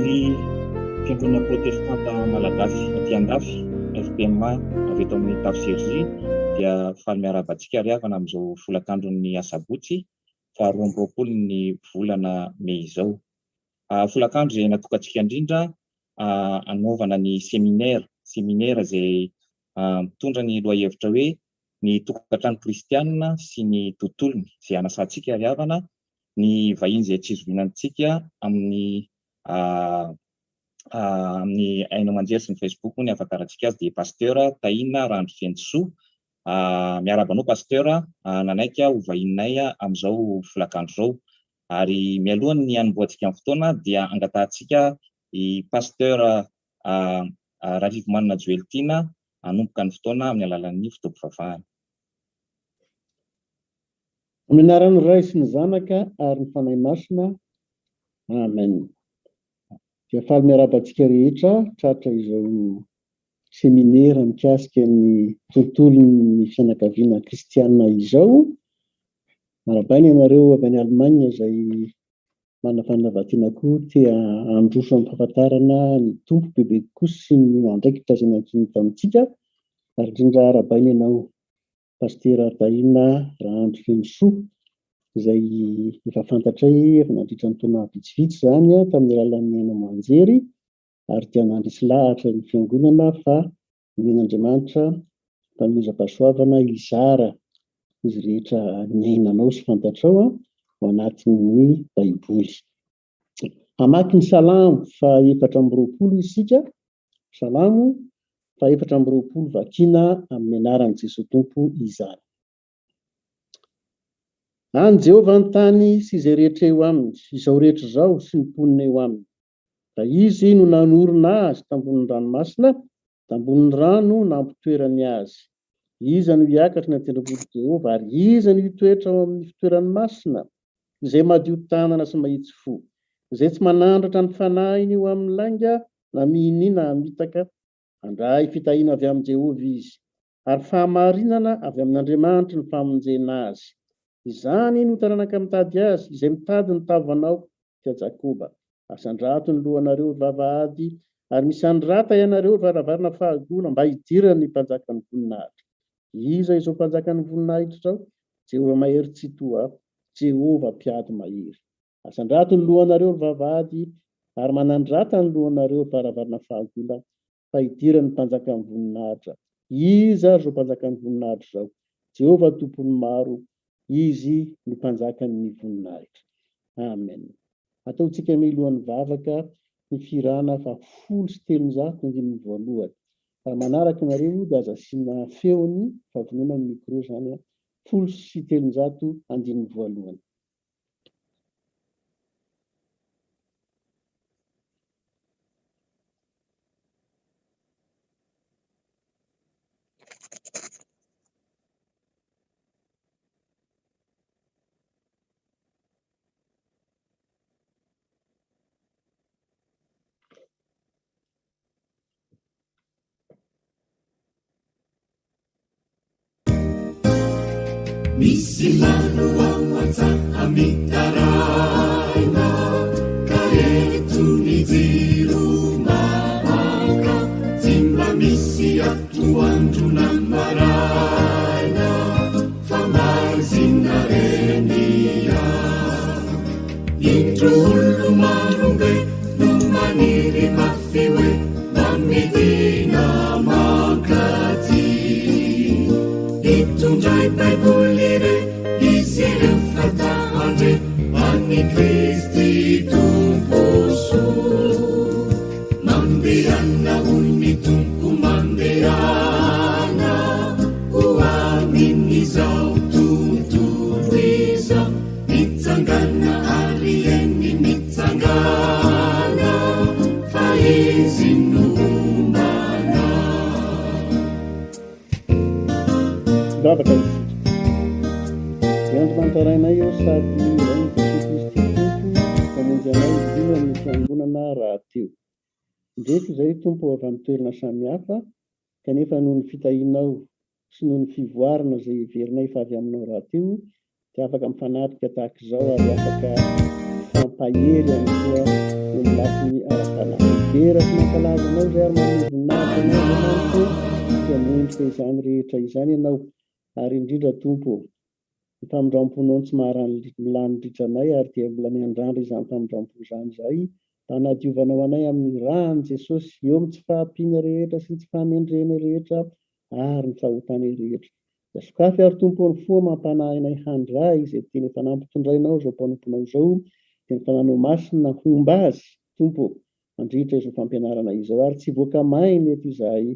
Ny Fiangonana Protestanta Malagasy aty Andafy, FPMA, avy eto amin'ny Tafo Cergy dia faly miarahaba antsika ry havana amin'izao folakandron'ny asabotsy faha 22 ny volana mey izao. Folakandro izay natokantsika indrindra hanaovana ny seminera, seminera izay mitondra ny lohahevitra hoe ny tokantrano kristianina sy ny tontolony, izay hanasantsika ry havana ny vahiny izay tsy zoviana amintsika amin'ny amin'ny haino aman-jery sy ny Facebook moa ny ahafantarantsika azy dia Pasteur Tahina Randrifendisoa. Miarahaba anao Pasteur, nanaiky ho vahininay amin'izao folakandro izao. Ary mialohan'ny hanombohantsika ny fotoana dia angatahantsika i Pasteur Rarivomanana Joeltiana hanomboka ny fotoana amin'ny alalan'ny fotoam-pivavahana. Amin'ny anaran'ny Ray sy ny Zanaka ary ny Fanahy Masina. Amen. Dia faly miarahaba antsika rehetra tratra izao seminera mikasika ny tontolon'ny fianakaviana kristiana izao. Arahabaina ianareo avy any Allemagne izay manana fanavatiana koa te handroso amin'ny fahafantarana ny Tompo bebe kokoa sy ny andraikitra izay nankininy tamintsika. Ary indrindra arahabaina ianao Pasitera Tahina Rahandrifenosoa izay efa fantatray efa nandritra ny taona vitsivitsy izany tamin'ny alalan'ny haino aman-jery ary dia nandresy lahatra ny fiangonana fa nomen'Andriamanitra fanomezam-pahasoavana hizara izy rehetra niainanao sy fantatrao ao anatin'ny Baiboly. Hamaky ny Salamo faha 24 isika, Salamo faha 24 vakiana amin'ny anaran'i Jesoa Tompo izany. An'i Jehovah ny tany sy izay rehetra eo aminy, izao rehetra izao sy ny mponina eo aminy. Fa Izy no nanorina azy tambonin'ny ranomasina, tambonin'ny rano nampitoerany azy. Iza no hiakatra ny an-tendrombohitr'i Jehovah, ary iza no hitoetra ao amin'ny fitoerany masina? Izay madio tanana sy mahitsy fo, izay tsy manandratra ny fanahiny ho amin'ny lainga, na minia na hamitaka, handray fitahiana avy amin'i Jehovah izy, ary fahamarinana avy amin'Andriamanitry ny famonjena azy. Izany no taranaka mitady azy, izay mitady ny tavanao, tia Jakoba. Asandrato ny lohanareo, ry vavahady, ary misandrata ianareo, ry varavarana fahagola, mba hidiran'ny Mpanjakan'ny voninahitra. Iza izao Mpanjakan'ny voninahitra izao? Jehovah Mahery Tsitoha. Jehovah mpiady mahery. Asandrato ny lohanareo, ry vavahady, ary manandrata ny lohanareo, ry varavarana fahagola, fa hidiran'ny Mpanjakan'ny voninahitra. Iza ary izao Mpanjakan'ny voninahitra izao? Jehovah Tompon'ny maro, Izy no Mpanjakan'ny voninahitra. Amen. Ataontsika milohan'ny vavaka ny fihirana faha 310 andininy voalohany. Raha manaraka nareo dia aza asiana feony fa vonoina ny micro izany an. 310 andininy voalohany. Misy maro ao an-tsaha mitaraina ka eto ny jiro mapaka tsy mba misy atoandro na maraina fa maizina reny Indro olo maro be no maniry mafy hoe mba midina mankaty. Itondray Baiboly re izy ireo fa ta handre an'i Kristy Tompo soa. Mandehana hoy ny Tompo mandehana ho amin'izao tontolo izao. Mitsangana ary eny mitsangana fa izy no homana. Mivavaka isika. Ry Andriamanitra Rainay ô sady Rain'i Jesoa Kristy Tompo Mpamonjy anay lohan'ny Fiangonana rahateo. Indreto izay Tompo avy amin'ny toerana samihafa kanefa noho ny fitahianao sy noho ny fivoarana izay heverinay fa avy aminao rahateo dia afaka mifanatrika tahaka izao ary afaka mifampahery ihany koa eo amin'ny lafiny ara-panahy. Midera sy mankalaza anao izay ary manome voninahitra anao Andriamanitra ô, dia mendrika izany rehetra izany ianao ary indrindra Tompo ô, ny famindram-ponao no tsy mahalany ritra anay ary dia mbola miandrandra izany famindram-po izany izahay mba hanadiovanao anay amin'ny ràn'i Jesosy eo amin'ny tsy fahampiana rehetra sy ny tsy fahamendrehana rehetra ary ny fahotanay rehetra. Dia sokafy ary Tompo ô ny fo amam-panahinay handray izay teny efa nampitondrainao izao mpanomponao izao, dia ny Fananao Masina homba azy, Tompo ô, mandritra izao fampianarana izao, ary tsy hivoaka maina eto izahay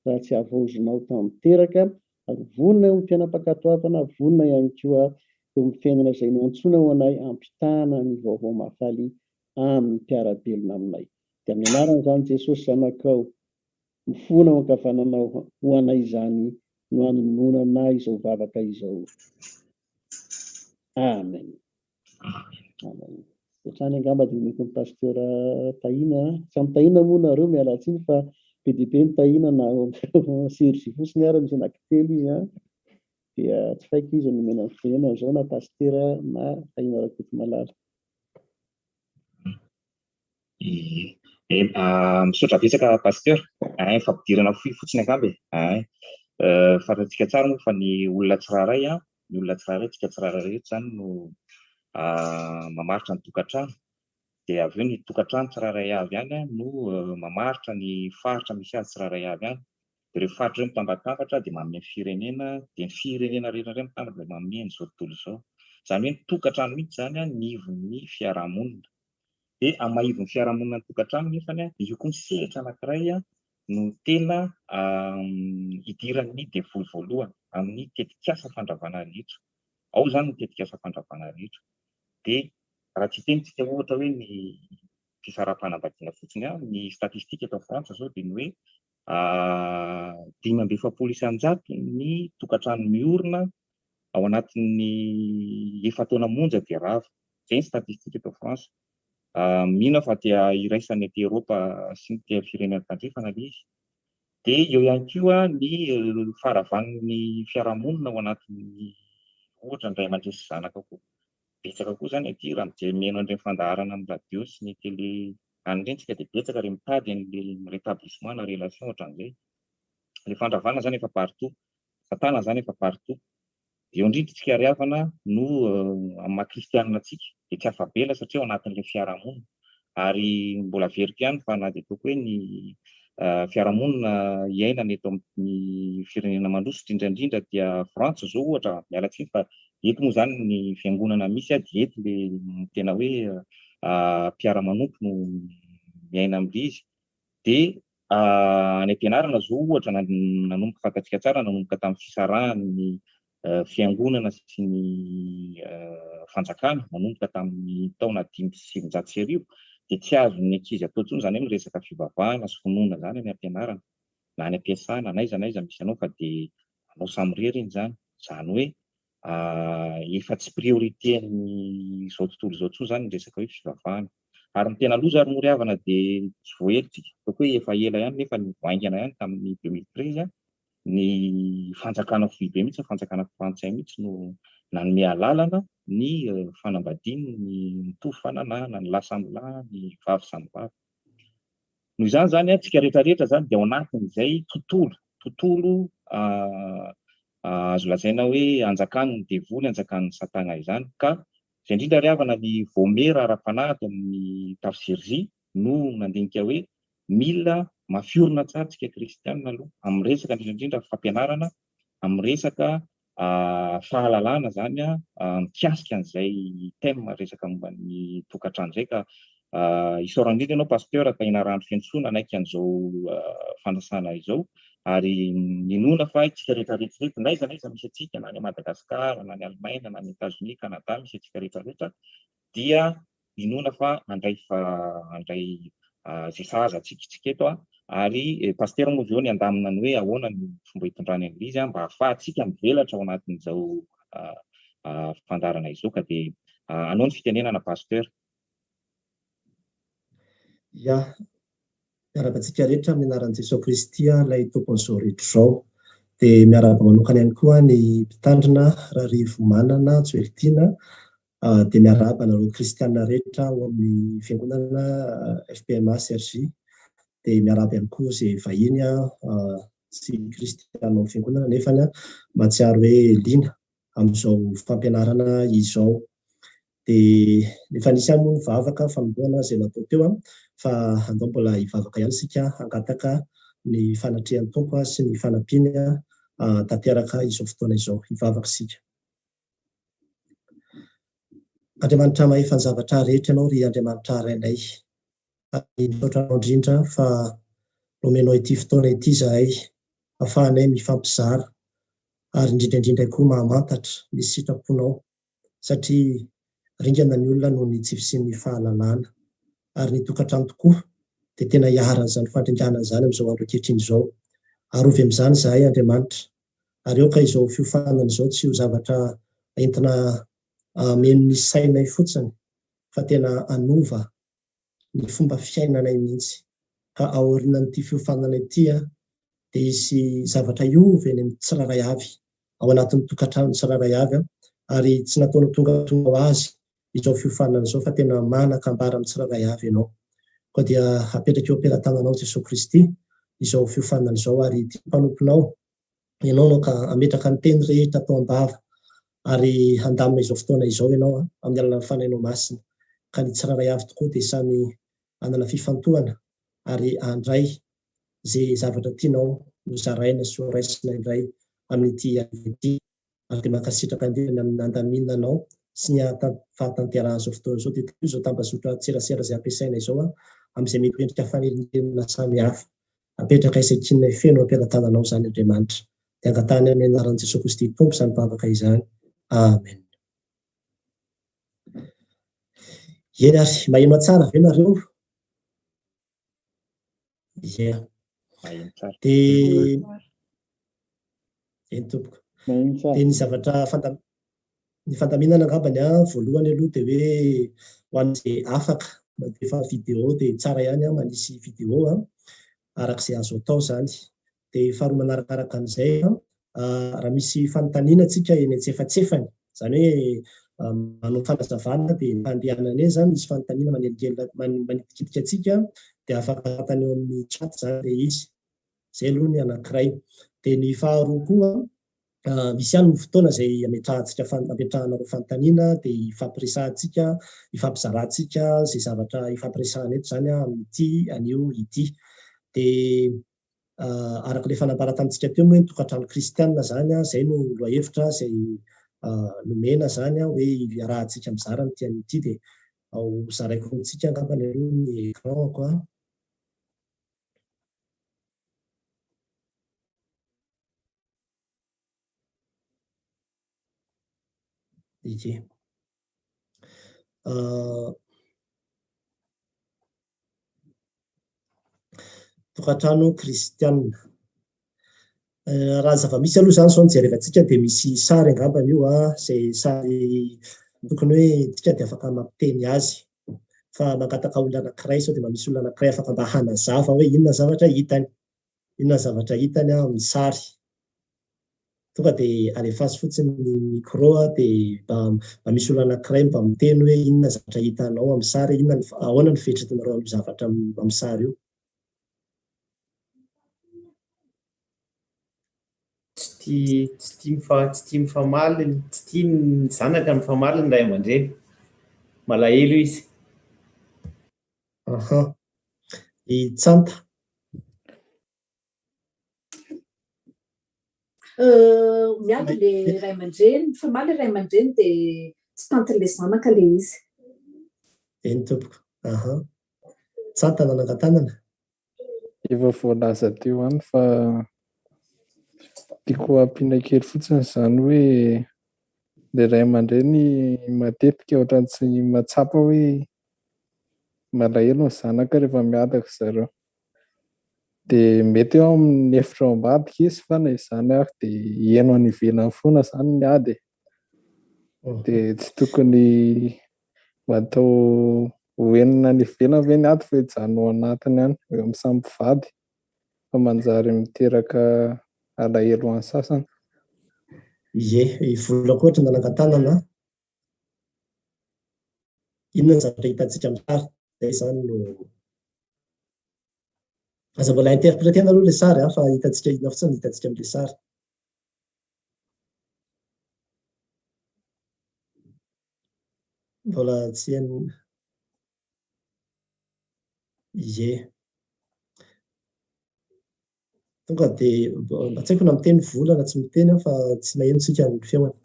raha tsy havaozinao tanteraka, ary vonona eo amin'ny fiainam-pankatoavana, vonona ihany koa eo amin'ny fiainana izay niantsoanao anay hampitana ny vaovao mahafaly amin'ny mpiara-belona aminay. Dia amin'ny anaran'izany Jesosy Zanakao, Mifona ao ankavananao ho anay izany no anononana izao vavaka izao. Amen. Amen. Hatrany angamba dia omeko ny pasteur Tahina. Samy Tahina moa nareo miala tsiny fa be dia be ny Tahina na ao amin'ny CRJ fotsiny ary misy anankitelo izy an. Dia tsy faiko iza no omena ny fitenenana izao na pasitera na Tahina Rakotomalala. Ie. Misaotra betsaka Pasteur. Ein, fampidirana fohy fotsiny angamba e. Ein. Fantatsika tsara moa fa ny olona tsirairay an, ny olona tsirairay, tsika tsirairay rehetra izany no mamaritra ny tokantrano. Dia avy eo ny tokantrano tsirairay avy ihany no mamaritra ny faritra misy azy tsirairay avy any. Dia ireo faritra ireo mitambatambatra dia manome ny firenena, dia ny firenena rehetra indray mitambatra dia manome an'izao tontolo izao. Izany hoe ny tokantrano mihitsy izany an, ny ivon'ny fiarahamonina. Dia amin'ny maha ivon'ny fiarahamonina ny tokantrano nefany dia io koa ny sehatra anankiray no tena idiran'ny devoly voalohany amin'ny tetikasa fandravana rehetra. Ao izany ny tetikasa fandravana rehetra. Dia raha tsy hiteny tsika ohatra hoe ny fisaraham-panambadiana fotsiny, ny statistique eto Frantsa izao dia ny hoe 45% ny tokantrano miorina ao anatin'ny efa-taona monja dia rava. Izay ny statistique eto France. Mino aho fa dia iraisan'ny aty Eropa sy ny aty firenena tandrefana ilay izy. Dia eo ihany koa ny faharavan'ny fiarahamonina ao anatin'ny ohatra ny ray aman-dreny sy zanaka koa. Betsaka koa izany aty raha mijery mihaino an'ireny fandaharana amin'ny radio sy ny télé any ireny tsika dia betsaka ireny mitady an'ilay rétablissement na relation ohatran'izay. Ilay fandravana izany efa partout. Satana izany efa partout. Dia eo indrindra isika ry havana no amin'ny maha kristianina antsika dia tsy afa-bela satria ao anatin'ilay fiarahamonina. Ary mbola averiko ihany fa na dia ataoko hoe ny fiarahamonina iainana eto amin'ny firenena mandroso, indrindra indrindra dia Frantsa izao ohatra, miala tsiny fa eto moa izany ny fiangonana misy dia eto ilay tena hoe mpiara-manompo no miaina amin'ilay izy. Dia any am-pianarana izao ohatra, nanomboka fantatsika tsara, nanomboka tamin'ny fisarahan'ny fiangonana sy ny fanjakana, nanomboka tamin'ny taona 1905, dia tsy azon'ny ankizy atao intsony izany hoe miresaka fivavahana sy finoana izany any am-pianarana, na any am-piasana, na aiza na aiza misy anao fa dia anao samirery iny izany. Izany hoe efa tsy priorité-n'izao tontolo izao intsony izany ny resaka hoe fivavahana. Ary ny tena loza ary moa ry havana dia tsy vao ela tsika, ataoko hoe efa ela ihany nefa vao haingana ihany tamin'ny 2013 ny fanjakana foibe mihitsy, ny fanjakana frantsay mihitsy no nanome alalana ny fanambadian'ny mitovy fananahana, ny lahy samy lahy, ny vavy samy vavy. Noho izany izany, tsika rehetra rehetra izany dia ao anatin'izay tontolo, tontolo azo lazaina hoe anjakan'ny devoly, anjakan'ny satana izany. Ka izay indrindra ry havana ny vaomiera ara-panahy ato amin'ny tafo Cergy no nandinika hoe mila mafiorina tsara tsika kristianina aloha amin'ny resaka indrindra indrindra fampianarana, amin'ny resaka fahalalana izany mikasika an'izay thème resaka momba ny tokantrano izay ka isaorana indrindra ianao Pasteur Tahina Randrifenosoa nanaiky an'izao fanasana izao ary ninoana fa isika rehetra rehetra ireto na aiza na aiza misy antsika na any Madagascar na any Allemagne na any Etazonia, Canada misy antsika rehetra rehetra dia inoana fa handray handray izay sahaza antsika isika eto ary Pasitera moa avy eo ny handamina ny hoe ahoana ny fomba hitondrany an'ilay izy mba hahafahantsika mivelatra ao anatin'izao fandaharana izao ka dia anao ny fitenenana Pasteur. Ya, miarahaba antsika rehetra amin'ny anaran'i Jesoa Kristy ilay Tompon'izao rehetra izao. Dia miarahaba manokana ihany koa ny Mpitandrina Rarivomanana Joeltiana Dia miarahaba anareo kristiana rehetra ao amin'ny fiangonana fpma CRJ. Dia miarahaba ihany koa izay vahiny tsy kristiana ao amin'ny fiangonana nefa mahatsiaro hoe liana amin'izao fampianarana izao. Dia efa nisy ihany moa ny vavaka fanombohana izay natao teo fa andao mbola hivavaka ihany isika hangataka ny fanatrehan'ny Tompo sy ny fanampiany tanteraka izao fotoana izao. Hivavaka isika. Andriamanitra mahefa ny zavatra rehetra Ianao ry Andriamanitra Rainay. Ary misaotra Anao indrindra fa nomenao ity fotoana ity izahay ahafahanay mifampizara ary indrindra indrindra koa mahamantatra ny sitraponao satria ringana ny olona noho ny tsy fisian'ny fahalalana. Ary ny tokantrano tokoa dia tena iharan'izany fandringanana izany amin'izao andro ankehitriny izao. Arovy amin'izany izahay Andriamanitra Ary aoka izao fiofanana izao tsy ho zavatra entina hameno ny sainay fotsiny fa tena hanova ny fomba fiainanay mihitsy. Ka aorianan'ity fiofanana ity dia hisy zavatra hiova eny amin'ny tsirairay avy, ao anatin'ny tokantrano tsirairay avy ary tsy nataonao tongatonga ho azy izao fiofanana izao fa tena manan-kambara amin'ny tsirairay avy ianao. Koa dia apetraka eo am-pelatananao Jesoa Kristy izao fiofanana izao ary ity mpanomponao ianao no ka hametraka ny teny rehetra atao am-bava ary handamina izao fotoana izao ianao amin'ny alalan'ny Fanahinao Masina ka ny tsirairay avy tokoa dia samy hanana fifantohana ary handray izay zavatra tianao ho zaraina sy ho raisina indray amin'ity hariva ity. Ary dia mankasitraka indrindra ny amin'ny nandaminanao sy ny fahatanterahan'izao fotoana izao dia tohizo izao tambazotran-tserasera izay ampiasaina izao amin'izay mety ho endrika fanelingelenana samihafa. Apetraka isakinay feno am-pelatananao izany Andriamanitra. Dia angatahany amin'ny anaran'i Jesoa Kristy Tompo izany vavaka izany. Amen. Eny ary, maheno tsara ve nareo? Ie. Maheno tsara. Dia eny tompoko. Maheno tsara. Dia ny zavatra fandam ny fandaminana angambany an, voalohany aloha dia hoe ho an'izay afaka mandefa vidéo dia tsara ihany an manisy vidéo an, araka izay azo atao izany. Dia faharoa manarakaraka an'izay an, raha misy fanontaniana tsika eny antsefatsefany, izany hoe manao fanazavana dia fandehanana eny izany misy fanontaniana manelingelina manitikitika antsika dia afaka anontany eo amin'ny chat izany ilay izy. Izay aloha ny anankiray. Dia ny faharoa koa. Misy ihany ny fotoana izay ametrahantsika ametrahanareo fanontaniana dia hifampiresahantsika, hifampizarantsika izay zavatra hifampiresahana eto izany amin'ity anio ity. Dia araka ilay fanambara tamintsika teo moa hoe ny tokantrano kristiana izany, izay no lohahevitra izay nomena izany hoe iarahantsika mizara amin'ity anio ity dia ho zaraiko amintsika angambany aloha ny écran-ko an. Ie. Tokantrano kristiana. Raha ny zava-misy aloha izany izao no jerevantsika dia misy sary angambany io an, izay sary tokony hoe tsika dia afaka mampiteny azy. Fa mangataka olona anankiray sao dia mba misy olona anankiray afaka mba hanazava hoe inona ny zavatra hitany. Inona ny zavatra hitany amin'ny sary. Tonga dia alefaso fotsiny ny micro dia mba mba misy olona anankiray mba miteny hoe inona ny zavatra hitanao amin'ny sary, inona ny ahoana ny fieritreretanareo an'io zavatra amin'ny sary io. Tsy tia tsy tia mifa tsy tia mifamaly tsy tia ny zanaka mifamaly ny ray aman-dreny. Malahelo izy. Aha. I Tsanta. Miady le ray aman-dreny, mifamaly ray aman-dreny dia tsy tantin'ilay zanaka ilay izy. Eny tompoko. Aha. Tsanta nanangan-tanana. Efa voalaza teo ihany fa tiako ampiana kely fotsiny izany hoe ilay ray aman-dreny matetika ohatran'ny tsy mahatsapa hoe malahelo ny zanaka rehefa miady ry zareo. Dia mety eo amin'ny efitra ao ambadika izy fa na izany ary dia heno any ivelany foana izany ny ady e. Dia tsy tokony mba atao ho henona any ivelany ve ny ady fa hijanona ao anatiny ihany eo amin'ny samy mpivady fa manjary miteraka alahelo ho an'ny sasany. Ie, i Vola koa ohatra nanangan-tanana an. Inona ny zavatra hitantsika amin'ny sary? Izay izany no Aza mbola interpréter-na aloha ilay sary an, fa hitantsika inona fotsiny no hitantsika amin'ilay sary. Mbola tsy heno. Ie. Tonga dia mba tsy haiko na miteny vola na tsy miteny aho fa tsy maheno tsika ny feony.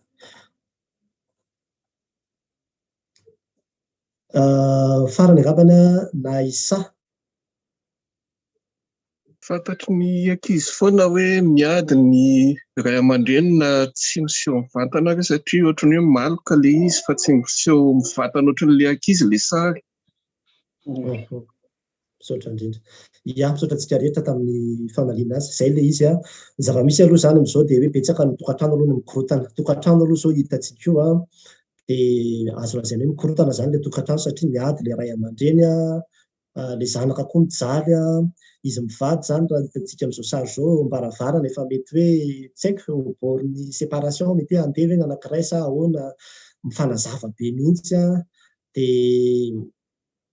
Farany angambany na Issa. Fantatry ny ankizy foana hoe miady ny ray aman-dreny na tsy miseho mivantana ary satria ohatran'ny hoe maloka ilay izy fa tsy miseho mivantana ohatran'ilay ankizy ilay sary. Misaotra indrindra. Ia, misaotra antsika rehetra tamin'ny famaliana azy. Izay ilay izy an. Ny zava-misy aloha izany amin'izao dia hoe betsaka ny tokantrano aloha no mikorontana. Tokantrano aloha izao hitantsika io an, dia azo lazaina hoe mikorontana izany ilay tokantrano satria miady ilay ray aman-dreny an, ilay zanaka koa mijaly an, izy mivady izany raha hitantsika amin'izao sary izao eo am-baravarana efa mety hoe tsy haiko au bord ny séparation mety hoe handeha ve ny anankiray sa ahoana, mifanazava be mihitsy an, dia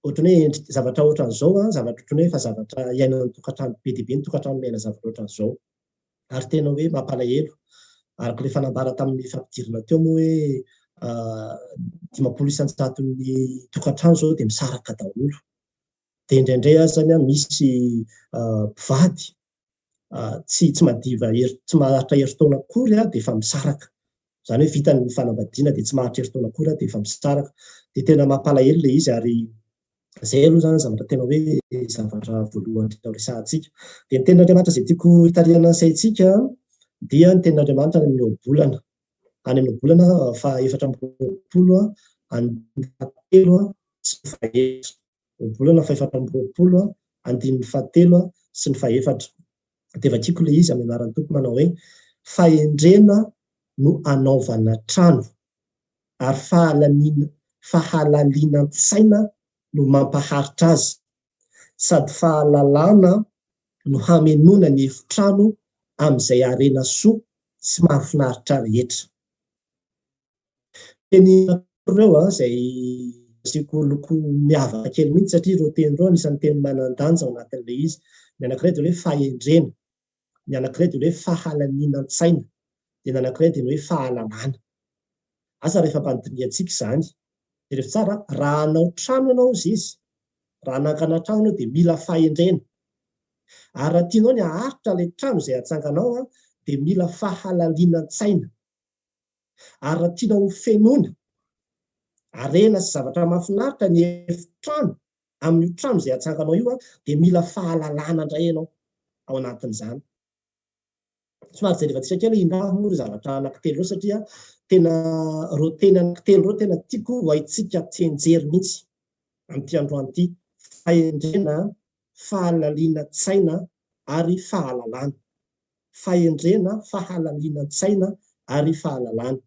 ohatran'ny hoe endrika zavatra ohatran'izao an, zavatra ohatran'ny hoe efa zavatra iainan'ny tokantrano be dia be ny tokantrano miaina zavatra ohatran'izao. Ary tena hoe mampalahelo. Araka ilay fanambara tamin'ny fampidirana teo moa hoe 50 isan-jaton'ny tokantrano izao dia misaraka daholo. Dia indraindray azany an, misy mpivady tsy tsy madiva hery tsy maharitra herintaona akory dia efa misaraka. Izany hoe vita ny fanambadiana dia tsy maharitra herintaona akory dia efa misaraka. Dia tena mampalahelo ilay izy ary izay aloha izany zavatra tena hoe zavatra voalohany tena horesahantsika. Dia ny tenin'Andriamanitra izay tiako hitarihana ny saintsika dia ny tenin'Andriamanitra any amin'ny ohabolana. Any amin'ny ohabolana faha 24 andininy fahatelo sy ny fahefatra. Ohabolana faha-24, andininy fahatelo sy ny fahefatra. Dia vakiko ilay izy amin'ny anaran'ny Tompo manao hoe, Fahendrena no anaovana trano, ary fahalaniana fahalalinan-tsaina no mampaharitra azy, sady fahalalana no hamenoana ny efitrano amin'izay harena soa sy mahafinaritra rehetra. Teny ireo izay asiako loko miavaka kely mihitsy satria ireo teny ireo anisan'ny teny manan-danja ao anatin'ilay izy. Ny anankiray dia hoe fahendrena, ny anankiray dia hoe fahalaninan-tsaina. Dia ny anankiray dia ny hoe fahalalana. Asa rehefa ampandinihantsika izany. Jereo tsara, raha hanao trano ianao hozy izy, raha hanangana trano ianao dia mila fahendrena. Ary raha tianao ny haharitra ilay trano izay hatsanganao dia mila fahalalinan-tsaina. Ary raha tianao ho fenoina harena sy zavatra mahafinaritra ny efitrano amin'io trano izay hatsanganao io dia mila fahalalana indray ianao ao anatin'izany. Somary jerevantsika kely inona avy moa ireo zavatra anankitelo ireo satria tena ireo teny anankitelo ireo tena tiako ho haintsika tsianjery mihitsy amin'ity androany ity. Fahendrena, fahalalinan-tsaina ary fahalalana. Fahendrena, fahalalinan-tsaina ary fahalalana.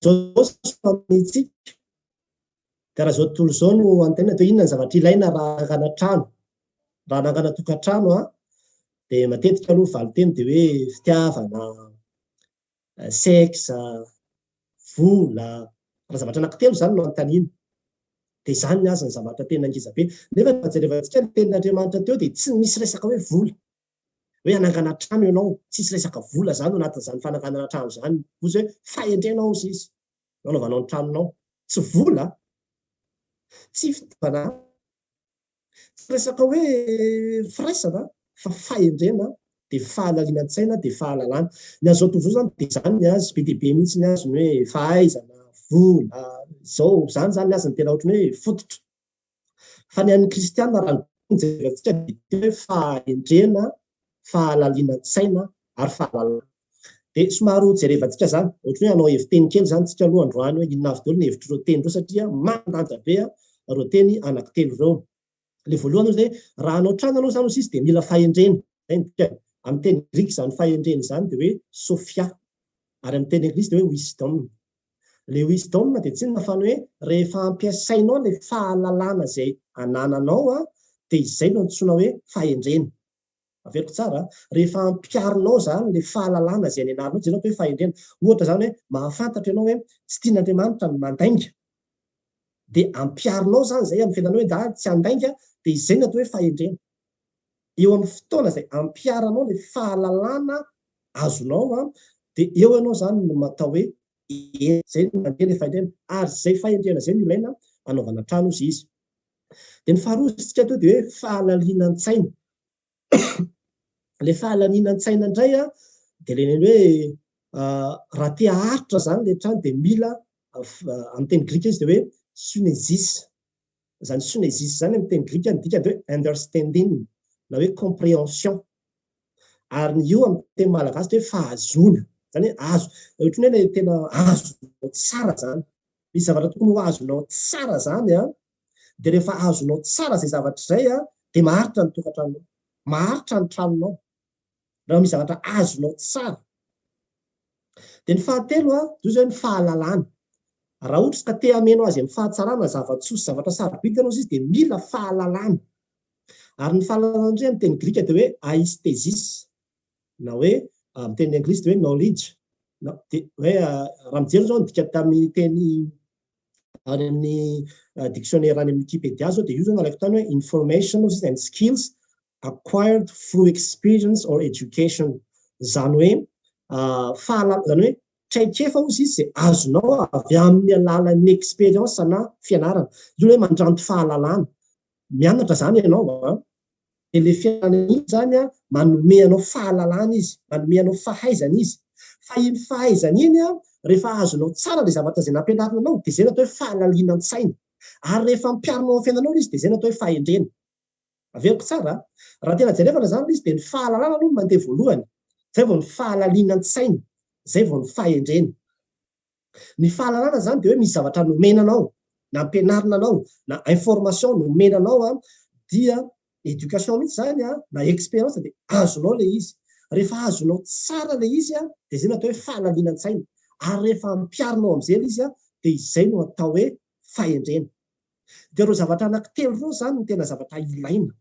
Izao amintsika, dia raha izao tontolo izao no anontaniana dia inona ny zavatra ilaina raha hanangana trano? Raha hanangana tokantrano an, dia matetika aloha valin-teny dia hoe fitiavana, sexe, vola, raha zavatra anankitelo izany no anontaniana. Dia izany ny azy ny zavatra tena ngeza be. Nefa rehefa jerevantsika ny tenin'Andriamanitra teo dia tsy misy resaka hoe vola. Hoe hanangana trano ianao, tsisy resaka vola izany ao anatin'izany fananganana trano izany. Hoy izy hoe fahendrena hozy izy no anaovanao ny tranonao. Tsy vola, tsy fitiavana, tsy resaka hoe firaisana fa fahendrena dia fahalalinan-tsaina dia fahalalana. Ny azy izao tontolo izao izany dia izany ny azy, be dia be mihitsy ny azy ny hoe fahaizana, vola, izao, izany izany ny azy no tena ohatran'ny hoe fototra. Fa ny an'ny kristiana raha ny jerentsika dia tena hoe fahendrena, fahalalinan-tsaina ary fahalalana. Dia somary ho jerevantsika izany, ohatran'ny hoe hanao hevi-teny kely izany tsika aloha androany hoe inona avy daholo ny hevitr'ireo teny ireo satria manan-danja be ireo teny anankitelo ireo. Ilay voalohany aloha dia hoe raha hanao trano ianao izany hoy izy dia mila fahendrena, izay no dikany. Amin'ny teny grika izany fahendrena izany dia hoe sophia ary amin'ny teny anglisy dia hoe wisdom. Ilay wisdom dia tsy inona fa ny hoe rehefa ampiasainao ilay fahalalana izay anananao dia izay no antsoina hoe fahendrena. Averiko tsara, rehefa ampiharinao izany ilay fahalalana izay nianaranao dia izay no atao hoe fahendrena. Ohatra izany hoe mahafantatra ianao hoe tsy tian'Andriamanitra ny mandainga dia ampiharinao izany izay amin'ny fiainanao hoe za tsy handainga dia izay no atao hoe fahendrena. Eo amin'ny fotoana izay ampiharanao ilay fahalalana azonao dia eo ianao izany no atao hoe izay no mandeha ilay fahendrena ary izay fahendrena izay no ilaina hanaovana trano hozy izy. Dia ny faharoa hozy isika teo dia hoe fahalalinan-tsaina. Ilay fahalaninan-tsaina indray dia ilay hoe raha te haharitra izany ilay trano dia mila amin'ny teny grika izy dia hoe synesis. Izany synesis izany amin'ny teny grika ny dikany dia hoe understanding na hoe comprehension. Ary ny io amin'ny teny malagasy dia hoe fahazoana. Izany hoe azo, ohatran'ny hoe ilay tena azonao tsara izany. Misy zavatra tokony ho azonao tsara izany an, dia rehefa azonao tsara izay zavatra izay an, dia maharitra ny tokantranonao. Maharitra ny tranonao. Raha misy zavatra azonao tsara. Dia ny fahatelo an, dia izao hoe ny fahalalana. Raha ohatra ka te hameno azy amin'ny fahatsarana, zava-tsoa sy zavatra sarobidy ianao izy dia mila fahalalana. Ary ny fahalalana indray amin'ny teny grika dia hoe aisthesis na hoe amin'ny teny anglisy dia hoe knowledge. Na dia hoe raha mijery izao ny dika tamin'ny teny any amin'ny dictionnaire any amin'ny Wikipedia izao dia io izao nalaiko tany hoe information and skills acquired through experience or education. Izany hoe fahalalana, izany hoe traikefa hozy izy izay azonao avy amin'ny alalan'ny experience na fianarana. Io ilay hoe mandranto fahalalana. Mianatra izany ianao an, dia ilay fianarana iny izany an, manome anao fahalalana izy, manome anao fahaizana izy. Fa iny fahaizana iny an, rehefa azonao tsara ilay zavatra izay nampianarina anao, dia izay no atao hoe fahalalinan-tsaina. Ary rehefa ampiharinao amin'ny fiainanao ilay izy, dia izay no atao hoe fahendrena. Averiko tsara an, raha tena jerevana izany ilay izy, dia ny fahalalana aloha no mandeha voalohany, izay vao ny fahalalinan-tsaina, izay vao ny fahendrena. Ny fahalalana izany dia hoe misy zavatra nomena anao, nampianarina anao, na information nomena anao an, dia éducation mihitsy izany an, na expérience dia azonao ilay izy. Rehefa azonao tsara ilay izy an, dia izay no atao hoe fahalalinan-tsaina. Ary rehefa ampiharinao amin'izay ilay izy an, dia izay no atao hoe fahendrena. Dia ireo zavatra anankitelo ireo izany no tena zavatra ilaina.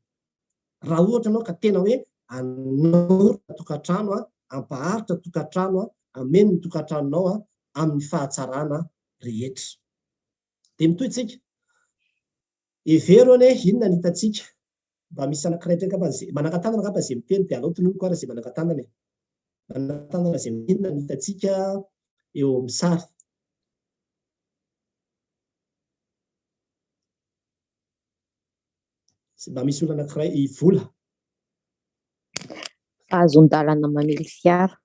Raha ohatra ianao ka tena hoe hanorina tokantrano, hampaharitra tokantrano, hameno ny tokantranonao amin'ny fahatsarana rehetra. Dia mitohy tsika. Hevero anie inona ny hitantsika. Mba misy anankiray indray angamba izay manangan-tanana angamba izay miteny dia aleo tononiko ary izay manangan-tanana e. Manangan-tanana izay inona ny hitantsika eo amin'ny sary. Mba misy olona anankiray, i Vola. Fahazoan-dalana mamily fiara.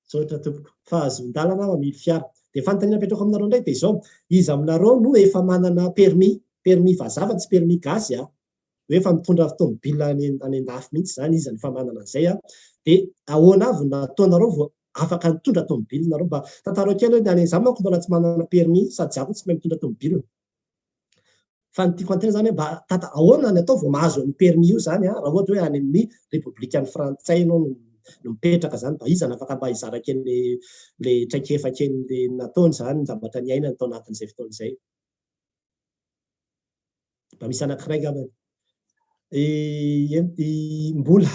Misaotra tompoko. Fahazoan-dalana mamily fiara. Dia fanontaniana apetrako aminareo indray dia izao, iza aminareo no efa manana permis, permis vazaha fa tsy permis gasy a, hoe efa mitondra tomobile any any an-dafy mihitsy izany, iza no efa manana an'izay a? Dia ahoana avy no nataonareo vao afaka nitondra tomobile nareo? Mba tantarao kely hoe ny any, za manko mbola tsy manana permis sady za koa tsy mahay mitondra tomobile. Fa ny tiako antenina zany hoe mba tata ahoana ny atao vao mahazo an'io permis io zany an, raha ohatra hoe any amin'ny repoblikan'ny frantsay ianao no no mipetraka zany, mba iza no afaka mba hizara kely le le traikefa kely le nataony zany, ny zavatra niainany tao anatin'izay fotoana izay. Mba misy anankiray angambany. I i Mbola.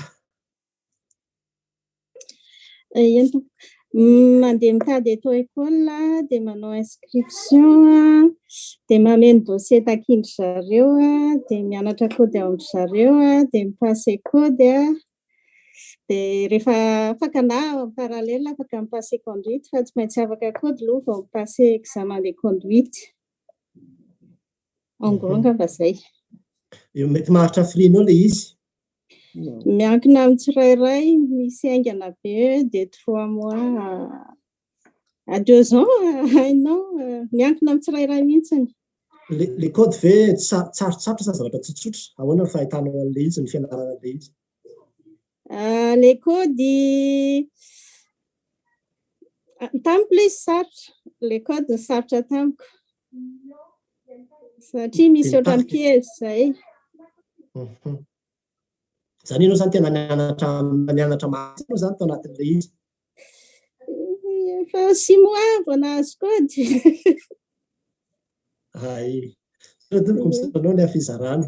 Eny tompoko. Mandeha mitady auto école dia manao inscription dia mameno dossier takian-dry zareo dia mianatra code ao amin-dry zareo dia mi-passer code dia rehefa afaka na en parallèle afaka mi-passer conduite fa tsy maintsy afaka code aloha vao mi-passer examen de conduite. En gros angamba izay. Mety maharitra firiana eo ilay izy? Miankina amin'ny tsirairay, misy haingana be de trois mois à deux ans, un an, miankina amin'ny tsirairay mihitsiny. Le le code ve tsarotsarotra sa zavatra tsotsotra? Ahoana ny fahitanao an'ilay izy, ny fianarana an'ilay izy? Le code tamiko ilay izy sarotra, le code no sarotra tamiko. Satria misy ohatran'ny piège izay. Izany ianao izany tena nianatra nianatra mafy ianao izany tao anatin'ilay izy. Efa six mois vao nahazo code. Hay. Misaotra tompoko, misaotra anao ny fizarana.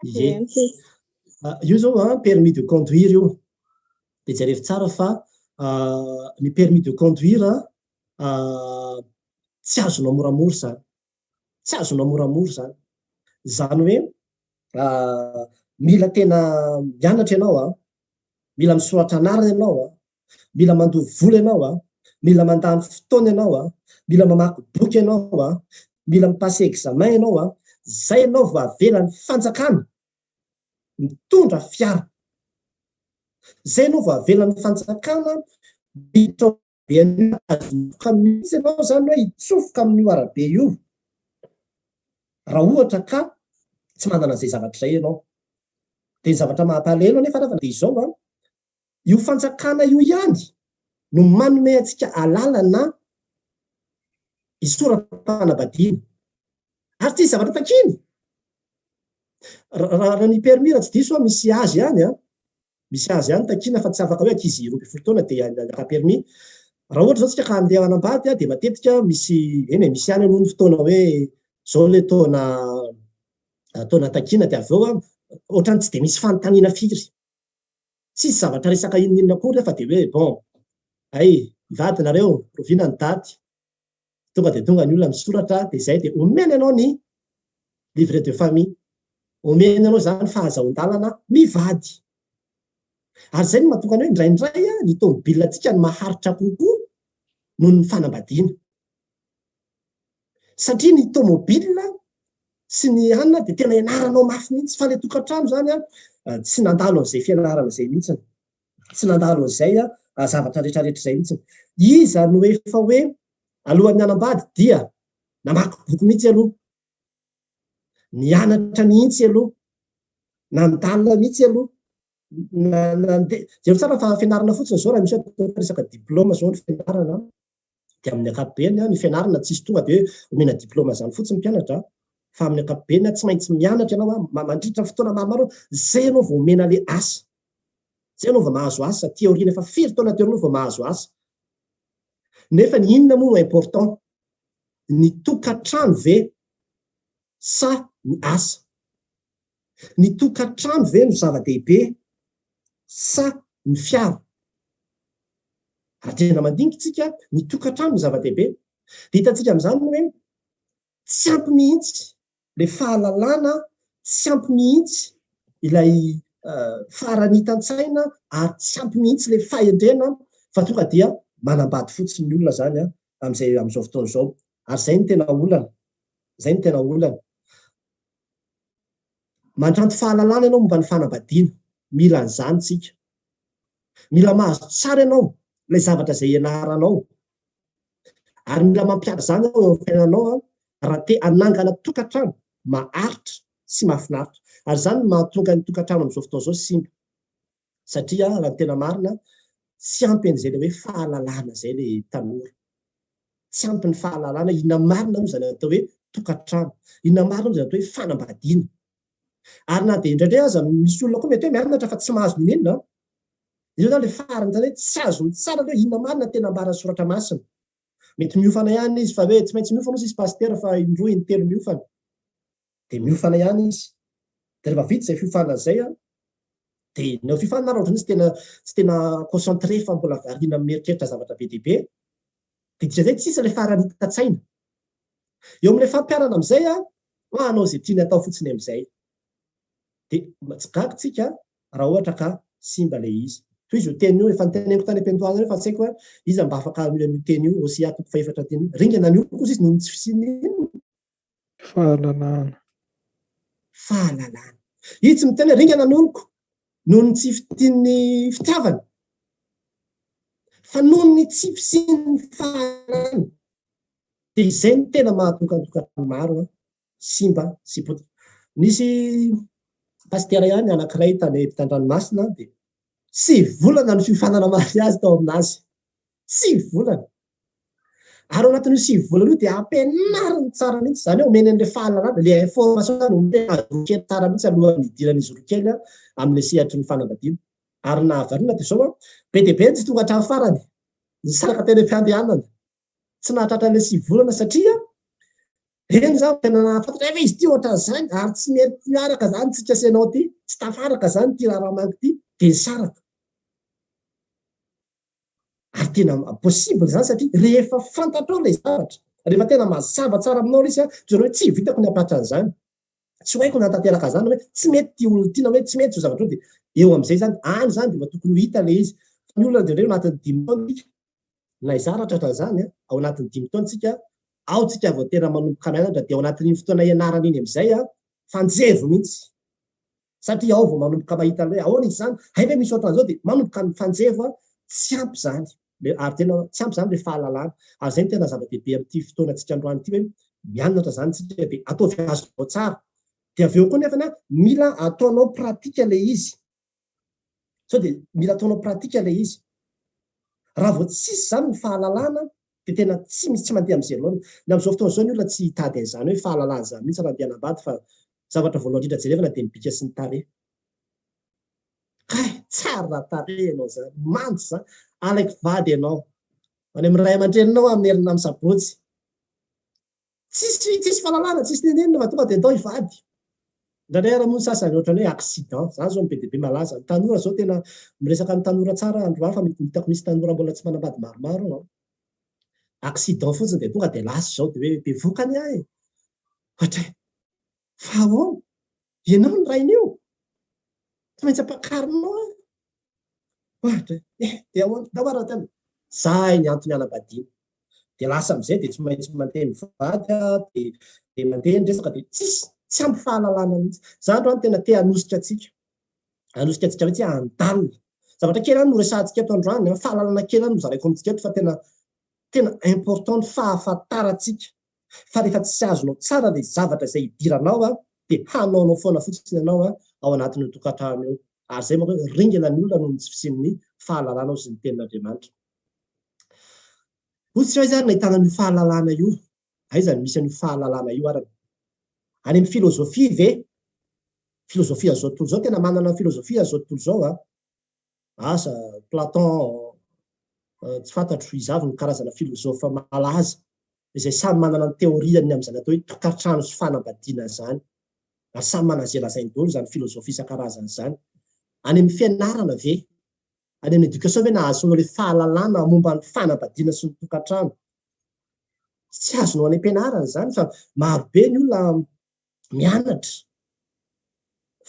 Ie. Io izao an, permis de conduire io. Dia jerevo tsara fa ny permis de conduire tsy azonao moramora izany. Tsy azonao moramora izany. Izany hoe mila tena mianatra ianao an, mila misoratra anarana ianao an, mila mandoa vola ianao an, mila mandany fotoana ianao an, mila mamaky boky ianao an, mila mi-passer examen ianao an, izay ianao vao avelan'ny fanjakana mitondra fiara. Izay ianao vao avelan'ny fanjakana miditra ao Dia azo antoka mihitsy ianao izany hoe hitsofoka amin'io arabe io raha ohatra ka tsy manana an'izay zavatra izay ianao. Dia ny zavatra mampalahelo anefa ravana dia izao an, io fanjakana io ihany no manome antsika alalana hisoram-panambadiana ary tsy hisy zavatra takiany. Raha ny permis raha tsy diso aho misy âge ihany an, Misy azy ihany takiana fa tsy afaka hoe ankizy 12 taona dia haka permis. Raha ohatra izao tsika ka handeha hanambady dia matetika misy, eny e, misy ihany aloha ny fotoana hoe izao ilay taona taona takiana dia avy eo ohatran'ny tsy dia misy fanontaniana firy. Tsisy zavatra resaka inon'inona akory fa dia hoe bon, hay, hivady nareo, rahoviana ny daty, tonga dia tonga ny olona misoratra dia izay dia omeny anao ny livret de famille, omeny anao izany fahazahoan-dalana mivady. Ary izay no mahatonga ny hoe indraindray ny tomobile antsika no maharitra kokoa noho ny fanambadiana. Satria ny tomobile sy ny anona dia tena ianaranao mafy mihitsy fa ilay tokantrano izany tsy nandalo an'izay fianarana izay mihitsy. Tsy nandalo an'izay zavatra rehetra rehetra izay mihitsy. Iza no efa hoe alohan'ny hanambady dia namaky boky mihitsy aloha, nianatra mihitsy aloha, nandalina mihitsy aloha, nandeha, jereo tsara fa fianarana fotsiny izao raha misy hoe resaka diplôme izao ny fianarana dia amin'ny ankapobeny ny fianarana tsisy tonga dia hoe omena diplôme izany fotsiny ny mpianatra fa amin'ny ankapobeny tsy maintsy mianatra ianao mandritra ny fotoana maromaro izay ianao vao omena ilay asa. Zay ianao vao mahazo asa, aty aoriana efa firy taona aty aoriana vao mahazo asa. Nefa ny inona moa no important? Ny tokantrano ve sa ny asa? Ny tokantrano ve no zava-dehibe sa ny fiara? Raha tena mandinika tsika, ny tokantrano no zava-dehibe. Dia hitantsika amin'izany hoe tsy ampy mihitsy. Ilay fahalalana tsy ampy mihitsy ilay faharanitan-tsaina ary tsy ampy mihitsy ilay fahendrena fa tonga dia manambady fotsiny ny olona izany amin'izay amin'izao fotoana izao. Ary izay no tena olana. Izay no tena olana. Mandranto fahalalana ianao momba ny fanambadiana. Mila an'izany isika. Mila mahazo tsara ianao ilay zavatra izay ianaranao. Ary mila mampihatra izany ianao eo amin'ny fiainanao raha te hanangana tokantrano maharitra sy mahafinaritra. Ary izany no mahatonga ny tokantrano amin'izao fotoana izao simba. Satria raha ny tena marina, tsy ampy an'izay ilay hoe fahalalana izay ilay tanora. Tsy ampy ny fahalalana inona marina moa izany atao hoe tokantrano, inona marina moa izany atao hoe fanambadiana. Ary na dia indraindray aza misy olona koa mety hoe mianatra fa tsy mahazo n'inon'inona. Izao izany ilay farany izany hoe tsy azony tsara hoe inona marina tena ambaran'ny soratra masina. Mety miofana ihany izy fa hoe tsy maintsy miofana ozy izy pasitera fa indroa intelo miofana. Dia miofana ihany izy. Dia rehefa vita izay fiofanana izay an, dia ny ao fiofanana ary ohatran'ny tsy tena tsy tena concentré fa mbola variana mieritreritra zavatra be dia be. Dia dikan'izay tsisy ilay faharanitan-tsaina. Eo amin'ilay fampiharana amin'izay an, manao izay tiany atao fotsiny amin'izay. Dia tsy gaga tsika raha ohatra ka simba ilay izy. Tohizo io teny io, efa noteneniko tany am-piandohana io fa tsy haiko hoe iza mba afaka hanohy an'io teny io, Hosea toko fahefatra andininy. Ringana ny oloko hozy izy noho ny tsy fisian'ny inona? Fahalalana. Fahalalana. Izy tsy miteny hoe ringana ny oloko noho ny tsy fitian'ny fitiavana, fa noho ny tsy fisian'ny fahalalana. Dia izay no tena mahatonga ny tokantrano maro simba sy potika. Nisy pasitera ihany anankiray tany ampitan-dranomasina dia 9 volana ny fiofanana mariazy tao aminazy. 9 volana. Ary ao anatin'io 9 volana io dia ampianariny tsara mihitsy, izany hoe omeny an'ilay fahalalana, ilay information izany omeny azy roa kely tsara mihitsy alohan'ny hidiran'izy roa kely amin'ilay sehatry ny fanambadiana. Ary ny nahavariana dia izao, be dia be ny tsy tonga hatramin'ny farany, nisaraka teny am-piandehanana. Tsy nahatratra ilay 9 volana satria eny za tena nahafantatra hoe izy ity ohatran'izany ary tsy mety miaraka izany tsika sy ianao ity, tsy tafaraka izany ity raharaha manko ity, dia nisaraka. Ary tena possible izany satria rehefa fantatrao ilay zavatra, rehefa tena mazava tsara aminao ilay izy, dia hoe tsy vitako ny hampihatra an'izany, tsy ho haiko ny hanatanteraka an'izany, hoe tsy mety ity olona ity na hoe tsy mety izao zavatra izao, dia eo amin'izay izany, any izany dia mba tokony ho hita ilay izy. Fa ny olona indraindray ao anatin'ny dimy taona isika, na izaho raha tratran'izany, ao anatin'ny dimy taona isika, ao tsika vao tena manomboka mianatra, dia ao anatin'iny fotoana ianarana iny amin'izay, fanjevo mihitsy. Satria ao vao manomboka mahita an'ilay hoe ahoana izy izany, hay ve misy ohatran'izao dia manomboka mifanjevo an, tsy ampy izany, ary tena tsy ampy izany ilay fahalalana. Ary izay no tena zava-dehibe amin'ity fotoanantsika androany ity hoe mianatra izany isika dia ataovy azonao tsara. Dia avy eo koa nefany an, mila ataonao pratique ilay izy. Sao dia mila ataonao pratique ilay izy. Raha vao tsisy izany ny fahalalana dia tena tsy misy tsy mandeha amin'izay laoniny. Ny amin'izao fotoana izao ny olona tsy hitady an'izany hoe fahalalana izany mihitsy raha andeha hanambady fa zavatra voalohany indrindra jerevana dia ny bika sy ny tarehy. Kay! Tsara tarehy ianao izany, manja izany, alaiko vady ianao. Any amin'ny ray aman-dreninao aho merina amin'ny sabotsy. Tsisy tsisy fahalalana, tsisy n'inon'inona fa tonga dia ndao hivady. Indraindray ary moa ny sasany ohatran'ny hoe accident, zany zao no be dia be malaza. Ny tanora zao tena miresaka ny tanora tsara androany fa mety hitako misy tanora mbola tsy manambady maromaro ao an. Accident fotsiny dia tonga dia lasa izao dia hoe bevoka anie aho e. Ohatray. Fa ahoana? Ianao no rain'io. Tsy maintsy ampakarinao aho. Ohatra, eh, dia ahoana? Ndao ary tena. Zay ny antony hanambadiana. Dia lasa amin'izay dia tsy maintsy mandeha mivady dia dia mandeha ny resaka dia tsisy, tsy ampy fahalalana mihitsy. Za androany tena te hanosika antsika, hanosika antsika mihitsy handalina. Zavatra kely ihany no resahantsika eto androany, fahalalana kely ihany no zaraiko amintsika eto fa tena tena important ny fahafantarantsika fa rehefa tsy azonao tsara ilay zavatra izay idiranao dia hanaonao foana fotsiny ianao ao anatin'io tokantrano io. Ary izay manko hoe ringana ny olona noho ny tsy fisian'ny fahalalana hozy ny tenin'Andriamanitra. Hoy tsy aiza ary nahitana an'io fahalalana io? Aiza no misy an'io fahalalana io arany? Any amin'ny filozofia ve? Filozofia an'izao tontolo izao, tena manana ny filozofia an'izao tontolo izao an! Asa, Platon, tsy fantatro iza avy ny karazana filozofa malaza izay samy manana ny teoriany amin'izany atao hoe tokantrano sy fanambadiana izany. Ary samy manana izay lazainy daholo izany filozofia isan-karazany izany. Any amin'ny fianarana ve? Any amin'ny éducation ve nahazoanao ilay fahalalana momba ny fanambadiana sy ny tokantrano? Tsy azonao any am-pianarana izany fa marobe ny olona. Mianatra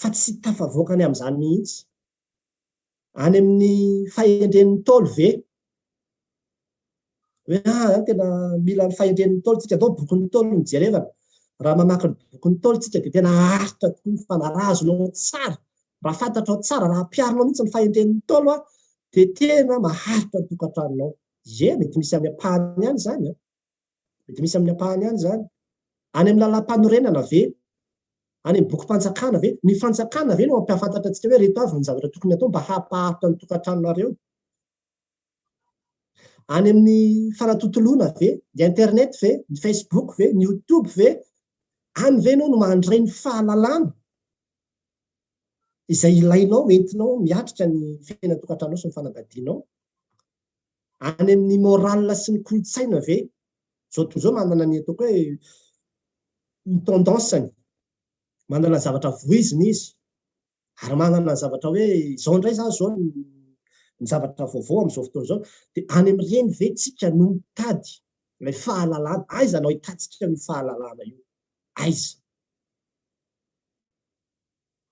fa tsy tafavoaka any amin'izany mihitsy. Any amin'ny fahendren'ny Ntaolo ve? Hoe ah, tena mila ny fahendren'ny Ntaolo tsika, atao bokin'ny Ntaolo no jerevana. Raha mamaky ny bokin'ny Ntaolo tsika dia tena haharitra tokoa ny fanahy. Raha azonao tsara, raha fantatrao tsara, raha ampiharinao mihitsy ny fahendren'ny Ntaolo ah, dia tena maharitra ny tokantranonao. Ie, mety misy amin'ny ampahany ihany izany an. Mety misy amin'ny ampahany ihany izany. Any amin'ny lalàmpanorenana ve? Any amin'ny bokim-panjakana ve? Ny fanjakana ve no hampahafantatra antsika hoe ireto avy ny zavatra tokony hatao mba hampaharitra ny tokantranonareo? Any amin'ny fanatontoloana ve? Ny internet ve? Ny Facebook ve? Ny YouTube ve? Any ve ianao no mandray ny fahalalana izay ilainao entinao miatrika ny fiainan-tokantranonao sy ny fanambadianao? Any amin'ny morale sy ny kolontsaina ve? Izao tontolo izao manana ny ataoko hoe ny tendance-ny, manana ny zavatra voiziny izy, ary manana ny zavatra hoe izao indray izany izao ny zavatra vaovao amin'izao fotoana izao. Dia any amin'ireny ve tsika no mitady ilay fahalalana? Aiza no ahitantsika io fahalalana io? Aiza?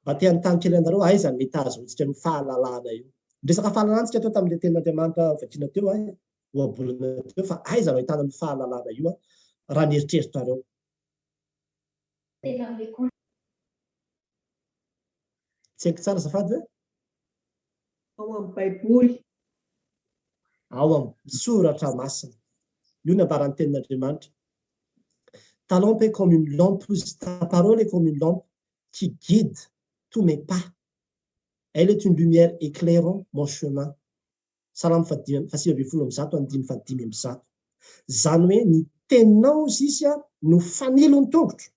Mba te hanontany kely anareo aiza no mety hahazoantsika an'io fahalalana io. Niresaka fahalalana tsika teo tamin'ilay tenin'Andriamanitra vakiana teo an, ohabolana teo fa aiza no ahitana an'io fahalalana io raha ny eritreritrareo. Tsy haiko tsara azafady hoe? Ao amin'ny Baiboly. Ao amin'ny Soratra Masina. Io no ambaran'ny tenin'Andriamanitra. Ta lampe est comme une lampe, ta parole est comme une lampe qui guide tous mes pas. Elle est une lumière éclairant mon chemin. Salamo 119 andininy faha-105. Izany hoe ny teninao hozy izy no fanilo ny tongotro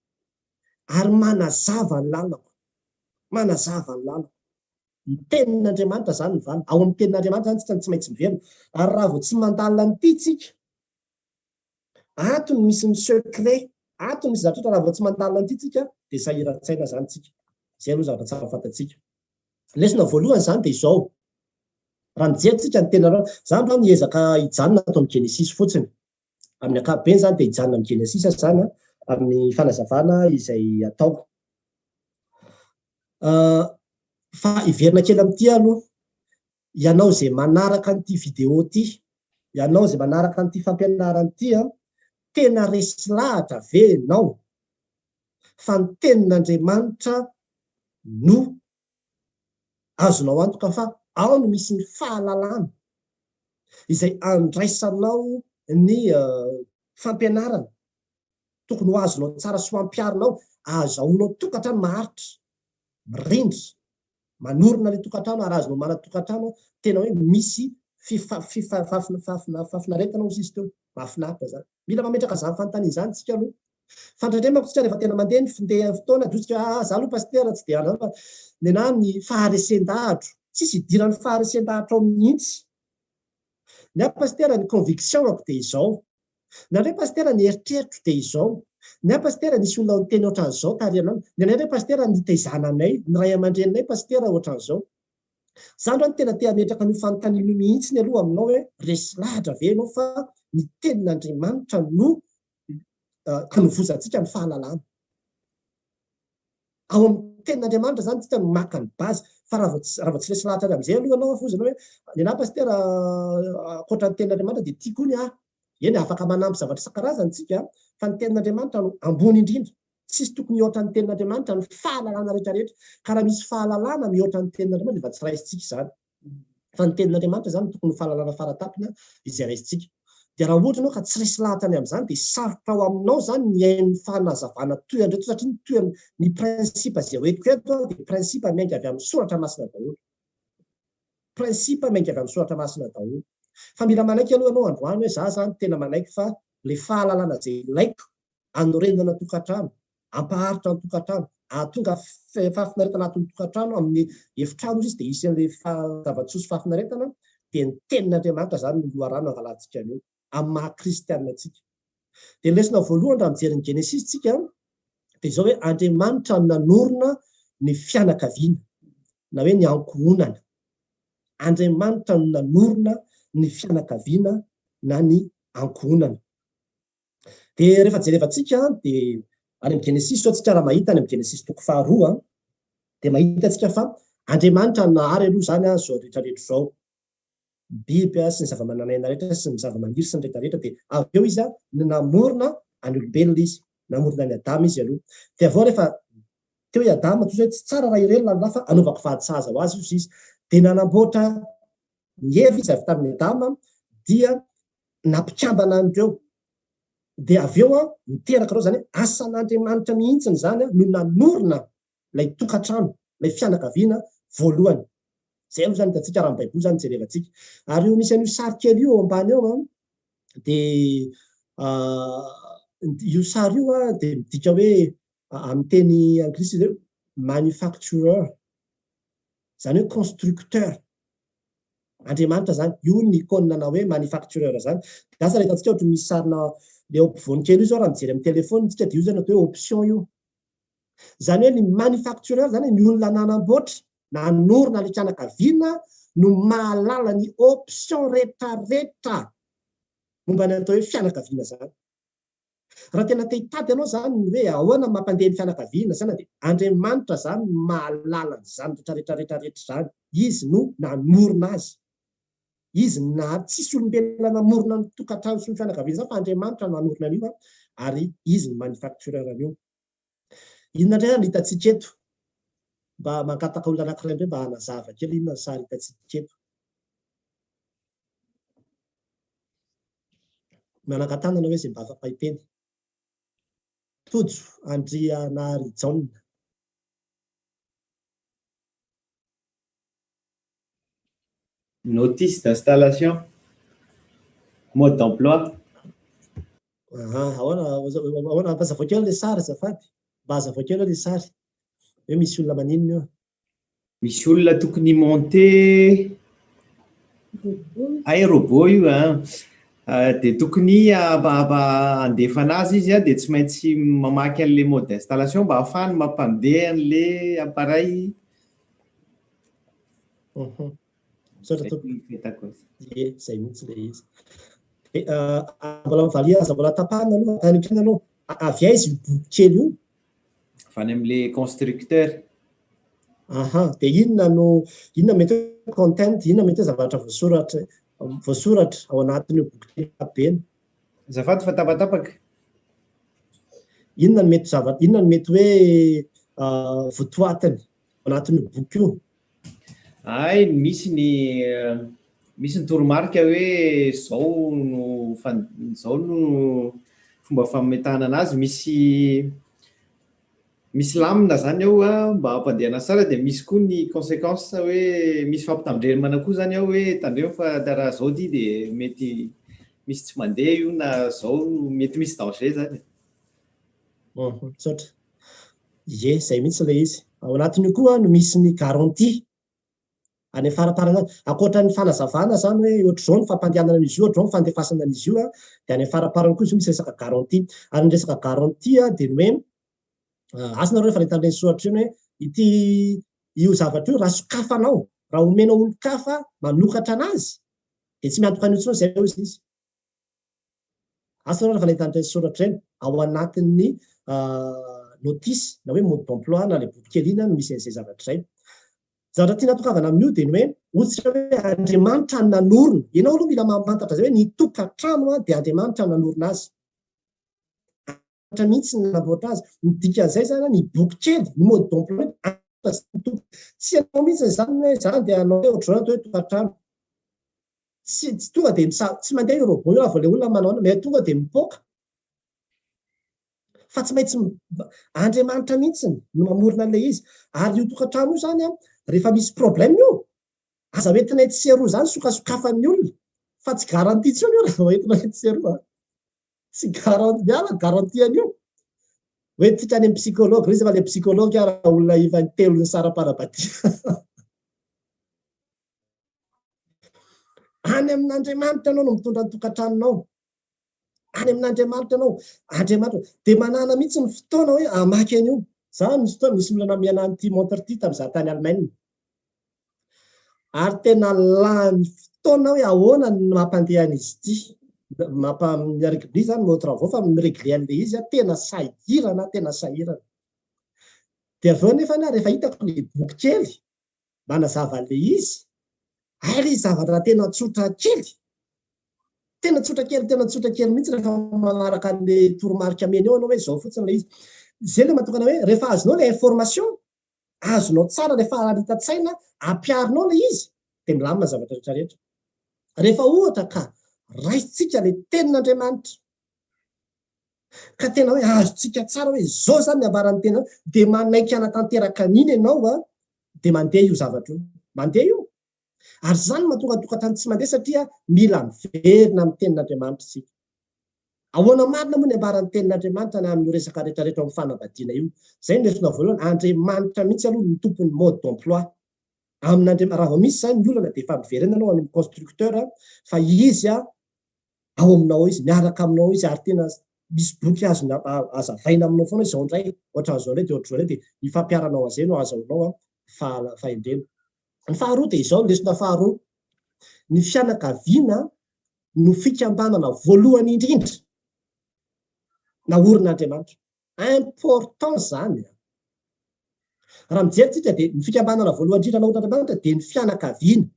ary manazava ny lalako. Manazava ny lalako. Ny tenin'Andriamanitra izany ny valiny. Ao amin'ny tenin'Andriamanitra izany tsika no tsy maintsy miverina. Ary raha vao tsy mandalina an'ity tsika, Ato no misy ny secret, ato no misy zavatra rehetra, raha vao tsy mandalina an'ity tsika dia sahiran-tsaina izany tsika. Izay aloha zavatra tsara fantatsika. Lesona voalohany izany dia izao, raha mijery tsika ny tena, za androany hiezaka hijanona ato amin'ny Genesisy fotsiny. Amin'ny ankapobeny izany dia hijanona amin'ny Genesisy aho izany amin'ny fanazavana izay ataoko. Fa hiverina kely amin'ity aho aloha. Ianao izay manaraka an'ity vidéo ity, ianao izay manaraka an'ity fampianarana ity an, tena resy lahatra ve ianao fa ny tenin'Andriamanitra no azonao antoka fa ao no misy ny fahalalana izay andraisanao ny fampianarana tokony ho azonao tsara sy ho ampiharinao ahazahoanao tokantrano maharitra, mirindra. manorina ilay tokantrano ary azonao manan-tokantrano tena hoe misy fahafinaretana hozy izy teo, mahafinaritra izany. Mila mametraka izany fanontaniana izany isika aloha. Fa indraindray manko isika rehefa tena mandeha ny findehan'ny fotoana dia hoy isika ah za aloha pasitera tsy dia fa nenaha ny faharesen-dahatro. Tsisy idiran'ny faharesen-dahatra ao mihitsy. Ny ahy pasitera ny conviction-ako dia izao. Ny anay pasitera ny eritreritro dia izao, ny ahy pasitera nisy olona niteny ohatran'izao tary anao, ny anay indray pasitera nitaizana anay, ny ray aman-dreninay pasitera ohatran'izao. Za androany tena te hametraka an'io fanontaniana io mihitsiny aloha aminao hoe resy lahatra ve ianao fa ny tenin'Andriamanitra no hanovozantsika ny fahalalana. Ao amin'ny tenin'Andriamanitra izany tsika no maka ny base fa raha vao tsy raha vao tsy resy lahatra amin'izay aloha ianao fa hozy ianao hoe nenaha pasitera ankoatra ny tenin'Andriamanitra dia tia koa ny ahy. Eny afaka manampy zavatra isan-karazany tsika fa ny tenin'Andriamanitra no ambony indrindra. Tsisy tokony hihoatra ny tenin'Andriamanitra ny fahalalana rehetra rehetra. Ka raha misy fahalalana mihoatra ny tenin'Andriamanitra dia efa tsy raisintsika izany. Fa ny tenin'Andriamanitra izany no tokony ho fahalalana faratapony izay raisintsika. Dia raha ohatra ianao ka tsy resy lahatra ny amin'izany dia sarotra ao aminao izany ny hihaino ny fanazavana toy an'ireto satria ny toy ny principe izay hoentiko eto dia principe miainga avy amin'ny soratra masina daholo. Principe miainga avy amin'ny soratra masina daholo. Fa mila manaiky aloha ianao androany hoe za izany tena manaiky fa ilay fahalalana izay ilaiko hanorenana tokantrano, hampaharitra ny tokantrano, hahatonga fahafinaretana anatin'ny tokantrano, amin'ny efitrano izy dia hisy an'ilay zava-tsoa sy fahafinaretana, dia ny tenin'Andriamanitra izany no loharano angalantsika an'io, amin'ny maha kristianina antsika. Dia ny lesona voalohany raha mijery ny Genesisy tsika dia izao hoe Andriamanitra no nanorina ny fianakaviana na hoe ny ankohonana. Andriamanitra no nanorina ny fianakaviana na ny ankohonana. Dia rehefa jerevantsika dia Any amin'ny Genesisy izao tsika raha mahita any amin'ny Genesisy toko faharoa dia mahita tsika fa Andriamanitra no nahary aloha izany izao rehetra rehetra izao. Biby sy ny zava-manan'aina rehetra sy ny zava-maniry sy ny rehetra rehetra dia avy eo izy no namorona an'ny olombelona izy. Namorona an'i Adama izy aloha. Dia avy eo rehefa teo i Adama toa izay tsy tsara raha irery lalahy fa anaovako vady sahaza ho azy izy. Dia nanamboatra ny Eva izy avy tamin'i Adama dia nampikambana an'ireo. Dia avy eo niteraka ireo, izany hoe asan'Andriamanitra mihitsy izany no nanorina ilay tokantrano, ilay fianakaviana voalohany. Izay aloha izany hitantsika raha ny Baiboly izany jerevantsika. Ary io misy an'io sary kely io ao ambany eo dia io sary io dia midika hoe amin'ny teny anglisy izy hoe manufacturer, izany hoe constructeur. Andriamanitra izany, io ny icône na hoe manufacturer izany. Dia asa raha hitantsika ohatra misy sarina le ao ampovoany kely io izao raha mijery amin'ny téléphone isika dia io izany atao hoe option io. Izany hoe ny manufacturer izany ny olona nanamboatra, nanorina ilay fianakaviana no mahalala ny option retraretra momba ny atao hoe fianakaviana izany. Raha tena te hitady ianao izany ny hoe ahoana ny mampandeha ny fianakaviana saina dia Andriamanitra izany no mahalala an'izany retraretra retraretra izany. Izy no nanorina azy. Izy no nahary, tsisy olombelona namorona ny tokantrano sy ny fianakaviana izany fa Andriamanitra no nanorina an'io ary Izy no manufacturer an'io. Inona indray no hitantsika eto? Mba mangataka olona anankiray indray mba hanazava kely inona ny sary hitantsika eto. Manangan-tanana hoe izay mba afaka hiteny. Tojo Andrianarijaona. Notice d'installation. Mode d'emploi. Aha, ahoana, ahoana, ampazavao kely ilay sary azafady. Mba hazavao kely ilay sary. Hoe misy olona maninona eo. Misy olona tokony hi-monter hay robot io an, dia tokony handefa anazy izy an, dia tsy maintsy mamaky an'ilay mode d'installation mba hahafahany mampandeha an'ilay appareil. Misaotra tompoko. Ie, izay mihitsy ilay izy. Mbola mivalia, aza mbola tapahina aloha, anontaniana aloha. Avy aiza io boky kely io? Avy any amin'ilay constructeur. Aha, dia inona no, inona mety hoe content, inona mety hoe zavatra voasoratra, voasoratra ao anatin'io boky kely ankapobeny? Azafady fa tapatapaka. Inona no mety zava, inona no mety hoe votoatiny ao anatin'io boky io? Hay, misy ny, misy ny toromarika hoe izao no fan, izao no fomba fametahana anazy, misy misy lamina izany ao mba hampandehana azy tsara dia misy koa ny consequence hoe misy fampitandremana koa izany ao hoe tandremo fa raha izao ity dia mety misy tsy mandeha io na izao mety misy danger izany e. Misaotra. Ie, izay mihitsy ilay izy. Ao anatin'io koa no misy ny garantie. Any amin'ny faraparany any. Ankoatra ny fanazavana izany hoe ohatr'izao ny fampandehanana an'izy io, ohatr'izao ny fandefasana an'izy io, dia any amin'ny faraparany koa izy io misy resaka garantie. Ary ny resaka garantie dia ny hoe, asa nareo efa nahita an'ireny soratra ireny hoe ity io zavatra io raha sokafanao, raha omenao olon-kafa manokatra an'azy dia tsy miantoka an'io intsony izay hoy izy. Asa nareo raha efa nahita an'ireny soratra ireny, ao anatin'ny notice na hoe mode d'emploi na ilay boky kely iny no misy an'izay zavatra izay. Zavatra tiana hatongavana amin'io dia ny hoe, hotsika hoe Andriamanitra no nanorina. Ianao aloha mila mahafantatra izay hoe ny tokantrano dia Andriamanitra no nanorina azy. Andriamanitra mihitsy no nanamboatra azy. Ny dikan'izay izany ny boky kely, ny mode d'emploi tsy ianao mihitsy izany hoe izany dia hanao hoe ohatr'izao ny atao hoe tokantrano. Tsy tsy tonga dia misa tsy mandeha io robot io raha vao ilay olona manao mais tonga dia mipoaka. Fa tsy maintsy Andriamanitra mihitsy no mamorona an'ilay izy. Ary io tokantrano io izany an, rehefa misy problème io, aza hoentina etsy sy eroa izany sokasokafan'ny olona fa tsy garantie intsony io raha vao entina etsy sy eroa. Tsy garantie, miala ny garantie an'io. Hoentintsika any amin'ny psychologue, iza fa ilay psychologue ara olona efa intelo nisara-panambadiana. Any amin'Andriamanitra ianao no mitondra ny tokantranonao. Any amin'Andriamanitra ianao. Andriamanitra. Dia manana mihitsy ny fotoana hoe hamaky an'io. Za misy fotoana, misy olona namihana an'ity montre ity tamin'izaho tany Allemagne. Ary tena lany fotoana hoe ahoana no mampandeha an'izy ity. Mampa mi-régler zany mot travaux fa mi-régler an'ilay izy a tena sahirana tena sahirana. Dia avy eo nefa rehefa hitako ilay boky kely manazava an'ilay izy, hay ilay izy zavatra tena tsotra kely. Tena tsotra kely, tena tsotra kely mihitsy rehefa manaraka an'ilay toromarika ameny eo ianao hoe izao fotsiny ilay izy. Izay ilay mahatonga anao hoe rehefa azonao ilay information, azonao tsara ilay faharanitan-tsaina, ampiharinao ilay izy, dia milamina ny zavatra rehetra rehetra. Rehefa ohatra ka raisintsika ilay tenin'Andriamanitra, ka tena hoe azontsika tsara hoe izao izany ny ambaran'ny tena, dia manaiky hanatanteraka an'iny ianao, dia mandeha io zavatra io. Mandeha io. Ary izany no mahatonga ny tokantrano tsy mandeha satria mila miverina amin'ny tenin'Andriamanitra isika. Ahoana marina moa ny ambaran'ny tenin'Andriamanitra ny amin'io resaka rehetra rehetra ao amin'ny fanambadiana io? Izay no lesona voalohany, Andriamanitra mihitsy aloha no tompon'ny mode d'emploi. Amin'Andriamanitra, raha vao misy izany ny olana dia efa miverena ianao any amin'ny constructeur fa izy ao aminao ao izy, miaraka aminao ao izy ary tena misy boky azony azavaina aminao foana hoe izao indray, ohatran'izao indray dia ohatr'izao indray dia ny fampiharanao an'izay no ahazahoanao fahendrena. Ny faharoa dia izao, ny lesona faharoa, ny fianakaviana no fikambanana voalohany indrindra naorin'Andriamanitra. Important izany an! Raha mijery tsika dia ny fikambanana voalohany indrindra naorin'Andriamanitra dia ny fianakaviana.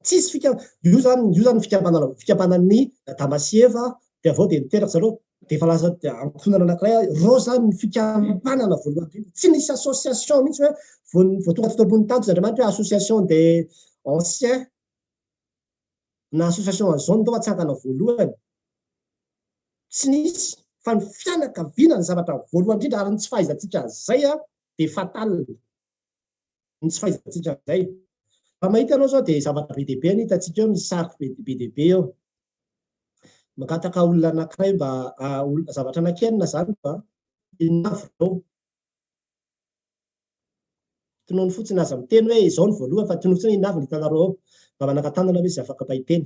Tsisy fika, io zany, io zany fikambanana, fikambanan'ny Adama sy Eva, dia avy eo dia niteraka zareo, dia efa lasa ankohonana anankiray, ireo zany ny fikambanana voalohany indrindra. Tsy nisy association mihitsy hoe vao vao tonga teto ambony tany Andriamanitra hoe association des anciens na association an'izao no tao atsangana voalohany. Tsy nisy fa ny fianakaviana ny zavatra voalohany indrindra ary ny tsy fahaizantsika an'izay dia fatal. Ny tsy fahaizantsika an'izay. Raha mahita ianao izao dia zavatra be dia be no hitantsika eo, misy sary be dia be eo. Mangataka olona anankiray mba, olona, zavatra anankienina izany mba inona avy ireo. Tonony fotsiny, aza miteny hoe izao no voalohany fa tonony fotsiny hoe inona avy no hitanareo ao. Mba manangan-tanana ve izay afaka mba hiteny.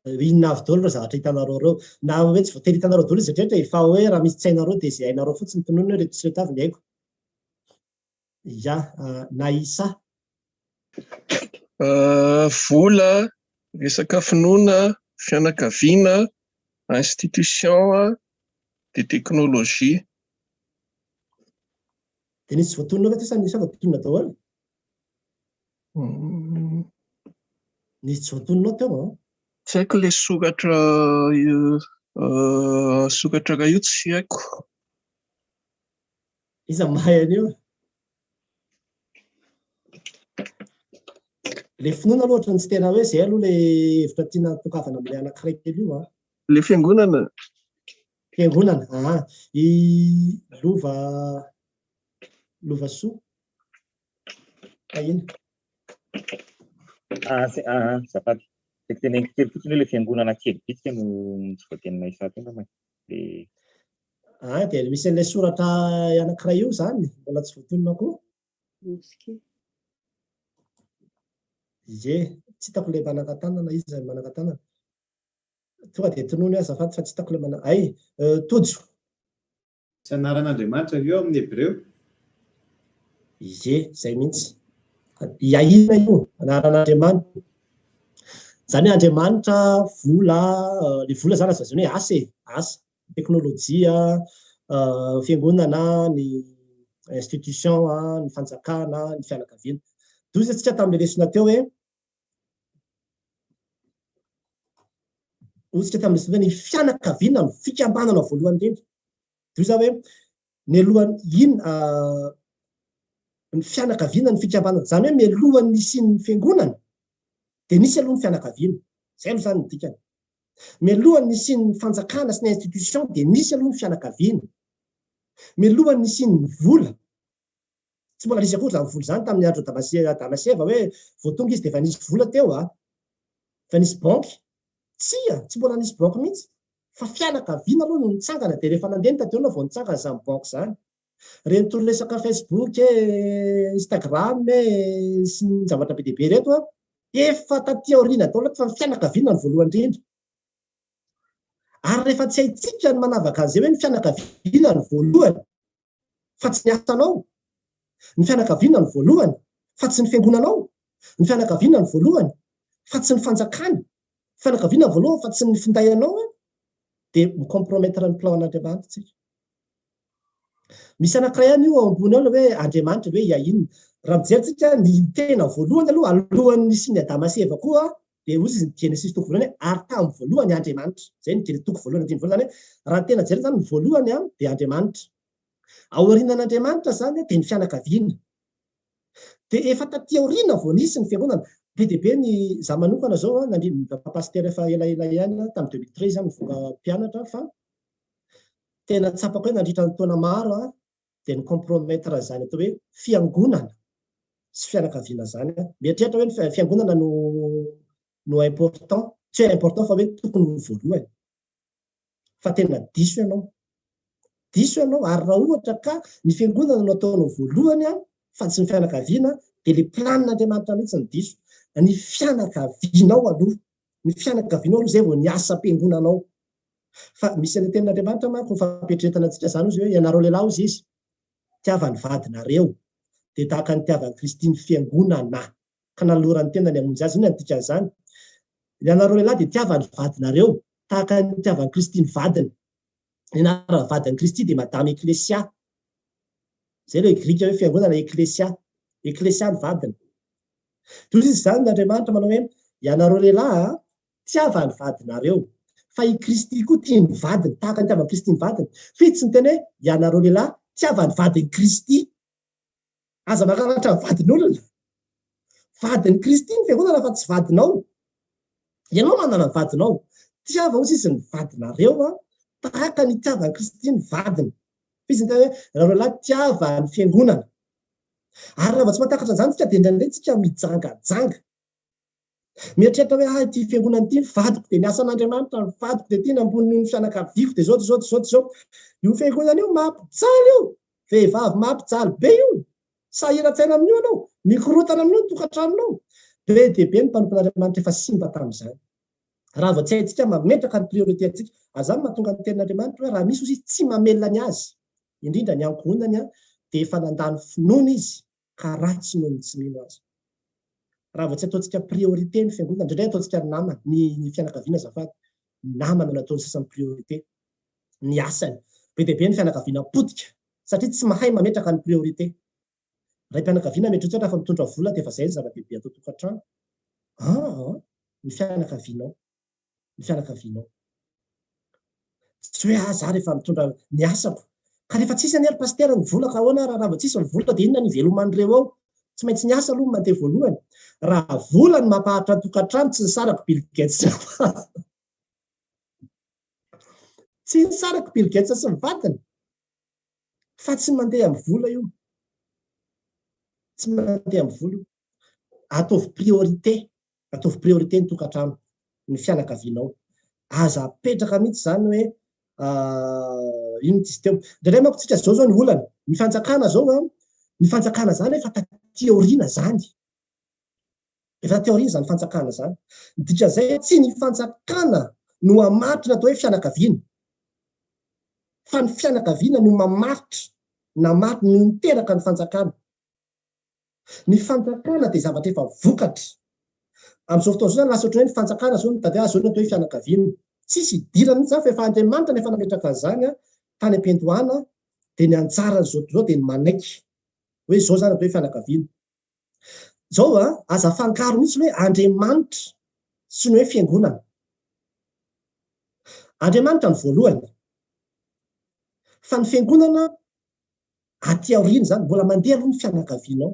Inona avy daholo ireo zavatra hitanareo ireo? Na hoe tsy voatery hitanareo daholo izy rehetra e, fa hoe raha misy tsy hainareo dia izay hainareo fotsiny tononina hoe ireto sy ireto avy ny haiko. Ya, Naïssa. Vola, resaka finoana, fianakaviana, institution, dia teknolojia. Dia nisy voatonona ve teo sa nisy voatonona daholo? Nisy tsy voatonona teo an? Tsy haiko ilay soratra soratra iray io tsy haiko. Iza mahay an'io? Ilay finoana aloha ohatran'ny tsy tena hoe izay aloha ilay hevitra tiana tongavana amin'ilay anankiray kely io an. Ilay fiangonana. Fiangonana, aa. I Lova, Lovasoa. Tahiana. Ah, se- ah, ah, azafady. Tiako teneniko kely fotsiny hoe ilay fiangonana kely bitika no tsy voateninay saty angamba e. Dia Ah, dia misy an'ilay soratra anankiray io izany, mbola tsy voatonona koa. Mosquée. Ie, tsy hitako ilay manangan-tanana, iza no manangan-tanana? Tonga dia tonony aho azafady fa tsy hitako ilay mana, hay, Tojo. Tsy anaran'Andriamanitra ve io amin'ny Hebreo? Ie, izay mihitsy. Iahiana io, anaran'Andriamanitra. Izany hoe Andriamanitra, vola, ilay vola izany azo lazaina hoe asa e, asa, teknolojia, fiangonana, ny institution, ny fanjakana, ny fianakaviana. Doza isika tamin'ilay lesona teo hoe Hoy isika tamin'ny lesona teo hoe ny fianakaviana no fikambanana voalohany indrindra. Dia hoy izaho hoe mialohan'ny inona ny fianakaviana no fikambanana, izany hoe mialohan'ny nisian'ny fiangonana dia nisy aloha ny fianakaviana. Izay aloha izany ny dikany. Mialohan'ny nisian'ny fanjakana sy ny institution dia nisy aloha ny fianakaviana. Mialohan'ny nisian'ny vola Tsy mbola nisy akory izany vola izany tamin'ny andron'i Adama sy Adama sy Eva hoe vao tonga izy dia efa nisy vola teo a! Efa nisy banky. Tsia, tsy mbola nisy banky mihitsy. Fa fianakaviana aloha no nitsangana dia rehefa nandeha ny taty aoriana vao nitsangana izany banky izany. Ireny toy resaka Facebook e, Instagram e, sy ny zavatra be dia be ireto a, efa taty aoriana daholo fa ny fianakaviana no voalohany indrindra. Ary rehefa tsy haintsika ny manavaka an'izay hoe ny fianakaviana no voalohany fa tsy ny asanao, ny fianakaviana no voalohany fa tsy ny fiangonanao, ny fianakaviana no voalohany fa tsy ny fanjakana, ny fianakaviana no voalohany fa tsy ny finday anao an, dia mi-compromettre ny plan an'Andriamanitra tsika. Misy anankiray ihany io ao ambony ao ilay hoe Andriamanitra hoe ia inona. Raha mijery tsika ny tena voalohany aloha alohan'ny nisian'i Adama sy Eva koa dia hoy izy ny Genesisy toko voalohany hoe ary tamin'ny voalohany Andriamanitra. Izay ny Genesisy toko voalohany andininy voalohany izany hoe raha ny tena jerena izany ny voalohany dia Andriamanitra. Aorianan'Andriamanitra izany dia ny fianakaviana. Dia efa taty aoriana vao nisy ny fiangonana. Be dia be ny, izaho manokana izao nandrindra pasitera efa elaela ihany tamin'ny 2013 aho nivoaka mpianatra fa tena tsapako hoe nandritra ny taona maro aho dia ni-compromettre izany atao hoe fiangonana sy fianakaviana izany aho. Mieritreritra hoe ny fiangonana no no important, tsy hoe important fa hoe tokony ho voalohany. Fa tena diso ianao. Diso ianao ary raha ohatra ka ny fiangonana no ataonao voalohany fa tsy ny fianakaviana dia ilay planin'Andriamanitra mihitsy no diso. Ny fianakavianao aloha, ny fianakavianao aloha izay vao ny asam-piangonanao. Fa misy an'ilay tenin'Andriamanitra manko ny fampieritreretana antsika izany hozy hoe ianareo lehilahy hozy izy, tiava ny vadinareo, dia tahaka ny nitiavan'i Kristy ny fiangonana, ka nanolorany tenany hamonjy azy. Inona no dikan'izany? Ianareo lehilahy dia tiava ny vadinareo, tahaka ny nitiavan'i Kristy ny vadiny. Ny anaran'ny vadin'i Kristy dia Madame Ecclesia. Izay ilay grika hoe fiangonana Ecclesia. Ecclesia ny vadiny. Dia hozy izy izany Andriamanitra manao hoe ianareo lehilahy a, Tiava ny vadinareo, fa i Kristy koa tia ny vadiny, tahaka ny itiavan'i Kristy ny vadiny. Fa izy tsy niteny hoe, ianareo lehilahy, tiava ny vadin'i Kristy. Aza mangalatra ny vadin'olona. Vadin'i Kristy ny fiangonana fa tsy vadinao. Ianao manana ny vadinao. Tiava hozy izy ny vadinareo, tahaka ny itiavan'i Kristy ny vadiny. Fa izy niteny hoe, ianareo lehilahy, tiava ny fiangonana. Ary raha vao tsy mahatakatra an'izany isika dia indraindray isika mijangajanga. Mieritreritra hoe ah ity fiangonana ity ny vadiko dia ny asan'Andriamanitra ny vadiko dia tiana ambony noho ny fianakaviako dia izao dia izao dia izao dia izao. Io fiangonana io mampijaly io. Vehivavy mampijaly be io. Sahiran-tsaina amin'io ianao. Mikorontana amin'io ny tokantranonao. Be dia be ny mpanompon'Andriamanitra efa simba tamin'izany. Raha vao tsy haintsika mametraka ny priorité antsika. Ary izany mahatonga ny tenin'Andriamanitra hoe raha misy ozy izy tsy mamelona ny azy, indrindra ny ankohonany, dia efa nandany finoana izy ka ratsy noho ny tsy mino aza. Raha vao tsy ataontsika priorité ny fiangonana, indraindray ataontsika ny namana, ny ny fianakaviana azafady, ny namana no ataon'ny sasany priorité, ny asany. Be dia be ny fianakaviana potika satria tsy mahay mametraka ny priorité. Raim-pianakaviana mieritreritra fa mitondra vola dia efa izay ny zava-dehibe ato an-tokantrano. Aa ny fianakavianao. ny fianakavianao. Tsy hoe ah za rehefa mitondra ny asako. Ka rehefa tsisy anie ry pasitera ny vola ka ahoana ary raha vao tsisy ny vola dia inona ny hiveloman'ireo ao? Tsy maintsy ny asa aloha no mandeha voalohany. Raha vola no mampahantra ny tokantrano tsy nisarako Bill Gates sy ny vadiny. Tsy nisarako Bill Gates sy ny vadiny. Fa tsy mandeha amin'ny vola io. Tsy mandeha amin'ny vola io. Ataovy priorité. Ataovy priorité ny tokantrano, ny fianakavianao. Aza apetraka mihitsy izany hoe inona izy teo. Indraindray manko tsika izao izao ny olana. Ny fanjakana izao an, ny fanjakana izany efa taty aoriana izany. Efa taty aoriana izany fanjakana izany. Ny dikan'izay tsy ny fanjakana no hamaritra ny atao hoe fianakaviana. Fa ny fianakaviana no mamaritra, namaritra, no niteraka ny fanjakana. Ny fanjakana dia zavatra efa vokatra. Amin'izao fotoana izao izany lasa ohatran'ny hoe ny fanjakana izao no mitady hoe izao no atao hoe fianakaviana. Tsisy idirany mihitsy izany fa efa Andriamanitra no efa nametraka an'izany tany am-piandohana dia ny anjaran'izao tontolo izao dia ny manaiky hoe izao izany atao hoe fianakaviana. Izao an, aza afangaro mihitsy ny hoe Andriamanitra sy ny hoe fiangonana. Andriamanitra no voalohany fa ny fiangonana Aty aoriana izany, mbola mandeha aloha ny fianakavianao.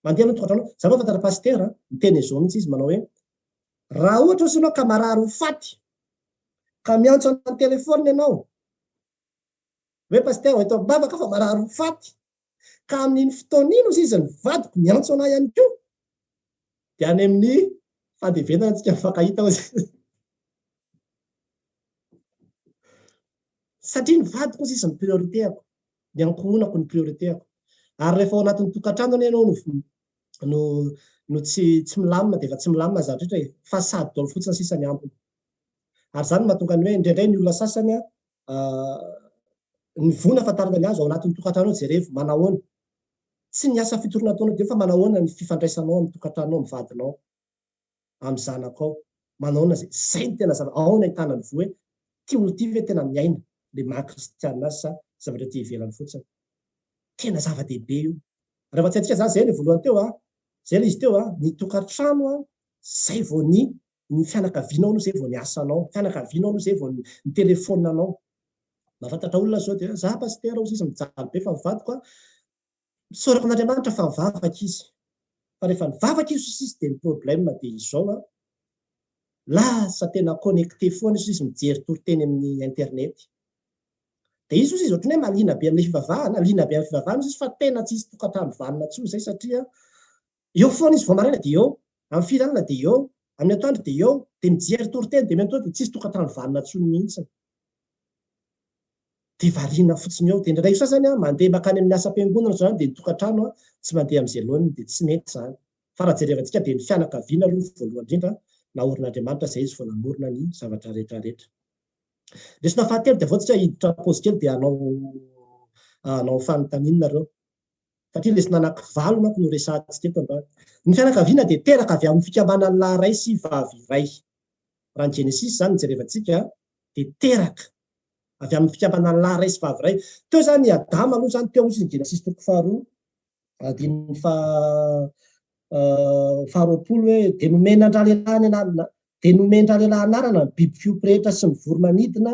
Mandeha aloha ny tokantranonao. Za mahafantatra pasitera, miteny an'izao mihitsy izy, manao hoe, raha ohatra ozy ianao ka marary ho faty, ka miantso anah an-telephone ianao, hoe pasitera ho eto am-bavaka fa marary ho faty, ka amin'iny fotoana iny ozy izy ny vadiko miantso anah ihany koa, dia any amin'ny fandevenana tsika mifankahita ozy izy. Satria ny vadiko ozy izy ny priorité-ako, ny ankohonako ny priorité-ako. Ary rehefa ao anatin'ny tokantrano anie ianao no no no tsy tsy milamina dia efa tsy milamina ny zavatra rehetra e. Façade daholo fotsiny sisa ny ambiny. Ary izany no mahatonga ny hoe indraindray ny olona sasany ny voa nahafantarana ny azy ao anatin'ny tokantrano ao jerevo manahoana. Tsy ny asa fitoriana ataonao dia fa manahoana ny fifandraisanao amin'ny tokantranonao, amin'ny vadinao, amin'ny zanakao. Manahoana izay. Izay no tena zava, ao no ahitana ny voa hoe ity olona ity ve tena miaina ilay maha kristianina azy sa zavatra ety ivelany fotsiny. Tena zava-dehibe io. Raha tsy haintsika izany, izay ilay voalohany teo an, izay ilay izy teo an, ny tokantrano an, izay vao ny ny fianakavianao aloha izay vao ny asanao, fianakavianao aloha izay vao ny telefaoninanao. Mahafantatra olona zao dia za pasitera hozy izy mijaly be fa ny vadiko an, misaorako an'Andriamanitra fa mivavaka izy. Fa rehefa nivavaka izy hozy izy dia ny problème dia izao an, lasa tena connecté foana izy hozy izy mijery toriteny amin'ny internet. Dia izy hozy izy ohatran'ny hoe mahaliana be amin'ilay fivavahana, liana be amin'ny fivavahana hozy izy fa tena tsy hisy tokantrano vanona intsony izay satria eo foana izy vao maraina dia eo, amin'ny firy alina dia eo, amin'ny atoandro dia eo, dia mijery toriteny dia miantoana dia tsisy tokantrano vanona intsony mihitsy. Dia variana fotsiny eo. Dia indraindray kosa sasany mandeha mankany amin'ny asam-piangonana ohatr'izany dia ny tokantrano tsy mandeha amin'izay laoniny dia tsy mety izany. Fa raha jerevantsika dia ny fianakaviana aloha no voalohany indrindra naorin'Andriamanitra izay izy vao namorona ny zavatra rehetra rehetra. Lesona fahatelo dia avy eo tsika hiditra pause kely dia hanao hanao fanontaniana nareo. Satria lesona anankivalo manko no resahantsika eto androany. Ny fianakaviana dia teraka avy amin'ny fikambanan'ny lahy iray sy vavy iray. Raha ny Genesisy izany no jerevantsika dia teraka avy amin'ny fikambanan'ny lahy iray sy vavy iray. Teo izany i Adama aloha izany teo ozy ny Genesisy toko faharoa andininy faha faharoapolo hoe dia nomena an-dralehilahy ny anarana dia nomen-dralehilahy anarana ny biby fiompy rehetra sy ny voro-manidina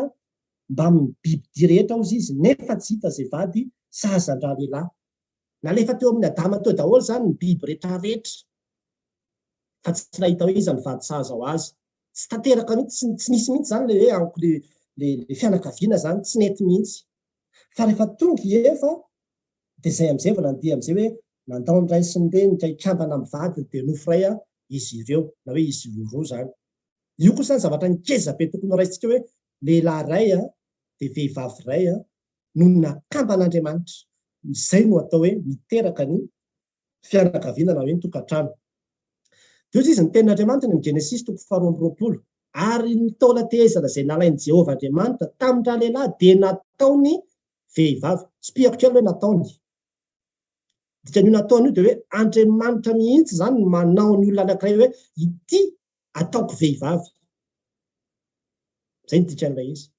mbamin'ny biby-dia rehetra hozy izy nefa tsy hita izay vady sahaza an-dralehilahy. Nalefa teo amin'i Adama teo daholo izany ny biby rehetrarehetra fa tsy nahita hoe iza no vady sahaza ho azy. Tsy tanteraka mihitsy, tsy nisy mihitsy izany ilay hoe amiko ilay fianakaviana izany, tsy nety mihitsy. Fa rehefa tonga i Eva dia izay amin'izay vao nandeha amin'izay hoe nandao ny rainy sy ny reniny ka hikambana amin'ny vadiny dia nofo iray izy ireo na hoe izy roa izany. Io kosa izany zavatra ngeza be tokony ho raisintsika hoe lehilahy iray dia vehivavy iray no nakamban'Andriamanitra. Izay no atao hoe miteraka ny fianakaviana na hoe ny tokantrano. Dia hoy izy ny tenin'Andriamanitra any amin'ny Genesisy toko faharoa amby 20, Ary ny taolan-tehezana izay nalain'i Jehovah Andriamanitra tamin-dralehilahy dia nataony vehivavy. Tsipihako kely hoe nataony. Dikan'io nataony io dia hoe Andriamanitra mihitsy izany no manao ny olona anankiray hoe ity ataoko vehivavy. Izay no dikan'ilay izy.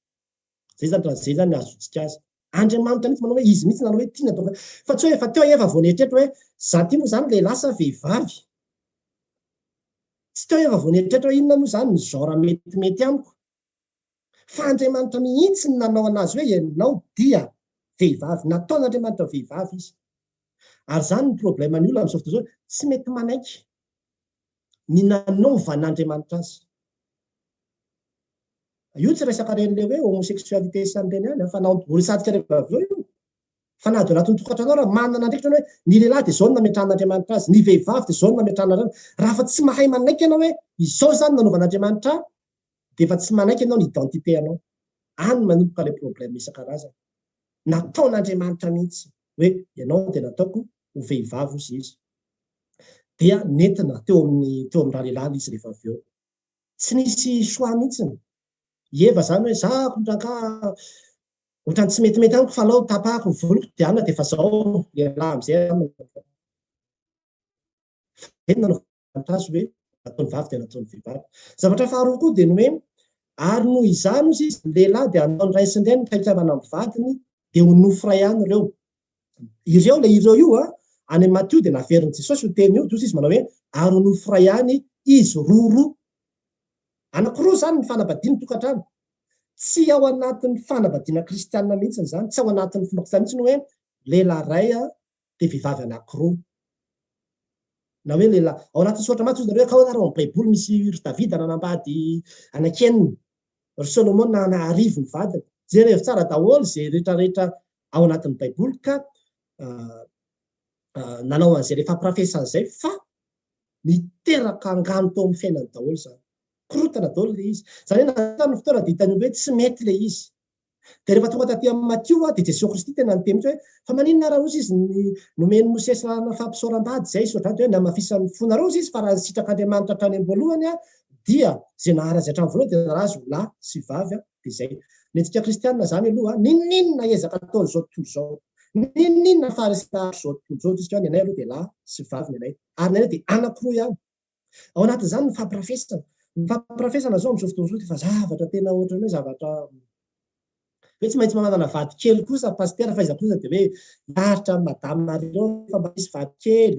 Izay izany raha izay izany no ahazoantsika azy. Andriamanitra mihitsy manao hoe izy mihitsy nanao hoe ity no ataoko. Fa tsy hoe efa teo Eva vao nieritreritra hoe za ity moa izany lehilahy sa vehivavy. Tsy teo Eva vao nieritreritra hoe inona moa izany ny genre metimety amiko. Fa Andriamanitra mihitsy no nanao anazy hoe ianao dia vehivavy. Nataon'Andriamanitra vehivavy izy. Ary izany ny problème ny olona amin'izao fotoana izao, tsy mety manaiky ny nanaovan'Andriamanitra azy. Io tsy resaka ireny le hoe homosexualité sy an'ireny ihany fa na ho resahantsika rehefa avy eo io. Fa na dia ao anatin'ny tokantrano ao raha manana andraikitra ianao hoe ny lehilahy dia izao no nametrahan'Andriamanitra azy, ny vehivavy dia izao no nametrahan'Andriamanitra. Raha fa tsy mahay manaiky ianao hoe izao izany no nanaovan'Andriamanitra ahy dia efa tsy manaiky ianao ny identité anao. Any manomboka ilay problème isan-karazany. Nataon'Andriamanitra mihitsy hoe ianao dia nataoko ho vehivavy hozy izy. Dia nentina teo amin'ny teo amin'ny ralehilahy izy rehefa avy eo. Tsy nisy choix mihitsiny. I Eva zany hoe za rangaha ohatrany tsy metimety amiko fa alao tapahako ny voloko dia anona dia efa zao lehilahy amizay aminy. Fa inona no avantage hoe nataony vavy dia nataony vehivavy. Zavatra faharoa koa dia ny hoe ary noho izany hozy izy ny lehilahy dia hanao ny ray sy ny reniny ka hikambana amin'ny vadiny dia ho nofo iray ihany ireo. Ireo ilay ireo io an, any amin'ny Matio dia naverin'i Jesosy io teny io, dia hozy izy manao hoe ary ho nofo iray ihany izy roroa. Anankiroa izany ny fanambadiana ny tokantrano. Tsy ao anatin'ny fanambadiana kristianina mihitsy izany, tsy ao anatin'ny fomba kristianina mihitsy ny hoe lehilahy iray dia vehivavy anankiroa. Na hoe lehilahy, ao anatin'ny soratra masina hozy nareo hoe kao ary ao amin'ny baiboly misy ry Davida nanambady anankienina, ry Solomona nanaharivo ny vadiny. Jerevo tsara daholo izay rehetra rehetra ao anatin'ny baiboly ka nanao an'izay rehefa fampirafesana izay fa niteraka angano teo amin'ny fiainany daholo izany. Korontana daholo ilay izy. Izany hoe nandritra ny fotoana dia hitan'ny olona hoe tsy mety ilay izy. Dia rehefa tonga taty amin'i Matio dia Jesoa Kristy tena niteny mihitsy hoe fa maninona raha hozy izy ny nomen'i Mosesy lalana fampisaoram-bady izay sy ohatr'izany dia hoe namafisan'ny fonareo hozy izy fa raha ny sitrak'Andriamanitra hatrany am-boalohany. Dia izay nahary azy hatramin'ny voalohany dia nahary azy ho lahy sy vavy dia izay. Ny antsika kristianina izany aloha, n'inon'inona ezaka ataon'izao tontolo izao, n'inon'inona faharesena atr'izao tontolo izao, tsika ny anay aloha dia lahy sy vavy ny anay. Ary ny anay dia anankiroa ihany. Ao anatin'izany ny fampirafesana. Ny fampirafesana izao amin'izao fotoana izao dia efa zavatra tena ohatran'ny hoe zavatra hoe tsy maintsy manana vady kely kosa pasitera fa iza kosa dia hoe hiaritra amin'i madame Marie fa mba misy vady kely,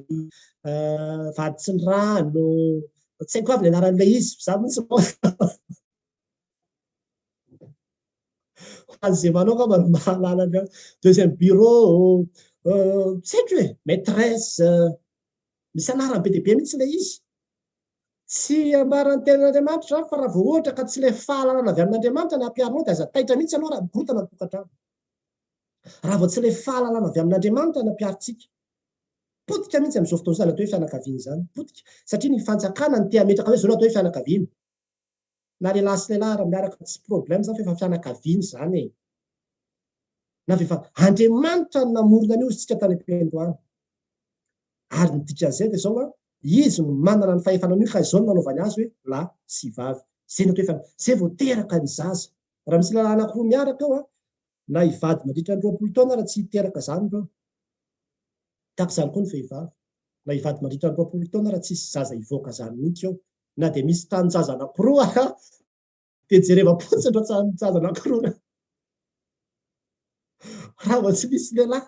vady tsy ny rano, tsy haiko avy ny anaran'ilay izy, za moa tsy Ho an'izay manao angamba no mahalala ny deuxième bureau, tsy haiko e, maîtresse, misy anarany be dia be mihitsy ilay izy. Tsy ambaran'ny tenin'Andriamanitra izany fa raha vao ohatra ka tsy ilay fahalalana avy amin'Andriamanitra no ampiharinao dia aza taitra mihitsy ianao raha mikorontana ny tokantrano. Raha vao tsy ilay fahalalana avy amin'Andriamanitra no ampiharintsika. Potika mihitsy amin'izao fotoana izao izany atao hoe fianakaviana izany. Potika. Satria ny fanjakana no te hametraka hoe izao no atao hoe fianakaviana. Na lehilahy sy lehilahy ary miaraka tsy problème izany fa efa fianakaviana izany e. Na efa Andriamanitra no namorona an'io izy tsika tany am-piandohana. Ary ny dikan'izay dia izao an, Izy no manana ny fahefana an'io ka izao no nanaovany azy hoe lahy sy vavy. Izay no atao hoe fianakaviana. Izay vao teraka ny zaza. Raha misy lehilahy anankiroa miaraka eo an, na hivady mandritra ny 20 taona ary tsy hiteraka izany ireo. Tahaka izany koa ny vehivavy. Na hivady mandritra ny 20 taona ary tsisy zaza hivoaka izany mihitsy eo. Na dia misy tanin-jaza anankiroa ara dia jereva-potsiny ireo tanin-jaza anankiroa ireo. Raha vao tsy misy lehilahy.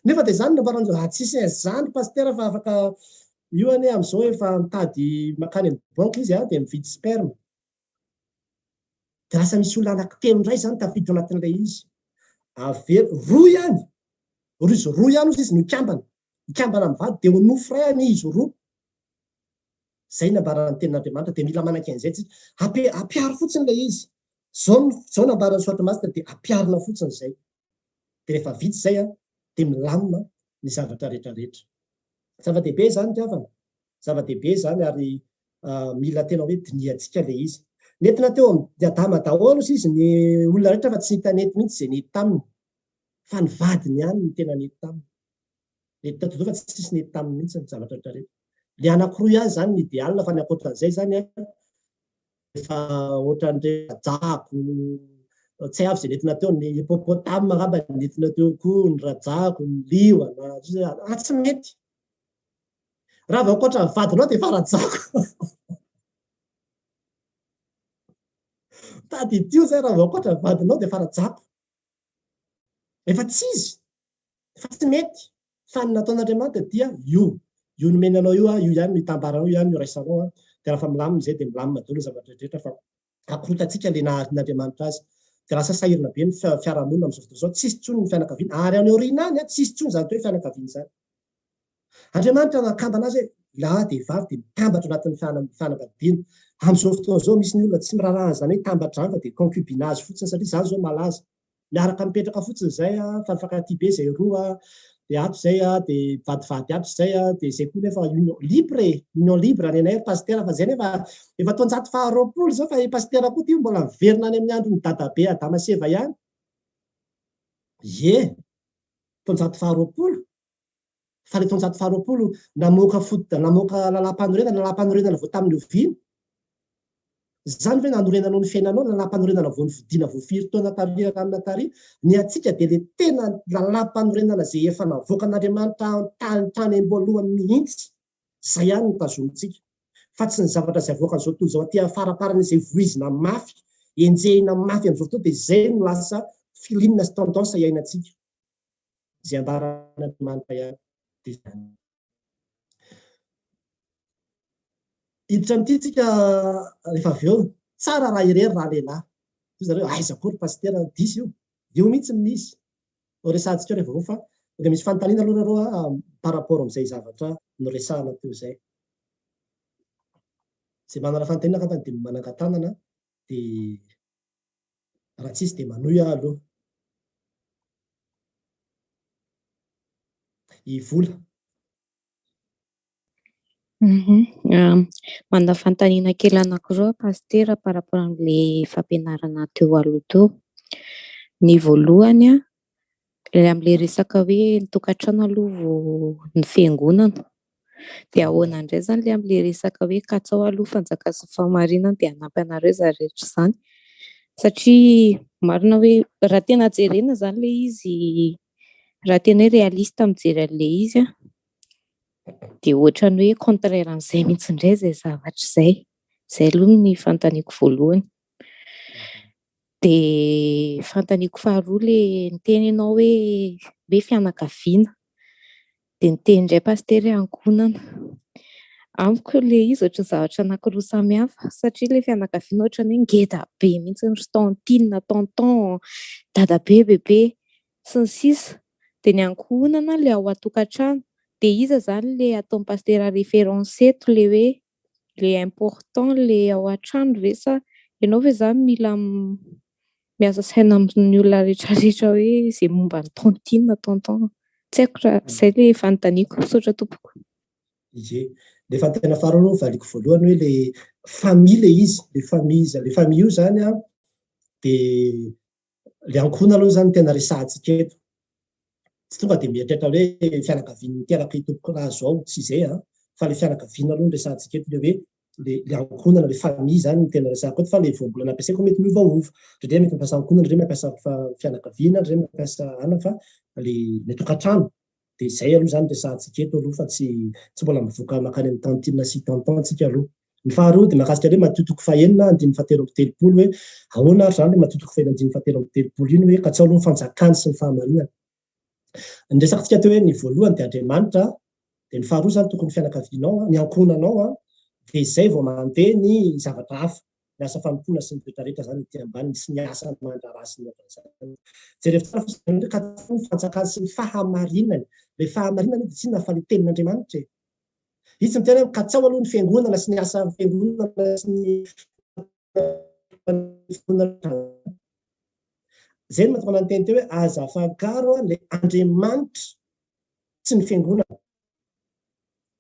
Nefa dia izany no nambaran'i Ah, tsisy an'izany pasitera fa afaka io anie amin'izao efa mitady mankany amin'ny banky izy dia mividy sperme. Dia lasa misy olona anankitelo indray izany tafiditra ao anatin'ilay izy. Avelo, roa ihany. Roa izy roa ihany ozy izy no hikambana. Hikambana amin'ny vady dia ho nofo iray anie izy roa. Izay nambaran'ny tenin'Andriamanitra dia mila manaiky an'izay tsika. Ampi, ampiaro fotsiny ilay izy. Izao no, izao nambaran'ny soratra masina dia ampiharina fotsiny izay. Dia rehefa vita izay an, dia milamina ny zavatra rehetra rehetra. Zava-dehibe izany ry havana. Zava-dehibe izany ary mila tena hoe dinihantsika ilay izy. Nentina teo amin'i Adama daholo ozy izy ny olona rehetra fa tsy hita nety mihitsy izay nety taminy. Fa ny vadiny ihany no tena nety taminy. Nety tato fa tsisy nety taminy mihitsy ny zavatra rehetra rehetra. Ilay anankiroa ihany izany ny idéal fa ny ankoatran'izay izany an, efa ohatran'ireny rajako, tsy hay avy izay nentina teo, ny hippopotame angamba nentina teo koa, ny rajako, ny liona, ah tsy mety. Raha vao ankoatra ny vadinao dia efa rajako. Tadidio izay raha vao ankoatra ny vadinao dia efa rajako. Efa tsy izy, efa tsy mety. Fa ny nataon'Andriamanitra dia io. Io nomeny anao io, io ihany no itambaranao, io ihany no iraisanao. Dia raha fa milamina izay dia milamina daholo ny zavatra rehetra fa akorotantsika ilay naharian'Andriamanitra azy. Dia lasa sahirana be ny fiarahamonina amin'izao fotoana izao. Tsisy intsony ny fianakaviana. Ary any aoriana any, tsisy intsony izany atao hoe fianakaviana izany. Andriamanitra nakambana azy hoe lahy dia vavy dia mitambatra anatin'ny fanambadiana. Amin'izao fotoana izao misy ny olona tsy miraharaha an'izany hoe tambatra izany fa dia concubinage fotsiny satria izany izao malaza. Miaraka mipetraka fotsiny izay fa mifankatia be izay roa dia ato izay dia mivadivady ato izay dia izay koa nefa union libre e, union libre ny anay ry pasitera fa izay nefa efa taonjato faha 20 izao fa i pasitera koa ity mbola miverina any amin'ny andron'i dadabe Adama sy Eva ihany. Ie, taonjato faha 20. Fa ilay taonjato faha 20 namoaka foto namoaka lalàmpanorenana, lalàmpanorenana vao tamin'ny oviana? Izany ve nanorenanao ny fiainanao, lalàmpanorenana vao nofidina vao firy taona tary ranona tary? Ny antsika dia ilay tena lalàmpanorenana izay efa navoakan'Andriamanitra tany tany am-boalohany mihitsy, izay ihany no tazomintsika. Fa tsy ny zavatra izay avoakan'izao tontolo izao aty afaraparany izay voizina mafy, enjehina mafy amin'izao fotoana dia izay no lasa feeling sy tendance iainantsika. Izay ambaran'Andriamanitra ihany dia izany. Hiditra amin'ity tsika rehefa avy eo. Tsara raha irery raha lehilahy. Hoy zareo, aiza koa ry pasitera, diso io. Io mihitsy no izy. Ho resahantsika eo rehefa avy eo fa dia misy fanontaniana aloha nareo par rapport amin'izay zavatra noresahana teo izay. Izay manana fanontaniana angamba dia manangan-tanana dia raha tsisy dia manohy aho aloha. I Vola. Manana fanontaniana kely anankiroa aho Pasitera par rapport amin'ilay fampianarana teo aloha teo. Ny voalohany an, ilay amin'ilay resaka hoe ny tokantrano aloha vao ny fiangonana. Dia ahoana indray izany ilay amin'ilay resaka hoe katsao aloha fanjakana sy ny fahamarinana dia hanampy anareo izany rehetra izany. Satria marina hoe raha tena jerena izany ilay izy, raha tena hoe réaliste mijery an'ilay izy an, dia ohatran'ny hoe contraire an'izay mihitsy indray izay zavatra izay. Izay aloha ny fanontaniako voalohany. Dia fanontaniako faharoa ilay niteny ianao hoe hoe fianakaviana. Dia niteny indray pasitera hoe ankohonana. Amiko ilay izy ohatran'ny zavatra anankiroa samy hafa satria ilay fianakaviana ohatran'ny hoe ngeda be mihitsy ry tantine, tonton, dadabe, bebe sy ny sisa. Dia ny ankohonana ilay ao an-tokantrano. Dia iza izany ilay ataon'i pasitera référence eto ilay hoe le important le ao an-trano ve sa ianao ve zany mila miasa saina amin'ny olona rehetrarehetra hoe izay momba ny tantine na tonton? Tsy haiko raha izay le fanontaniako. Misaotra tompoko. Ie. Le fanontaniana faharoa aloha valiako voalohany hoe le famille le izy, le famille, le famille io zany an de le ankohonana aloha zany no tena resahantsika eto. Tsy tonga dia mieritreritra hoe fianakavian'ny niteraka i tompokolahy zao, tsy izay an, fa le fianakaviana aloha no resahantsika eto, le hoe le le ankohonana, le famille zany no tena resahako eto fa le voambolana ampiasaiko mety miovaova, indraindray mety mampiasa ankohonana, indraindray mampiasa fianakaviana, indraindray mampiasa anona fa le le tokantrano. Dia izay aloha izany resahantsika eto aloha fa tsy tsy mbola mivoaka mankany amin'ny tantine sy tonton tsika aloha. Ny faharoa dia mahakasika ilay Matio toko fahenina andininy fahatelo amby telopolo hoe ahoana ary izany ilay Matio toko fahenina andininy fahatelo amby telopolo iny hoe katsao aloha ny fanjakany sy ny fahamarinany. Ny resakantsika teo hoe ny voalohany dia Andriamanitra, dia ny faharoa izany tokony ny fianakavianao, ny ankohonanao, dia izay vao mandeha ny zavatra hafa. ny asa fanompoana sy ny rehetra rehetra izany ety ambaniny sy ny asa aman-draharaha sy ny ohatran'izany. Jerevo tsara fotsiny hoe katsaho ny fanjakany sy ny fahamarinany. Ilay fahamarinana dia tsy inona fa ilay tenin'Andriamanitra e. Izy tsy miteny hoe katsaho aloha ny fiangonana sy ny asa fiangonana sy ny fiangonana. Izay no mahatonga anah niteny teo hoe aza afangaro ilay Andriamanitra sy ny fiangonana.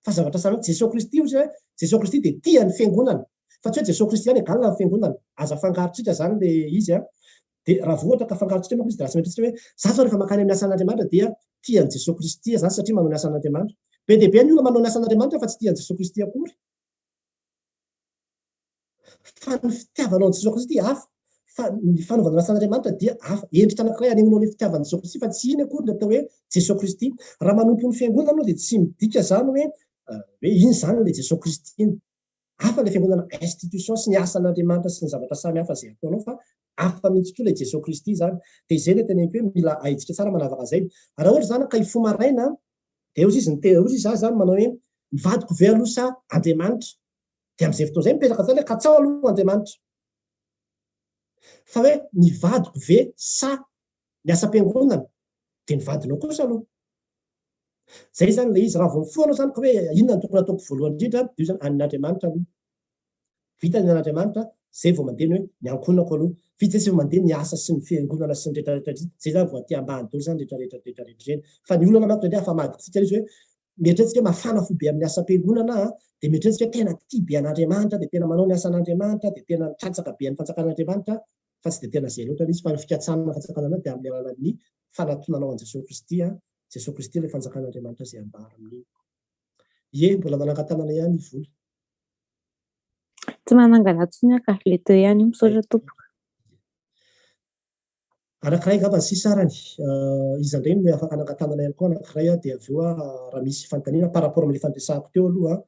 Fa zavatra samy hafa. Jesoa Kristy hoy izy hoe Jesoa Kristy dia tia ny fiangonana. Fa tsy hoe Jesoa Kristy ihany égal ny fiangonana. Aza afangarontsika izany ilay izy an. Dia raha vao ohatra ka afangarontsika manko izy dia lasa mieritreritra hoe za zao rehefa mankany amin'ny asan'Andriamanitra dia tia an'i Jesoa Kristy aho izany satria manao ny asan'Andriamanitra. Be dia be ny olona manao ny asan'Andriamanitra fa tsy tia an'i Jesoa Kristy akory. Fa ny fitiavanao an'i Jesoa Kristy hafa, fa ny fanaovana ny asan'Andriamanitra dia hafa. Endrika anankiray anehoanao ilay fitiavan'i Jesoa Kristy fa tsy iny akory ny atao hoe Jesoa Kristy. Raha manompo ny fiangonana ianao dia tsy midika izany hoe hoe iny izany ilay Jesoa Kristy iny. Hafa ilay fiangonana institution sy ny asan'Andriamanitra sy ny zavatra samy hafa izay ataonao fa hafa mihitsy koa ilay Jesoa Kristy izany. Dia izay ilay teneniko hoe mila haintsika tsara manavaka izay. Raha ohatra izany ka hifoha maraina dia hozy izy niteny, hozy izy za izany manao hoe ny vadiko ve aloha sa Andriamanitra? Dia amin'izay fotoana izay mipetraka an-tsaina hoe katsaho aloha Andriamanitra. Fa hoe ny vadiko ve sa ny asam-piangonana? Dia ny vadinao kosa aloha. Izay izany ilay izy. Raha vao mifoha ianao izany ka hoe inona no tokony hataoko voalohany indrindra, dia io izany an'Andriamanitra aloha. Vita ny an'Andriamanitra, izay vao mandeha ny hoe ny ankohonako aloha. Vita izay vao mandeha ny asa sy ny fiangonana sy ny rehetra rehetra. Izay izany vao aty ambany daholo izany rehetra rehetra rehetra rehetra ireny. Fa ny olana manko indraindray afa-madintsika ilay izy hoe Mieritreritra hoe mafana fo be amin'ny asam-piangonana aho, dia mieritreritra hoe tena tia be an'Andriamanitra, dia tena manao ny asan'Andriamanitra, dia tena mikatsaka be an'ny fanjakan'Andriamanitra, fa tsy dia tena izay loatra ilay izy, fa ny fikatsahana ny fanjakan'Andriamanitra dia amin'ny alalan'ny fanatonanao an'i Jesoa Kristy, Jesoa Kristy ilay fanjakan'Andriamanitra izay ambara amin'iny. Ie, mbola manangan-tanana ihany i Vola. Tsy manangana intsony aho ka, ilay teo ihany io, misaotra tompoko. Anankiray angamba ny sisa arany. Iza indray no afaka hanangan-tanana ihany koa anankiray dia avy eo raha misy fanontaniana par rapport amin'ilay fandresahako teo aloha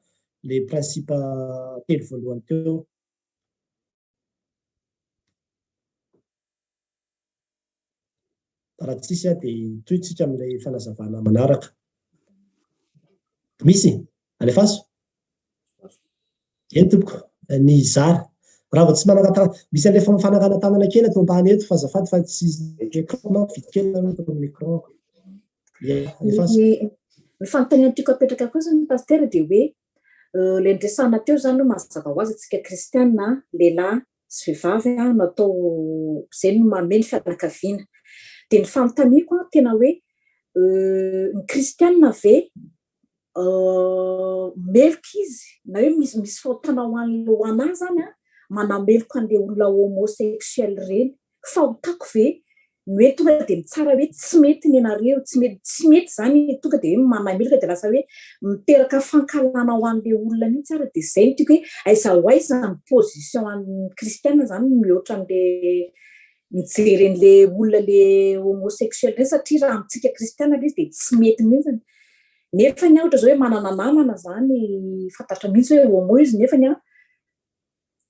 ilay principe telo voalohany teo. Raha tsisy dia hitohy tsika amin'ilay fanazavana manaraka. Misy? Alefaso. Eny tompoko, ny zara. Raha vao tsy manangan-tanana, misy an'ilay fananganan-tanana kely ato ambany eto fa azafady fa tsy écran manko, vita kely nareo ato amin'ny écran. Ie, alefaso. Ny fanontaniana tiako apetraka koa zany Pasitera dia hoe ilay niresahana teo izany hoe mazava ho azy antsika kristiana lehilahy sy vehivavy no atao izay no manome ny fianakaviana. Dia ny fanontaniako tena hoe ny kristiana ve meloka izy na hoe misy misy fahotana ho an'ny ho an'ahy izany an, manameloka an'ilay olona homosexuel ireny. Fahotako ve? Ny hoe tonga dia mitsara hoe tsy mety ny anareo, tsy mety, tsy mety izany, tonga dia hoe manameloka dia lasa hoe miteraka fankahalana ho an'ilay olona mihitsy ary dia izay no tiako hoe aiza ho aiza ny position an'ny kristiana izany mihoatra an'ilay mijery an'ilay olona ilay homosexuel ireny satria raha amintsika kristiana ilay izy dia tsy mety mihitsy. Nefany aho ohatra izao hoe manana namana izany fantatra mihitsy hoe homo izy nefany an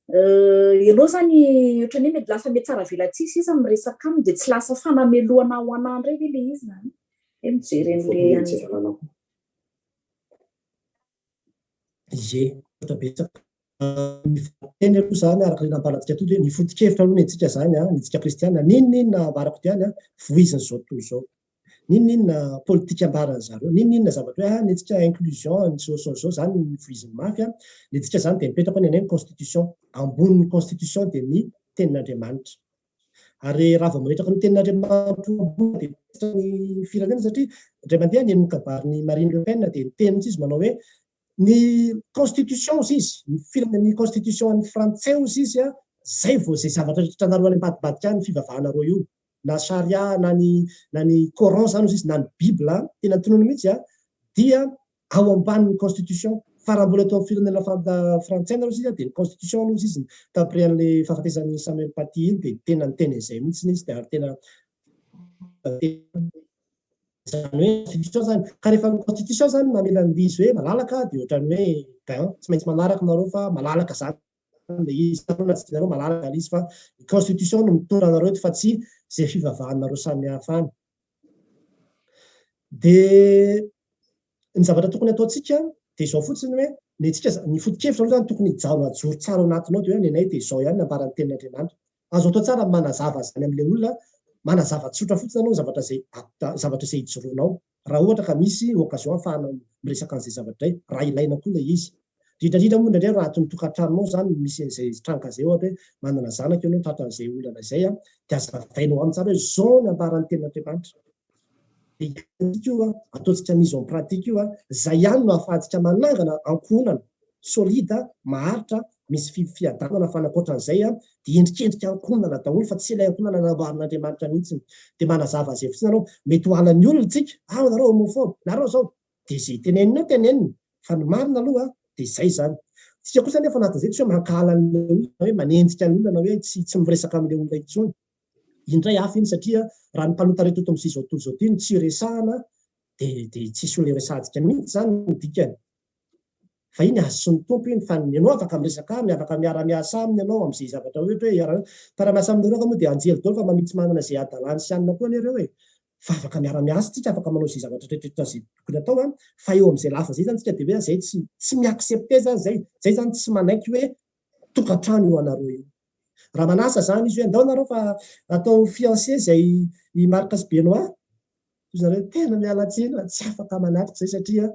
Ianao izany ohatran'ny hoe mety lasa mihatsaravelatsihy sisa miresaka aminy dia tsy lasa fanamelohana ho anà indray ve ilay izy izany? Hoe mijery an'ilay any. Ie, misaotra betsaka. Ny valinteny aloha izany araka ilay nambarantsika teo dia ny foto-kevitra aloha ny antsika izany, ny antsika kristiana, n'inon'inona ambarako dia any, voizin'izao tontolo izao. N'inon'inona politika ambaran'ny zareo, n'inon'inona zavatra hoe ah ny antsika inclusion, ny zao zao zao, zany no voiziny mafy an, ny antsika zany dia mipetraka hoe ny anay ny constitution, ambonin'ny constitution dia ny tenin'Andriamanitra. Ary raha vao mametraka ny tenin'Andriamanitra ho ambony dia tezitra ny firenena satria indray mandeha niheno ny kabarin'i Marine Le Pen dia niteny mihitsy izy manao hoe ny constitution hozy izy, ny firenena, ny constitution an'ny frantsay hozy izy an, zay vao zay zavatra rehetra anareo any ambadibadika any ny fivavahanareo io. na charia na ny na ny coran zany ozy izy na ny bible tena tonony mihitsy a dia ao ambanin'ny constitution fa raha mbola eto amin'ny firenena frantsay nareo izy dia ny constitution aloha izy d'après an'le fahafatesan'i Samuel Paty iny dia tena niteny an'izay mihitsy izy dia ary tena izany hoe constitution zany ka rehefa ny constitution zany mamela an'ilay izy hoe malalaka dia ohatran'ny hoe ben tsy maintsy manaraka nareo fa malalaka zany ilay izy, nareo na tsy tianareo malalaka ilay izy fa ny constitution no mitondra anareo eto fa tsy izay fivavahanareo samihafa any. Dia ny zavatra tokony ataontsika dia izao fotsiny hoe ny antsika ny foto-kevitra aloha izany tokony hijanona hajoro tsara ao anatinao dia hoe ny anay dia izao ihany ny ambaran'ny tenin'Andriamanitra. Azo atao tsara ny manazava izany amin'ilay olona, manazava tsotra fotsiny ianao ny zavatra izay zavatra izay ijoroanao. Raha ohatra ka misy occasion ahafahana miresaka an'izay zavatra izay, raha ilaina koa ilay izy. Indrindra indrindra moa indraindray raha ato ny tokantranonao izany no misy an'izay tranga izay, ohatra hoe manana zanaka ianao tratran'izay olana izay dia azavainao aminy tsara hoe izao ny ambaran'ny tenin'Andriamanitra. Dia iainantsika io, ataontsika mise en pratique io, izay ihany no ahafahantsika manangana ankohonana solide, maharitra, misy fiadanana fa ny ankoatran'izay dia endrikendrika ankohonana daholo fa tsy ilay ankohonana namboarin'Andriamanitra mihitsy. Dia manazava izay fotsiny ianao, mety ho halan'ny olona tsika, ah nareo homophobe, nareo izao, dia izay tenenina eo tenenina fa ny marina aloha dia izay izany. Tsika kosa anefa anatin'izay tsy hoe mankahala an'ilay olona na hoe manenjika ny olona na hoe tsy tsy miresaka amin'ilay olona intsony. Indray hafa iny satria raha ny mpanota rehetra eto amin'izao tontolo izao ity no tsy resahana dia dia tsisy olona iresahantsika mihitsy izany ny dikany. Fa iny azy sy ny Tompo iny fa ny ianao afaka miresaka aminy, afaka miara-miasa aminy ianao amin'izay zavatra ohatra hoe hiara mpiara-miasa aminareo angaha moa dia anjely daholo fa mba tsy manana izay hadalany sy anona koa anie ireo e! Fa afaka miara-miasa tsika, afaka manao izay zavatra rehetrarehetra izay tokony atao an, fa eo amin'izay lafiny izay zany tsika dia hoe zay tsy tsy mi-accepter zany zay, zay zany tsy manaiky hoe tokantrano io anareo io. Raha manasa zany izy hoe andao nareo fa atao fiancé zay i Marc sy Benoit, hoy zareo tena miala tsiny fa tsy afaka manatrika zay satria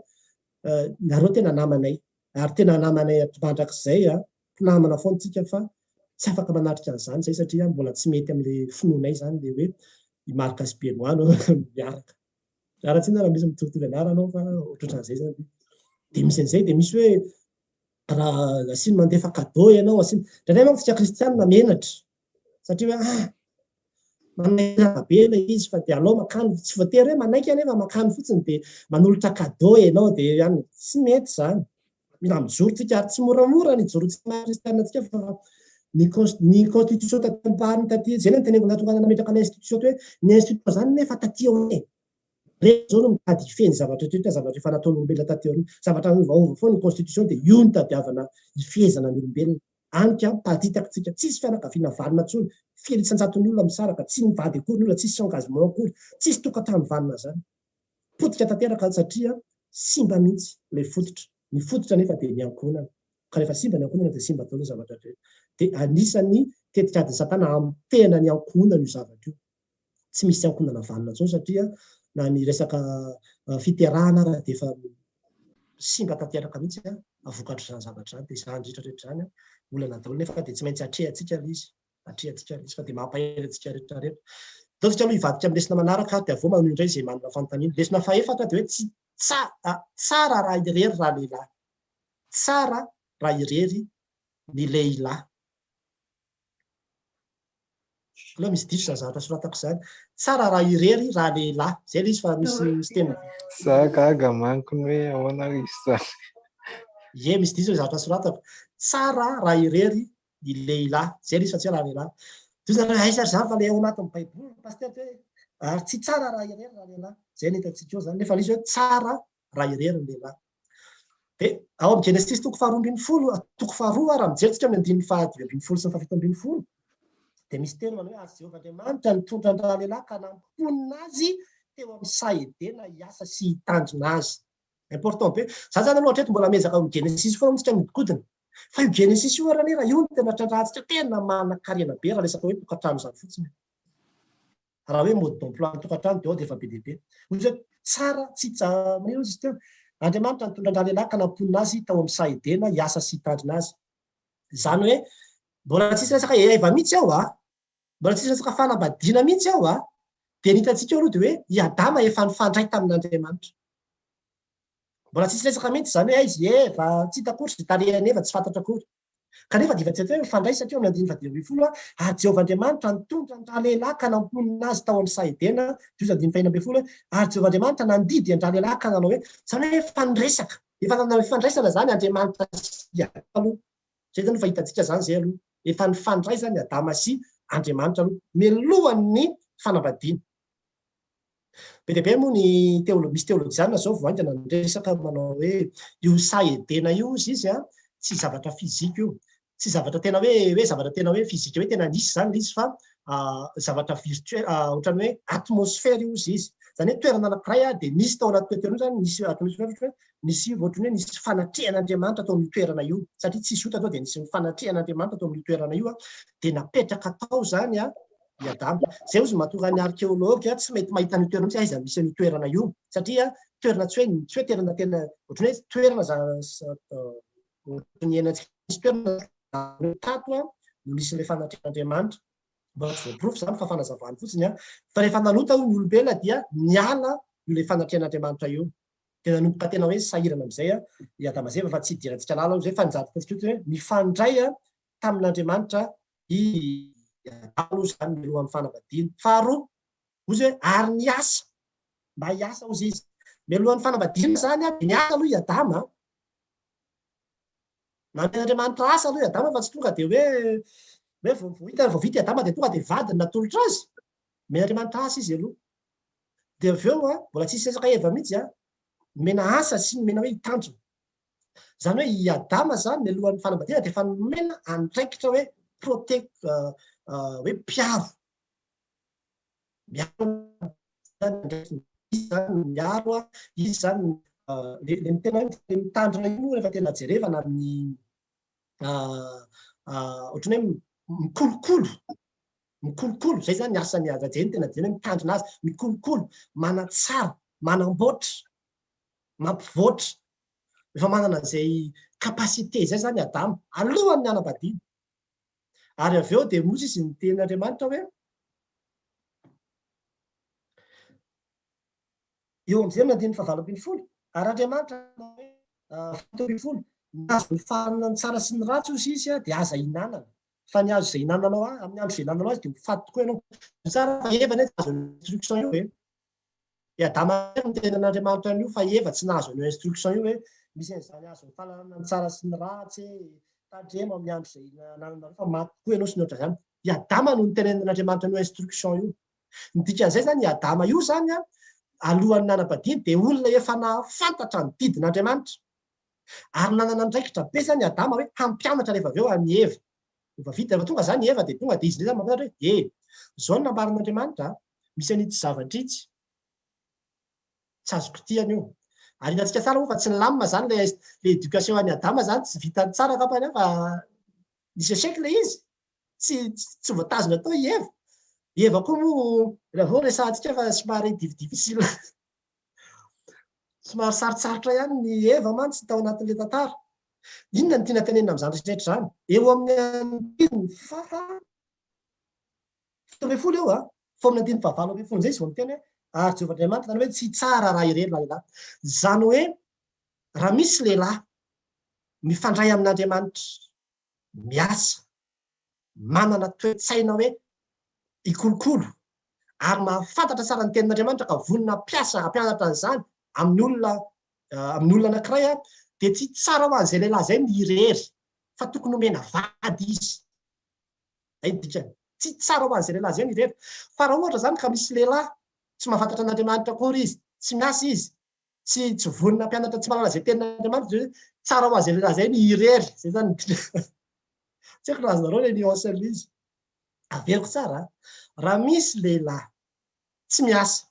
nareo tena namanay ary tena namanay mandrakizay an, mpinamana foana tsika fa tsy afaka manatrika an'izany izay satria mbola tsy mety amin'ilay finoanay izany ilay hoe i Marc sy Benoit no miaraka. Miala tsiny raha misy mitovitovy anarana ao fa ohatrohatran'izay izany. Dia misy an'izay dia misy hoe raha asiany mandefa cadeau ianao, asiany, indraindray manko tsika kristianina menatra satria hoe ah manahirana be ilay izy fa dia alao makany, tsy voatery hoe manaiky anefa makany fotsiny dia manolotra cadeau ianao dia ihany, tsy mety izany. Mila mijoro tsika ary tsy moramora ny hijoroantsika maha kristianina antsika fa ny ny constitution taty ampariny taty, zay no teneniko nahatonga ahy nametraka ny institution teo hoe ny institution zany nefa taty aoriana e! Reny zao no mitady hifehy ny zavatra eto eto, zavatra efa nataon'olombelona taty aoriana, zavatra miovaova foana ny constitution dia io no tadiavana hifehezana ny olombelona, any ka miparitaka tsika, tsisy fianakaviana vanona intsony, firy isan-jaton'ny olona misaraka, tsy mivady akory ny olona, tsisy engagement akory, tsisy tokantrano vanona zany. Potika tanteraka satria simba mihitsy ilay fototra. Ny fototra anefa dia ny ankohonana. Ka rehefa simba ny ankohonana dia simba daholo ny zavatra rehetra. Dia anisan'ny tetikadin'i Satana hamotehana ny ankohonana io zavatra io. Tsy misy ankohonana vanona intsony satria na ny resaka fiterahana ara dia efa simba tanteraka mihitsy vokatr'izany zavatra izany. Dia izany rehetra rehetra izany olana daholo nefa dia tsy maintsy atrehantsika ilay izy. Atrehantsika ilay izy fa dia mampahery antsika rehetra rehetra. Ndao tsika aloha hivadika amin'ny lesona manaraka dia avy eo manohy indray izay manana fanontaniana. Lesona fahefatra dia hoe tsy tsara raha irery ralehilahy. Tsara raha irery ny lehilahy. Aloha misy diso izany zavatra soratako izany. Tsara raha irery raha lehilahy. Zay ilay izy fa misy misy teny. Za gaga manko ny hoe ahoana ary izy zany. Ie, misy diso ilay zavatra soratako. Tsara raha irery ny lehilahy. Zay ilay izy fa tsy hoe raha lehilahy. Dia hoy zareo hoe aiza ary izany fa ilay ao anatin'ny baiboly pasitera hoe ary tsy tsara raha irery raha lehilahy. Zay no hitantsika eo izany nefa ilay izy hoe tsara raha irery ny lehilahy. Dia ao amin'ny Genesisy toko faharoa ambin'ny folo, toko faharoa, raha mijery tsika amin'ny andininy faha-15 sy ny faha-17, dia misy teny manao hoe ary Jehovah Andriamanitra nitondra an-dralehilahy ka namponina azy teo amin'ny saha Edena hiasa sy hitandrina azy. Important be. Za zany aloha hatreto mbola miezaka amin'ny Genesisy foana moa tsika mihodinkodina. Fa io Genesisy io ary anie raha io no tena trandrahantsika tena manan-karena be raha resaka hoe tokantrano izany fotsiny. Raha hoe mode d'emploi ny tokantrano dia ao dia efa be dia be. Hoy izy hoe tsara tsy maninona hozy izy teo? Andriamanitra nitondra an-dralehilahy ka namponina azy tao amin'ny saha Edena hiasa sy hitandrina azy. Izany hoe mbola tsisy resaka Eva mihitsy ao a! Mbola tsisy resaka fanambadiana mihitsy ao a! Dia ny hitantsika eo aloha dia hoe i Adama efa nifandray tamin'Andriamanitra. Mbola tsisy resaka mihitsy izany hoe aiza i Eva, tsy hita akory izay tarehin'i Eva, tsy fantatra akory. Kanefa dia efa tsy atao hoe mifandray satria ao amin'ny andininy faha-15, ary Jehovah Andriamanitra nitondra an-dralehilahy ka namponina azy tao amin'ny saha Edena, dia hoy andininy faha-16 hoe, ary Jehovah Andriamanitra nandidy an-dralehilahy ka nanao hoe, izany hoe efa niresaka, efa nanana fifandraisana izany Andriamanitra sy Adama aloha. Izay izany no fahitantsika izany izay aloha. Efa nifandray izany Adama sy Andriamanitra aloha, mialohan'ny fanambadiana. Be dia be moa ny teolo, misy teolojiana izao vao haingana niresaka manao hoe io saha Edena io hozy izy an, tsy zavatra physique io. Tsy zavatra tena hoe hoe zavatra tena hoe physique hoe tena nisy izany ilay izy fa zavatra virtuel, ohatran'ny hoe atmosphère io hozy izy. Izany hoe toerana anankiray dia nisy tao anatin'io toerana io izany, nisy atmosphère ohatra hoe nisy ohatran'ny hoe nisy fanatrehan'Andriamanitra tao amin'io toerana io. Satria tsisy ota tao dia nisy fanatrehan'Andriamanitra tao amin'io toerana io dia napetraka tao izany i Adama. Izay hozy mahatonga ny arkeology tsy mety mahita an'io toerana mihitsy aiza misy an'io toerana io satria toerana tsy hoe tsy hoe toerana tena ohatran'ny hoe toerana za ohatran'ny iainantsika misy toerana tato no nisy ilay fanatrehan'Andriamanitra. Mbola tsy voaporofo izany fa fanazavany fotsiny an. Fa rehefa nanota hono ny olombelona dia niala io ilay fanatrehan'Andriamanitra io. Dia nanomboka tena hoe sahirana amin'izay i Adama sy Eva fa tsy hidirantsika lalina aloha izay fa ny zavatra hitantsika fotsiny hoe mifandray tamin'Andriamanitra i Adama aloha izany mialohan'ny fanambadiana. Faharoa, hoy izy hoe ary niasa, mba hiasa hozy izy. Mialohan'ny fanambadiana izany dia niasa aloha i Adama. Namen'Andriamanitra asa aloha i Adama fa tsy tonga dia hoe hoe vao vao hita vao vita i Adama dia tonga dia vadiny natolotra azy. Nomen'Andriamanitra asa izy aloha. Dia avy eo mbola tsisy resaka Eva mihitsy an, nomena asa sy nomena hoe hitandrina. Izany hoe i Adama izany mialohan'ny fanambadiana dia efa nomena andraikitra hoe protect hoe mpiaro. Miaro izany andraikiny. Izy izany no miaro, izy izany le le tena hoe le mitandrina io moa rehefa tena jerevana amin'ny ohatran'ny hoe mikolokolo, mikolokolo, izay izany ny asan'ny raha jerena tena jerena hoe mitandrina azy, mikolokolo, manatsara, manamboatra. mampivoatra, efa manana an'izay capacité izay izany Adama, alohan'ny hanambadiana. Ary avy eo dia moa izy niteny Andriamanitra hoe, eo amin'izay amin'ny andininy fahavalo ambin'ny folo, ary Andriamanitra nanao hoe, 17, ny hazo ny fahalalana ny tsara sy ny ratsy hozy izy dia aza ihinanana, fa ny hazo izay ihinananao azy, amin'ny andro izay ihinananao azy dia ho faty tokoa ianao. Tsara fa Eva anie tsy nahazo an'io instruction io e. I Adama irery no niteny an'Andriamanitra an'io fa i Eva tsy nahazo an'io instruction io hoe misy an'izany azon'ny fahalalana ny tsara sy ny ratsy e, tandremo amin'ny andro izay hinananareo fa maty tokoa ianao sy ny ohatran'izany. I Adama no nitenenan'Andriamanitra an'io instruction io. Ny dikan'izay izany i Adama io izany an, alohan'ny nanambadiany dia olona efa nahafantatra ny didin'Andriamanitra. Ary nanana andraikitra be izany i Adama hoe hampianatra rehefa avy eo an'i Eva. Rehefa vita, rehefa tonga izany i Eva dia tonga dia izy indray izany mampianatra hoe e, izao no nambaran'Andriamanitra a, misy an'itsy zavatra itsy, tsy azo kitihana io. Ary hitantsika tsara moa fa tsy nilamina izany ilay ilay éducation an'i Adama izany, tsy vitany tsara angambany an, fa nisy échec ilay izy, tsy tsy voatazona tao i Eva. I Eva koa moa raha vao resahantsika fa somary difficile, somary sarotsarotra ihany ny Eva mantsy tao anatin'ilay tantara. Inona no tiana tenenina amin'izany rehetra izany? Eo amin'ny andininy faha 17 eo, fa amin'ny andininy faha 18 amin'izay izy vao miteny hoe ary Jehovah Andriamanitra nanao hoe tsy tsara raha irery raha lehilahy. Izany hoe raha misy lehilahy mifandray amin'Andriamanitra, miasa, manana toe-tsaina hoe hikolokolo. ary mahafantatra tsara ny tenin'Andriamanitra ka vonona hampiasa hampianatra an'izany amin'ny olona amin'ny olona anankiray dia tsy tsara ho an'izay lehilahy izay ny irery fa tokony homena vady izy. Izay ny dikany. Tsy tsara ho an'izay lehilahy izay ny irery. Fa raha ohatra izany ka misy lehilahy tsy mahafantatra an'Andriamanitra akory izy, tsy miasa izy, tsy tsy vonona hampianatra, tsy mahalala izay tenin'Andriamanitra dia hoe tsara ho an'izay lehilahy izay ny irery. Izay izany ny dikany. Tsy haiko raha azonareo ilay nuance an'ilay izy. Averiko tsara, raha misy lehilahy tsy miasa,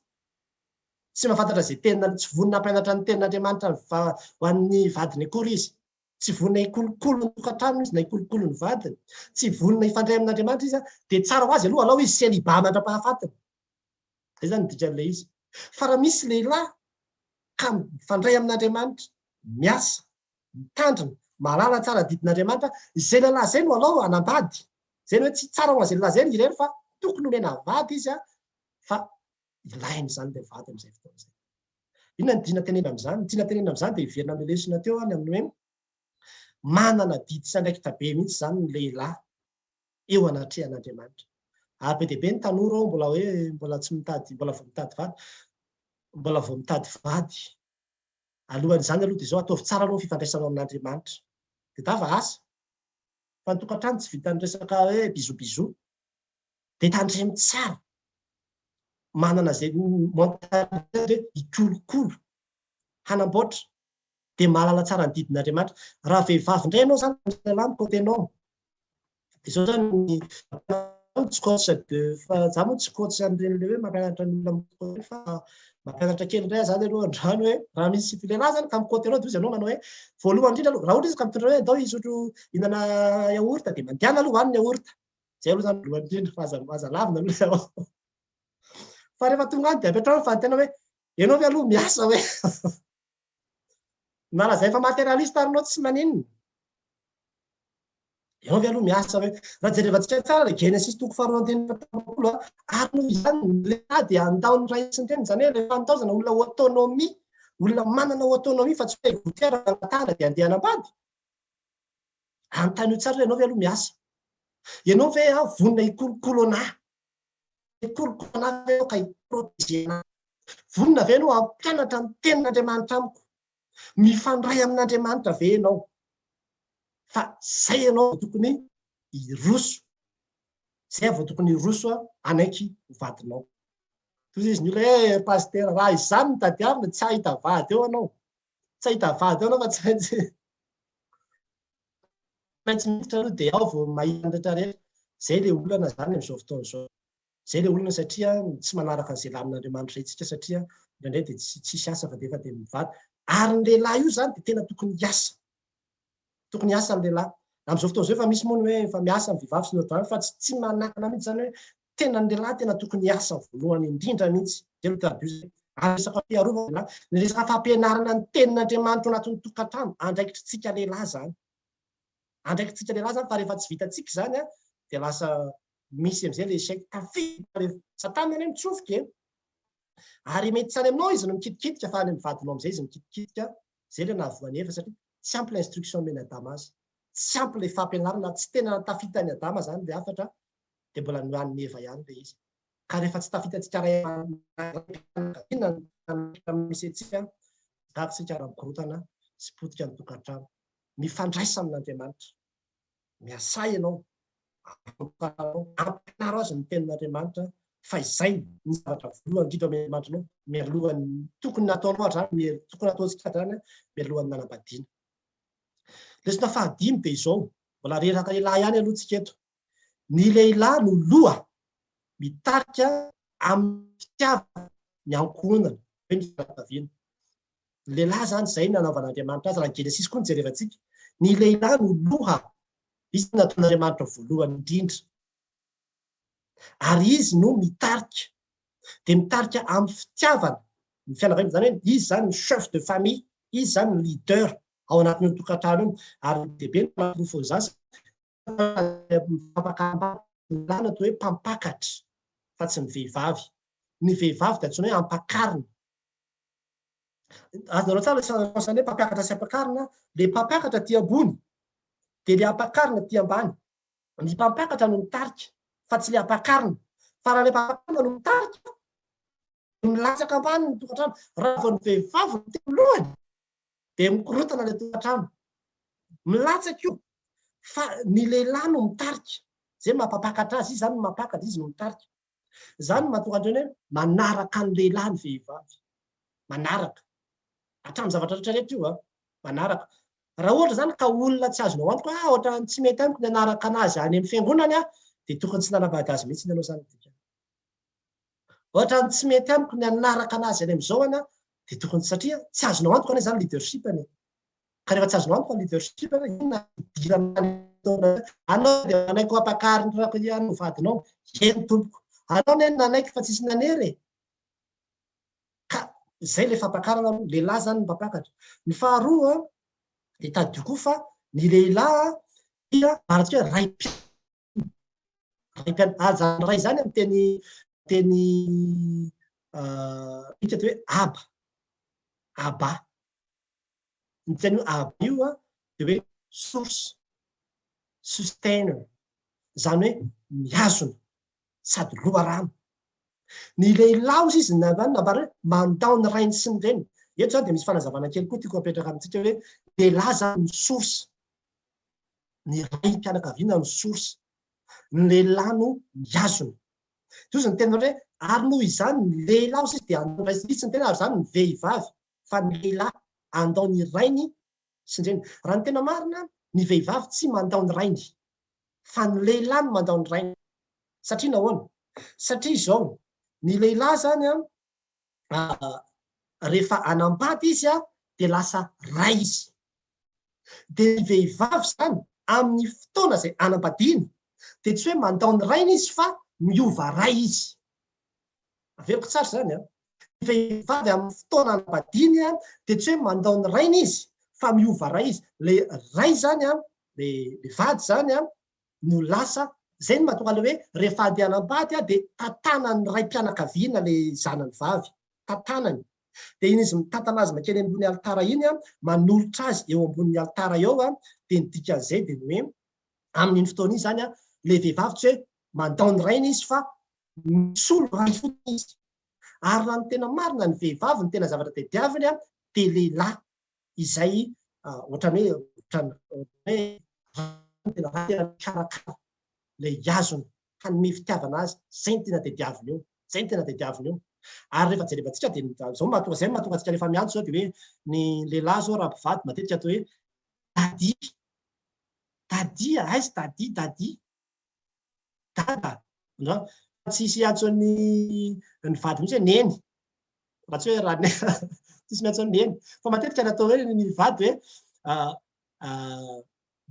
tsy mahafantatra izay tenina, tsy vonona hampianatra ny tenin'Andriamanitra ho an'ny vadiny akory izy, tsy vonona hikolokolo ny tokantranony izy na hikolokolo ny vadiny, tsy vonona hifandray amin'Andriamanitra izy, dia tsara ho azy aloha alao izy célibat mandra-pahafatiny. Izay izany ny dikan'ilay izy. Fa raha misy lehilahy ka mifandray amin'Andriamanitra, miasa, mitandrina, mahalala tsara didin'Andriamanitra, izay lehilahy izay no alao hanambady. Izay no hoe tsy tsara ho an'izay lehilahy izay ny irery fa tokony homena vady izy fa ilainy izany ilay vady amin'izay fotoana izay. Inona no tiana tenenina amin'izany? Ny tiana tenenina amin'izany dia hiverina amin'ilay lesona teo any amin'ny hoe manana adidy sy andraikitra be mihitsy izany ny lehilahy eo anatrehan'Andriamanitra. Ary be dia be ny tanora ao mbola hoe mbola tsy mitady, mbola vao mitady vady, mbola vao mitady vady. Alohan'izany aloha dia izao, ataovy tsara aloha ny fifandraisanao amin'Andriamanitra. Tadiava asa. Fa ny tokantrano tsy vitan'ny resaka hoe bisous bisous. Dia tandremo tsara. Manana izay mentalité hoe hikolokolo, hanamboatra. Dia mahalala tsara ny didin'Andriamanitra. Raha vehivavy indray ianao izany, lehilahy mi-côté-nao. Dia izao izany ny tsy coach de fa za moa tsy coach an'ireny le hoe mampianatra ny olona mi-cote fa mampianatra kely indray aho zany aloha androany hoe raha misy lehilahy zany ka mi-cote anao dia hozy ianao manao hoe voalohany indrindra aloha raha ohatra izy ka mitondra hoe andao hisotro hihinana yaourt dia mandehana aloha hohanina ny yaourt. Zay aloha zany voalohany indrindra fa aza aza lavina aloha zao. Fa rehefa tonga any dia apetraho ny fanontaniana hoe ianao ve aloha miasa hoe na lazainy fa materialiste ary ianao tsy maninona. Ianao ve aloha miasa hoe raha jerevantsika tsara ilay Genesis toko faharoa andininy faha-telopolo ary noho izany ny lehilahy dia handao ny ray sy ny reniny, izany hoe ilay fandaozana olona autonomie, olona manana autonomie fa tsy hoe goûter angatahana dia andeha hanambady. Anontanio tsara hoe ianao ve aloha miasa? Ianao ve vonona hikolokolo anà? Hikolokolo anà ve ianao ka hi-protéger anà? Vonona ve ianao hampianatra ny tenin'Andriamanitra amiko? Mifandray amin'Andriamanitra ve ianao? Fa zay ianao vao tokony hiroso. Zay vao tokony hiroso hanaiky ho vadinao. Toy izy ny olona hoe eh, pasitera, raha izany no tadiavina, tsy hahita vady eo ianao. Tsy hahita vady eo ianao fa tsy maintsy maintsy miditra aloha dia ao vao mahita ny rehetra rehetra. Zay ilay olana izany amin'izao fotoana izao. Izay ilay olana satria tsy manaraka an'izay lamin'Andriamanitra izay isika satria indraindray dia tsy tsisy asa fa dia efa dia mivady. Ary ny lehilahy io izany dia tena tokony hiasa. Tokony hiasa ny lehilahy. Amin'izao fotoana izao efa misy moa ny hoe efa miasa ny vehivavy sy ny ohatr'izany fa tsy tsy manakana mihitsy izany hoe tena ny lehilahy tena tokony hiasa voalohany indrindra mihitsy. Izay no tadidio izay. Ary resaka fiarovana lehilahy, ny resaka fampianarana ny tenin'Andriamanitra ao anatin'ny tokantrano, andraikitritsika lehilahy izany. Andraikitritsika lehilahy izany fa rehefa tsy vitantsika izany dia lasa misy amizay le échec tafiditra le satana anie mitsofoka e ary mety tsy any aminao izy no mikitikitika fa any amin'ny vadinao amizay izy mikitikitika zay le nahavoan'i Eva satria tsy ampy le instruction omen'i Adama azy tsy ampy le fampianarana tsy tena tafita an'i Adama zany le hafatra dia mbola nohanin'i Eva ihany le izy ka rehefa tsy tafitantsika ray aman-dreny misy antsika gaga isika raha mikorotana sy potika ny tokantrano mifandraisa amin'Andriamanitra Miasà ianao, ampianaro azy ny tenin'Andriamanitra fa izay ny zavatra voalohany indrindra omen'Andriamanitra anao mialohan'ny tokony nataonao hatrany, tokony nataontsika hatrany mialohan'ny nanambadiana. Lesona fahadimy dia izao, mbola reraka lehilahy ihany aloha tsika eto. Ny lehilahy no loha mitarika amin'ny fitiavana ny ankohonana, hoe ny fianakaviana. Ny lehilahy izany, izay no nanaovan'Andriamanitra azy, raha ny Genesisy koa no jerevantsika, ny lehilahy no loha, izy no nataon'Andriamanitra voalohany indrindra, ary izy no mitarika, dia mitarika amin'ny fitiavana ny fianakaviana, izany hoe izy izany no chef de famille, izy izany no leader ao anatin'io tokantrano io, ary be dia be ny porofon'izany, fampakaram-bady, ny lehilahy no atao hoe mpampakatra fa tsy ny vehivavy, ny vehivavy dia antsoina hoe ampakarina. Azonareo tsara ilay sens hoe mpampiakatra sy ampakarina, ilay mpampiakatra aty ambony dia ilay ampakarina aty ambany. Ny mpampiakatra no mitarika fa tsy ilay ampakarina. Fa raha ilay mpampakatra no mitarika, dia milatsaka ambany ny tokantrano. Raha vao ny vehivavy no teo lohany, dia mikorontana ilay tokantrano. Milatsaka io. Fa ny lehilahy no mitarika. Izay no mampampakatra azy, izy izany no mampakatra, izy no mitarika. Izany no mahatonga an'ireny hoe manaraka ny lehilahy ny vehivavy. Manaraka. Hatramin'ny zavatra rehetra rehetra io an. Manaraka. Raha ohatra izany ka olona tsy azonao antoka hoe ah ohatran'ny tsy mety amiko ny hanaraka an'azy any amin'ny fiangonana aho, dia tokony tsy nanambady azy mihitsy ianao izany ny dikany. Ohatran'ny tsy mety amiko ny hanaraka an'azy any amin'izao an, dia tokony satria tsy azonao antoka anie izany leadership-ny e. Ka rehefa tsy azonao antoka ny leadership, inona no idirana any taona anao dia manaiky ho ampakariny rako ihany ho vadinao. Eny tompoko. Anao anie no nanaiky fa tsisy nanery e. Ka izay ilay fampakarana aloha, lehilahy izany no mpampakatra. Ny faharoa dia tadidio koa fa ny lehilahy dia ambarantsika hoe raim-pianakaviana. Raim-pianakaviana, izany ray izany amin'ny teny teny grika dia hoe aba, aba. Ny teny hoe aba io dia hoe source, sustainer, izany hoe mihazona sady loharano. Ny lehilahy hozy izy nambara hoe mandao ny rainy sy ny reniny. Eto izany dia misy fanazavana kely koa tiako hapetraka amintsika hoe ny lehilahy izany no source, ny raim-pianakaviana no source, ny lehilahy no mihazona. Dia hozy ny teny hoe ary noho izany ny lehilahy hozy izy dia handao ny ray sy ny teny ary izany ny vehivavy fa ny lehilahy handao ny rainy sy ny reniny. Raha ny tena marina, ny vehivavy tsy mandao ny rainy, fa ny lehilahy no mandao ny rainy. Satria nahoana? Satria izao, ny lehilahy izany an, rehefa hanambady izy an, dia lasa ray izy. Dia ny vehivavy izany, amin'ny fotoana izay hanambadiany, dia tsy hoe mandao ny rainy izy fa miova ray izy. Averiko tsara izany an. Ny vehivavy amin'ny fotoana anambadiany dia tsy hoe mandao ny rainy izy fa miova ray izy. Ilay ray izany an, ilay vady izany an, no lasa, izay no mahatonga ilay hoe rehefa handeha hanambady dia tantanan'ny raim-pianakaviana ilay zanany vavy. Tantanany. Dia iny izy mitantana azy mankeny ambony alitara iny an, manolotra azy eo ambonin'ny alitara eo an, dia ny dikan'izay dia ny hoe amin'iny fotoana iny izany an, ilay vehivavy tsy hoe mandao ny rainy izy fa Misolo rano fotsiny izy. Ary raha ny tena marina, ny vehivavy ny tena zavatra tadiaviny dia lehilahy izay ohatran'ny hoe ohatran'ny hoe tena tena mikarakara ilay azony hanome fitiavana azy, izay no tena tadiaviny eo, izay no tena tadiaviny eo. Ary rehefa jerevantsika dia izao no mahatonga, izay no mahatonga antsika rehefa miantso izao dia hoe ny lehilahy izao raha mpivady matetika atao hoe daddy, daddy, aiza daddy, daddy. Dada, an, fa tsy hisy hiantso ny ny vady mihitsy hoe neny. Raha tsy hoe raha tsisy miantso an'i neny. Fa matetika ny atao hoe ny vady hoe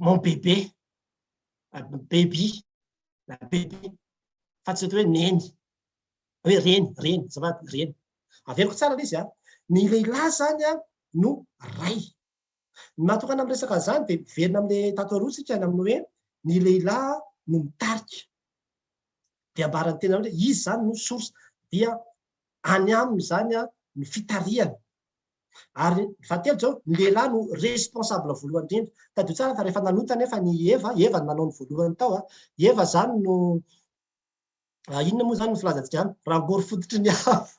mon bébé, baby, na bébé, fa tsy atao hoe neny. Hoe reny, reny, azafady, reny. Averiko tsara ilay izy an. Ny lehilahy izany an no ray. Ny mahatonga anah miresaka an'izany dia miverina amin'ilay tato aloha isika ny amin'ny hoe ny lehilahy no mitarika. Dia ambaran'ny tena hoe izy izany no source dia any aminy izany ny fitarihana. Ary ny fahatelo izao, ny lehilahy no responsable voalohany indrindra. Tadidio tsara fa rehefa nanota anefa ny Eva, Eva no nanao ny voalohany tao, Eva izany no inona moa izany no filazantsika any? Rangory fototry ny afo.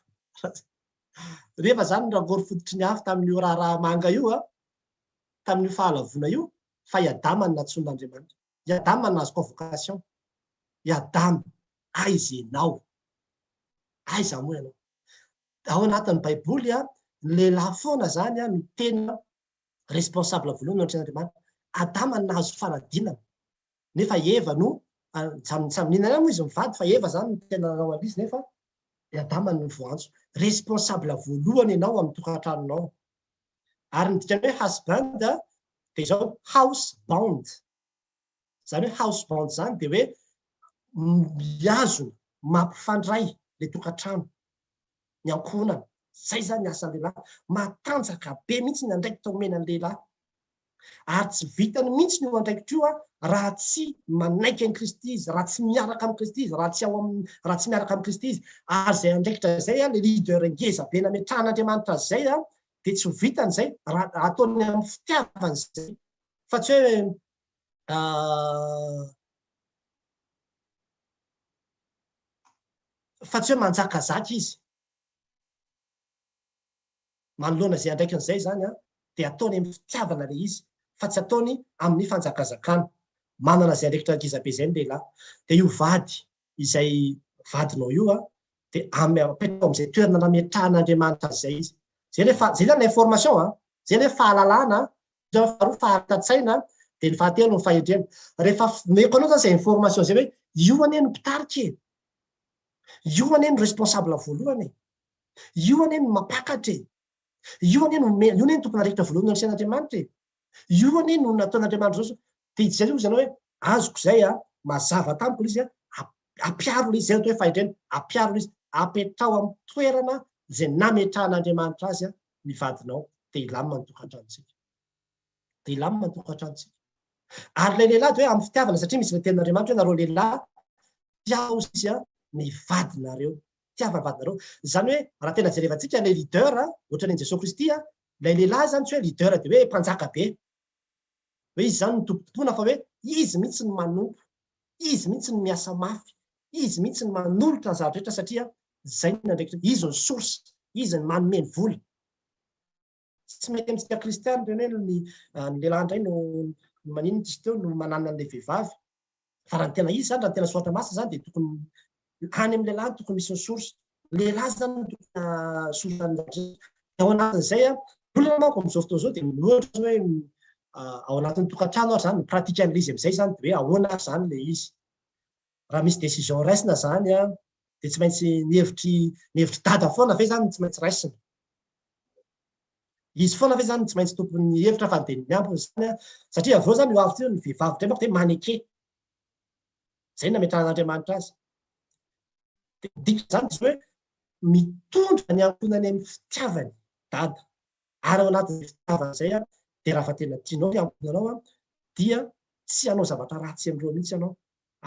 Rehefa izany ny rangory fototry ny afo tamin'io raharaha manga io, tamin'io fahalavoana io, fa i Adama no nantsoin'Andriamanitra. I Adama no nahazo convocation. I Adama, aiza ianao? Aiza moa ianao? Ao anatin'ny Baiboly, ny lehilahy foana izany no tena responsable voalohany eo anatrehan'Andriamanitra. Adama no nahazo fanadinana. Nefa Eva no, samy nihinana ihany moa izy mivady fa Eva izany no tena nanao an'izy nefa i Adama no voantso. Responsable voalohany ianao amin'ny tokantranonao. Ary ny dikan'ny hoe husband dia izao, house bound. Izany hoe house bound izany dia hoe mihazona, mampifandray ilay tokantrano, ny ankohonana. Izay izany ny asan'ny lehilahy. Matanjaka be mihitsy ny andraikitra omena ny lehilahy. Ary tsy vitany mihitsy io andraikitra io raha tsy manaiky an'i Kristy izy, raha tsy miaraka amin'i Kristy izy, raha tsy ao amin'ny, raha tsy miaraka amin'i Kristy izy. Ary izay andraikitra izay, ilay leader ngeza be nametrahan'Andriamanitra azy izay, dia tsy ho vitany izay raha ataony amin'ny fitiavany izay. Fa tsy hoe Fa tsy hoe manjakazaka izy. Manoloana izay andraikiny izay izany dia ataony amin'ny fitiavana ilay izy fa tsy ataony amin'ny fanjakazakana. Manana izay andraikitra ngeza be izay ny lehilahy. Dia io vady izay vadinao io dia apetrao amin'izay toerana nametrahan'Andriamanitra azy izay izy. Izay ilay izay izany information an, izay ilay fahalalana, izay ny faharoa fahareta-tsaina, dia ny fahatelo ny fahendrena. Rehefa omeko anao izany izay information izay hoe io anie no mpitarika e, io anie no responsable voalohany e, Io anie no mampakatra e! Io anie no io anie no tompon'andraikitra voalohany eo amin'ny fiainan'Andriamanitra e! Io anie no nataon'Andriamanitra izao. Dia izay hozy ianao hoe azoko izay a, mazava tamiko ilay izy a, ampiaro ilay izy, izay no atao hoe fahendrena, ampiaro ilay izy, apetraho amin'ny toerana izay nametrahan'Andriamanitra azy ny vadinao, dia hilamina ny tokantranontsika. Dia hilamina ny tokantranontsika. Ary ilay lehilahy dia hoe amin'ny fitiavana, satria misy ilay tenin'Andriamanitra hoe nareo lehilahy, tiavo izy ny vadinareo. Tiava ny vadinareo. Izany hoe raha tena jerevantsika ilay leader, ohatran'ny an'i Jesoa Kristy, ilay lehilahy izany tsy hoe leader dia hoe mpanjaka be, hoe izy izany no tompotompoana fa hoe izy mihitsy no manompo, izy mihitsy no miasa mafy, izy mihitsy no manolotra ny zavatra rehetra satria izay no andraikitra, izy no source, izy no manome ny vola. Tsy mety amintsika kristiana ireny hoe ny lehilahy indray no maninona izy teo no mananana an'ilay vehivavy. Fa raha ny tena izy izany, raha ny tena soratra masina izany dia tokony any amin'ny lehilahy no tokony misy ny source. Ny lehilahy izany no tokony source ny zavatra. Dia ao anatin'izay, ny olana manko amin'izao fotoana izao dia ohatra hoe ao anatin'ny tokantrano ary izany ny pratique an'ilay izy amin'izay izany dia hoe ahoana ary izany ilay izy. Raha misy décision raisina izany dia tsy maintsy ny hevitry ny hevitr'i dada foana ve izany no tsy maintsy raisina? Izy foana ve izany no tsy maintsy tompon'ny hevitra fa dia ny ambiny izany satria avy eo izany io avy eo ny vehivavy indray manko dia maneke. Izay no nametrahan'Andriamanitra azy. Dia ny dikan'izany dia hoe mitondra ny ankohonany amin'ny fitiavany dada. Ary ao anatin'izay fitiavana izay dia raha fa tena tianao ny ankohonanao dia tsy hanao zavatra ratsy amin'ireo mihitsy ianao.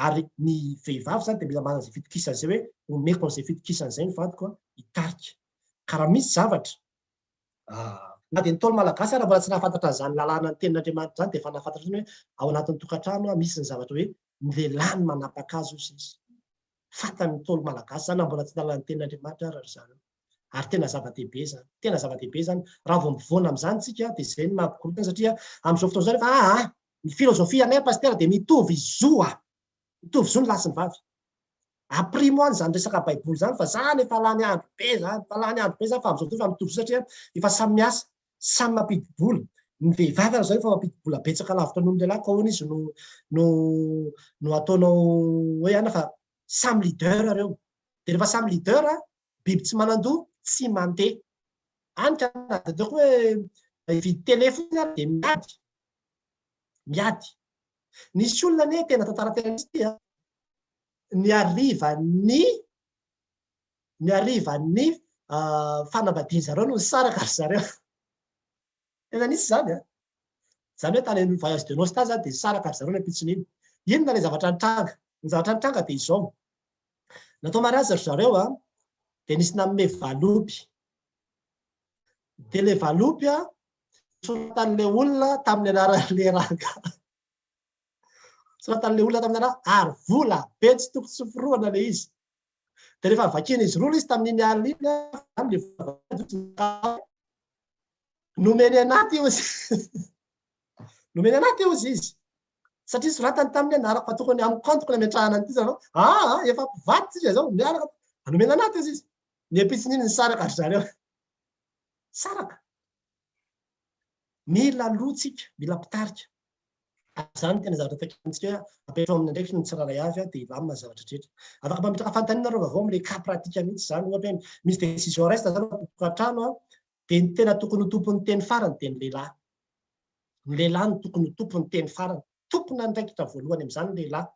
Ary ny vehivavy izany dia mila manana izay fitokisana izay hoe omeko an'izay fitokisana izay ny vadiko hitarika. Ka raha misy zavatra, na dia ny Ntaolo Malagasy ara mbola tsy nahafantatra an'izany lalàna ny tenin'Andriamanitra izany dia efa nahafantatra fotsiny hoe ao anatin'ny tokantrano misy ny zavatra hoe ny lehilahy no manapaka azy hoy izy. Fantan'ny Ntaolo Malagasy izany na mbola tsy nahalala ny tenin'Andriamanitra ara ry zareo. Ary tena zava-dehibe izany. Tena zava-dehibe izany. Raha vao mivoana amin'izany isika dia izay no mampikorontana satria amin'izao fotoana izao rehefa aa ny filozofia anay pasitera dia mitovy zo a! Mitovy zo ny lahy sy ny vavy. Aprimo any izany resaka baiboly izany fa zany efa lany andro be zany, efa lany andro be zany fa amin'izao fotoana efa mitovy zo satria efa samy miasa, samy mampidi-bola. Ny vehivavy ary izao efa mampidi-bola betsaka lavitra noho ny lehilahy ka ahoana izy no no no ataonao hoe ana fa samy leader ireo. Dia rehefa samy leader, biby tsy manan-doha tsy mandeha. Any ka na dia ataoko hoe hividy télé fotsiny ary dia miady. Miady. Nisy olona anie tena tantara tena nisy ity a. Ny harivan'ny ny harivan'ny fanambadian-dry zareo no nisaraka ry zareo. Tena nisy izany a. Izany hoe tany amin'ny voyage de noces tany izany dia nisaraka ry zareo ny ampitson'iny. Inona ilay zavatra nitranga? Ny zavatra nitranga dia izao. Natao mariazy ry zareo a, dia nisy nanome valopy. Dia ilay valopy a, soratan'ilay olona tamin'ny anaran'ilay rangahy. Soratan'ilay olona tamin'ny anarany ary vola be tsy toko tsy forohana ilay izy. Dia rehefa vakian'izy roa ilay izy tamin'iny alina iny, izany ilay vola nomeny anaty ozy. Nomeny anaty ozy izy. Satria soratany tamin'ny anarako fa tokony amin'ny compte-ko nametrahana an'ity zareo. Ah, efa mpivady tsika izao, miaraka. Nomena anaty ozy izy. Ny ampitson'iny nisaraka ry zareo. Saraka. Mila aloha tsika, mila mpitarika. Ary izany no tena zavatra takiantsika hoe apetraho amin'ny andraikiny ny tsirairay avy dia hilamina ny zavatra rehetra. Afaka mametraka fanontaniana nareo vaovao amin'ilay cas pratique mihitsy izany, ohatra hoe misy décision raisina izany ao an-tokantrano dia ny tena tokony ho tompon'ny teny farany dia ny lehilahy. Ny lehilahy no tokony ho tompon'ny teny farany. Tompon'andraikitra voalohany amin'izany ny lehilahy.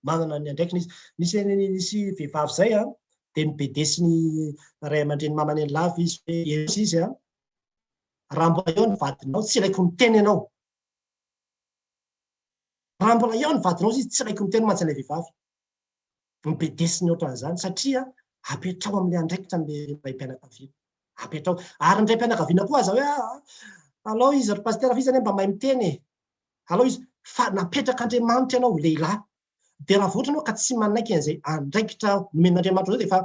Manana ny andraikiny izy. Nisy nisy vehivavy izay dia nobedesin'ny ray aman-dreny mamany an'i lava izy hoe eo izy raha mbola eo ny vadinao tsy ilaiko miteny ianao. Raha mbola eo ny vadinao izy tsy ilaiko miteny mantsy ilay vehivavy. Nobedesiny ohatran'izany satria apetrao amin'ilay andraikitra ny raim-pianakaviana. Apetrao. Ary ny raim-pianakaviana koa aza hoe ah, alao izy ry pasitera fa izy anie mba mahay miteny e. Alao izy. Fa napetrak'Andriamanitra ianao ho lehilahy. Dia raha vao ohatra ianao ka tsy manaiky an'izay andraikitra nomen'Andriamanitra anao dia efa.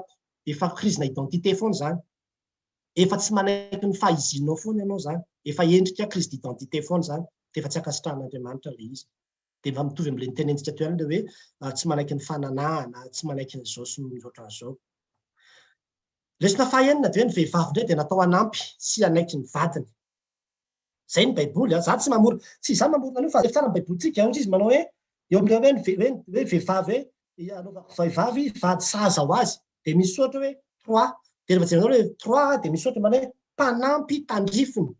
Efa crise-na identité foana izany. Efa tsy manaiky ny faha-izinao foana ianao izany. Efa endrika crise d'identité foana izany. Dia efa tsy ankasitrahan'Andriamanitra ilay izy. Dia efa mitovy amin'ilay notenenitsika teo ihany ilay hoe tsy manaiky ny fananahana, tsy manaiky an'izao sy ny ohatran'izao. Lesona fahaenina dia hoe ny vehivavy indray dia natao hanampy sy hanaiky ny vadiny. Izay ny baiboly a! Za tsy mamorona, tsy izaho mamorona an'io fa efa tsara ny baibolintsika, hoy izy manao hoe eo amin'ilay hoe ny hoe hoe vehivavy hoe anaovako vehivavy vady sahaza ho azy dia misy soratra hoe trois, dia rehefa jerenao ilay trois dia misy soratra manao hoe mpanampy tandrifiny.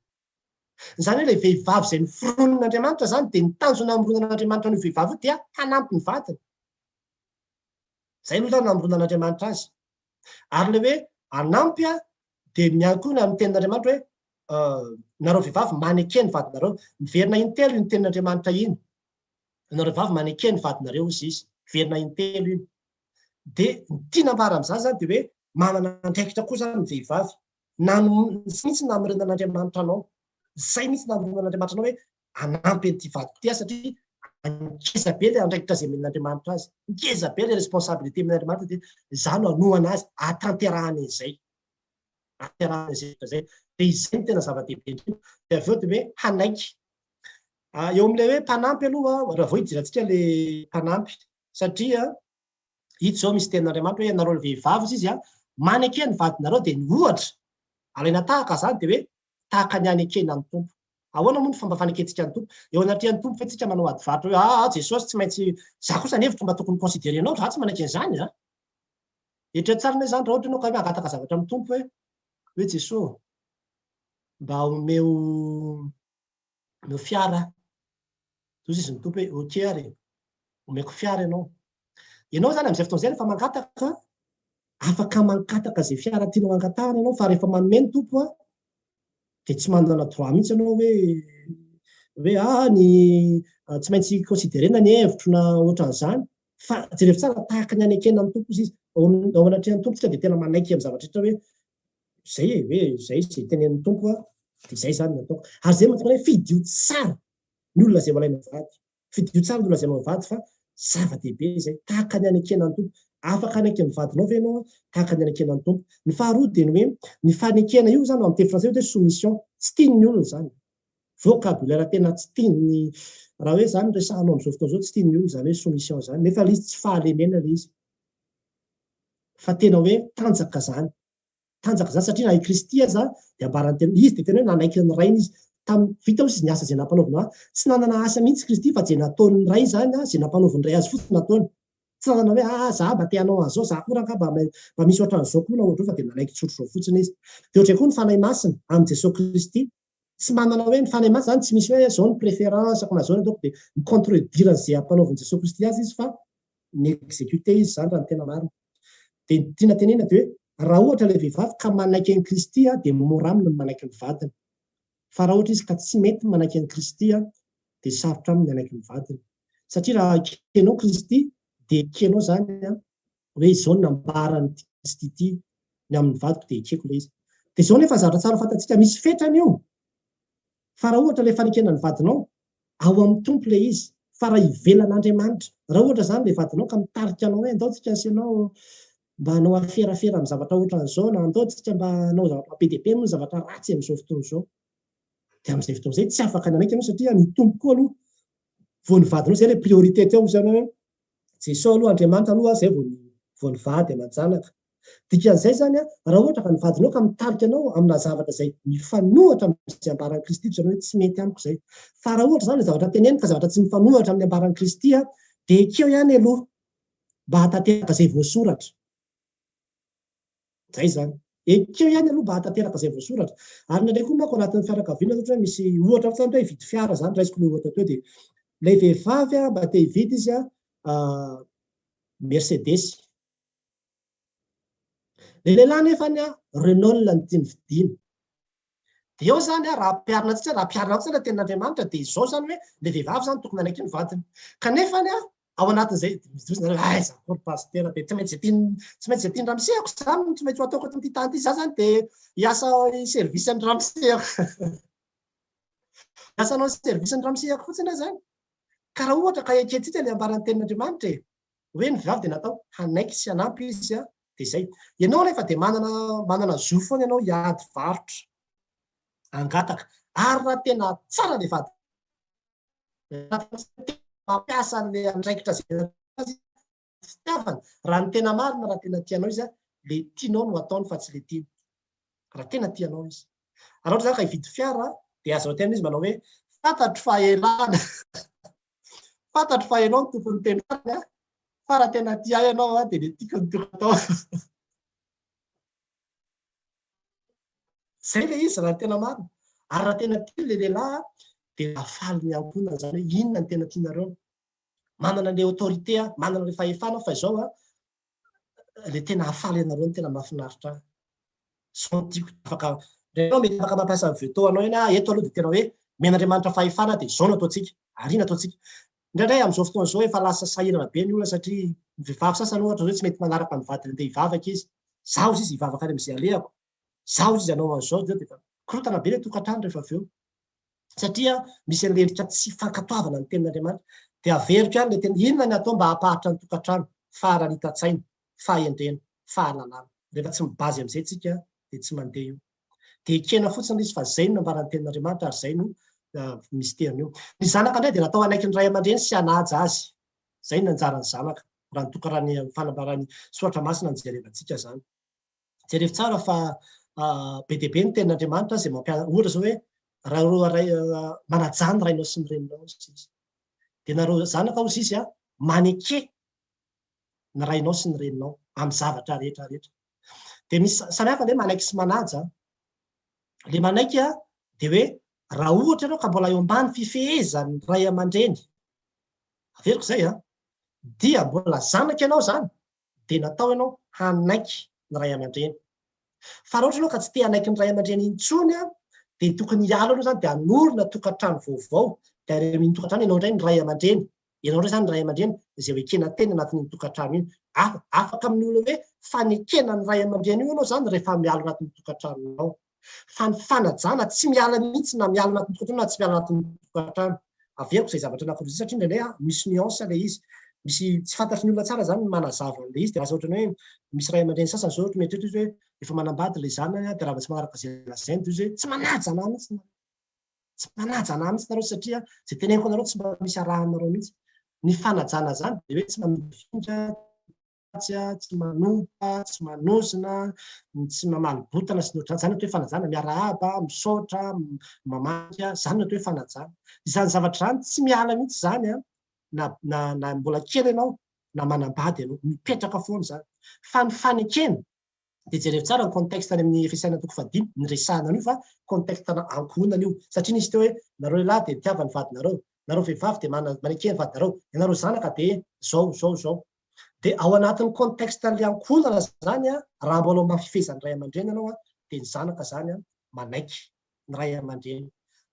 Izany hoe ilay vehivavy izay noforonin'Andriamanitra izany dia ny tanjona namoronan'Andriamanitra an'io vehivavy io dia hanampy ny vadiny. Izay aloha izany namoronan'Andriamanitra azy. Ary ilay hoe hanampy dia miankohona amin'ny tenin'Andriamanitra hoe nareo vehivavy maneke ny vadinareo. Miverina intelo iny tenin'Andriamanitra iny. Nareo vehivavy maneke ny vadinareo hozy izy. Miverina intelo iny. Dia ny tiana ambara amin'izany izany dia hoe manana andraikitra koa izany ny vehivavy. Na izay mihitsy namorenan'Andriamanitra anao. Izay mihitsy namoronan'Andriamanitra anao hoe hanampy an'ity vadiko ity aho satria ngeza be ilay andraikitra izay omen'Andriamanitra azy. Ngeza be ilay responsabilité omen'Andriamanitra dia izaho no hanohana azy hahatanterahany an'izay. Hahatanterahany an'izay rehetra izay. Dia izay no tena zava-dehibe indrindra. Dia avy eo dia hoe hanaiky. Eo amin'ilay hoe mpanampy aloha, raha vao hidirantsika ilay mpanampy satria ito izao misy tenin'Andriamanitra hoe ianareo vehivavy hozy izy maneke ny vadinareo dia ny ohatra alaina tahaka izany dia hoe tahaka ny anekena ny Tompo. Ahoana moa ny fomba fanekentsika ny Tompo? Eo anatrehan'ny Tompo ve tsika manao ady varotra hoe aa Jesosy tsy maintsy za kosa ny hevitro mba tokony considerer-nao, za tsy manaiky an'izany a! Eritrereto tsara anie izany raha ohatra ianao ka hoe mangataka zavatra amin'ny Tompo hoe hoe Jesoa mba omeo omeo fiara aho. Hoy izy ny Tompo hoe ok ary e, omeko fiara ianao. Ianao izany amin'izay fotoana izay rehefa mangataka, afaka mangataka izay fiara tianao hangatahana ianao fa rehefa manome ny Tompo a, dia tsy manana droit mihitsy ianao hoe hoe ah ny tsy maintsy considerena ny hevitro na ohatran'izany fa jerevo tsara tahaka ny anekena ny Tompo izy ao anatrehan'ny Tompo tsika dia tena manaiky amin'ny zavatra rehetra hoe izay e hoe izay izay tenenin'ny Tompo a dia izay izany no ataoko ary izay mahatonga hoe fidio tsara ny olona izay ho alaina vady Fidio tsara ny holazainao ny vady fa zava-dehibe izay. Tahaka ny anekena ny Tompo. Afaka hanaiky ny vadinao ve ianao tahaka ny anekena ny Tompo? Ny faharoa dia ny hoe ny fanekena io izany amin'ny teny frantsay hoe soumission. Tsy tian'ny olona izany. Vocabulaire tena tsy tian'ny raha hoe izany resahanao amin'izao fotoana izao tsy tian'ny olona izany hoe soumission izany. Nefa ilay izy tsy fahalemena ilay izy. Fa tena hoe tanjaka izany. Tanjaka izany satria na i Kristy aza dia ambaran'ny teny, izy dia tena hoe nanaiky ny Rainy izy. Tamin'ny, vita hozy izy ny asa izay nampanaovina ahy. Tsy nanana asa mihitsy Kristy fa izay nataon'ny Ray izany, izay nampanaovin'ny Ray azy fotsiny nataony. Tsy nanana hoe ah za mba te hanao an'izao, za koa rangaha mba mba misy ohatran'izao koa na ohatr'izao fa dia nanaiky tsotr'izao fotsiny izy. Dia ohatr'izay koa ny Fanahy Masina amin'i Jesoa Kristy. Tsy manana hoe ny Fanahy Masina izany tsy misy hoe izao ny préférence-ko na izao ny ataoko dia mi-contredire an'izay ampanaovin'i Jesoa Kristy azy izy fa mi-executer izy izany raha ny tena marina. Dia ny tiana tenenina dia hoe raha ohatra ilay vehivavy ka manaiky an'i Kristy dia mora aminy ny manaiky ny vadiny. Fa raha ohatra izy ka tsy mety manaiky an'i Kristy dia sarotra aminy ny hanaiky ny vadiny. Satria raha ekenao Kristy dia ekenao izany hoe izao no nambaran'ity Kristy ity ny amin'ny vadiko dia ekeko ilay izy. Dia izao nefa ny zavatra tsara fantatsika, misy fetrany io. Fa raha ohatra ilay fanekena ny vadinao, ao amin'ny Tompo ilay izy, fa raha ivelan'Andriamanitra, raha ohatra izany ilay vadinao ka mitarika anao hoe andao tsika sy ianao mba hanao aferafera amin'ny zavatra ohatran'izao na andao tsika mba hanao zavatra be dia be moa ny zavatra ratsy amin'izao fotoana izao, dia amin'izay fotoana izay tsy afaka ny hanaiky ianao satria ny Tompo koa aloha vao ny vadinao, izay ilay priorité teo izany hoe Jesoa aloha, Andriamanitra aloha izay vao ny vao ny vady aman-janaka. Dikan'izay izany, raha ohatra ka ny vadinao ka mitarika anao amina zavatra izay mifanohitra amin'izay ambaran'i Kristy, dia izany hoe tsy mety amiko izay. Fa raha ohatra izany ilay zavatra teneniny ka zavatra tsy mifanohitra amin'ny ambaran'i Kristy, dia ekeo ihany aloha mba hahatanteraka izay voasoratra. Izay izany. Ekeo ihany aloha mba hahatanteraka izay voasoratra. Ary indraindray koa manko anatin'ny fianakaviana, ohatra hoe misy ohatra fotsiny hoe hividy fiara izany, raisiko ilay ohatra teo, dia ilay vehivavy mba te hividy izy Mercedes. Ilay lehilahy nefa ny Renault no tiany vidiana. Dia eo izany raha ampiharina antsika, raha ampiharina fotsiny ilay tenin'Andriamanitra dia izao izany hoe ilay vehivavy izany tokony hanaiky ny vadiny. Kanefa ny ao anatin'izay, mizozo nareo, aiza akory pasitera dia tsy maintsy izay tian'ny, tsy maintsy izay tian'ny ramosehako izany no tsy maintsy ho ataoko eto amin'ity tany ity, za izany dia hiasa hi-service an'ny ramosehako. Hiasa hanao service an'ny ramosehako fotsiny aho izany. Ka raha ohatra ka ekentsika ilay ambaran'ny tenin'Andriamanitra e, hoe ny vehivavy dia natao hanaiky sy hanampy izy. Dia izay. Ianao anefa dia manana manana zo foana ianao hiady varotra, hangataka. Ary raha tena tsara ilay vady, raha tena mampiasa an'ilay andraikitra izay azy, fitiavana, raha ny tena marina, raha tena tianao izy, ilay tianao no ataony fa tsy ilay tiany. Raha tena tianao izy. Raha ohatra izany ka hividy fiara, dia azo atao izy manao hoe, fantatro fa elana, fantatro fa ianao no tompon'ny teny farany, fa raha tena tia ahy ianao dia ilay tiako no tokony atao. Izay ilay izy raha ny tena marina. Ary raha tena tia ilay lehilahy dia mahafaly ny ankohonany izany hoe inona no tena tianareo. Manana ilay autorité aho, manana ilay fahefana aho fa izao an, ilay tena hahafaly anareo no tena mahafinaritra ahy. Izao no tiako, afaka, ianao mety afaka mampiasa ny veto anao eny, ah eto aloha dia tena hoe omen'Andriamanitra fahefana dia izao no ataontsika, ary iny ataontsika. Indraindray amin'izao fotoana izao efa lasa sahirana be ny olona satria ny vehivavy sasany ohatra izao tsy mety manaraka ny vadiny andeha hivavaka izy. Zaho izy hivavaka any amin'izay alehako. Zaho izy hanao an'izao dia efa korontana be ilay tokantrano rehefa avy eo. Satria misy an'ilay endrika tsy fankatoavana ny tenin'Andriamanitra. Dia averiko ihany ilay teny, inona ny atao mba hampaharitra ny tokantrano? Faharanitan-tsaina, fahendrena, fahalalana. Rehefa tsy mi-base amin'izay tsika dia tsy mandeha io. Dia ekena fotsiny ilay izy fa izay no nambaran'ny tenin'Andriamanitra ary izay no misterin'io. Ny zanaka indray dia natao hanaiky ny ray aman-dreny sy hanaja azy. Izay no anjaran'ny zanaka, raha ny tokony raha ny fanambaran'ny soratra masina no jerevantsika izany. Jerevo tsara fa be dia be ny tenin'Andriamanitra izay mampianatra, ohatra izao hoe raha ireo ray manajà ny rainao sy ny reninao hoy izy. Dia nareo zanaka hoy izy maneke ny rainao sy ny reninao amin'ny zavatra rehetra rehetra. Dia misy samy hafa le manaiky sy manaja. Le manaiky dia hoe raha ohatra ianao ka mbola eo ambany fifehezan'ny ray aman-dreny, averiko izay an, dia mbola zanaka ianao izany, dia natao ianao hanaiky ny ray aman-dreny. Fa raha ohatra ianao ka tsy te hanaiky ny ray aman-dreny intsony dia tokony hiala aloha izany dia hanorina tokantrano vaovao, dia any amin'iny tokantrano ianao indray ny ray aman-dreny, Ianao indray izany ray aman-dreny izay ho ekena teny anatin'iny tokantrano iny. Afaka amin'ny olona hoe fanekena ny ray aman-dreny io ianao izany rehefa miala anatin'ny tokantranonao. Fa ny fanajana tsy miala mihitsy na miala anatin'ny tokantrano na tsy miala anatin'ny tokantrano. Averiko izay zavatra anankiroa izay satria indraindray misy nuance ilay izy. Misy tsy fantatry ny olona tsara izany ny manazava an'ilay izy dia lasa ohatran'ny hoe misy ray aman-dreny sasany izao ohatra mieritreritra izy hoe efa manambady ilay zanany dia raha vao tsy manaraka izay lazainy dia izy hoe tsy manaja anah mihitsy. Tsy manaja anah mihitsy nareo satria izay teneniko anareo tsy mba misy arahanareo mihitsy. Ny fanajana izany dia hoe tsy mamindra tsy manompa, tsy manozona, tsy mamaly botana sy ny ohatr'izany. Izany no atao hoe fanajana, miarahaba, misaotra, mamaky, izany no atao hoe fanajana. Izany zavatra izany tsy miala mihitsy izany na na na mbola kely ianao na manambady ianao, mipetraka foana izany. Fa ny fanekena dia jereo tsara ny contexte any amin'ny Efesiana toko fahadimy niresahana an'io fa contexte-na ankohonana io satria nisy teo hoe nareo lehilahy dia mitiava ny vadinareo, nareo vehivavy dia maneke ny vadinareo, ianareo zanaka dia zao zao zao. Dia ao anatin'ny contexte an'ilay ankohonana zany raha mbola ao ambany fifehezan'ny ray aman-dreny ianao dia ny zanaka zany manaiky ny ray aman-dreny.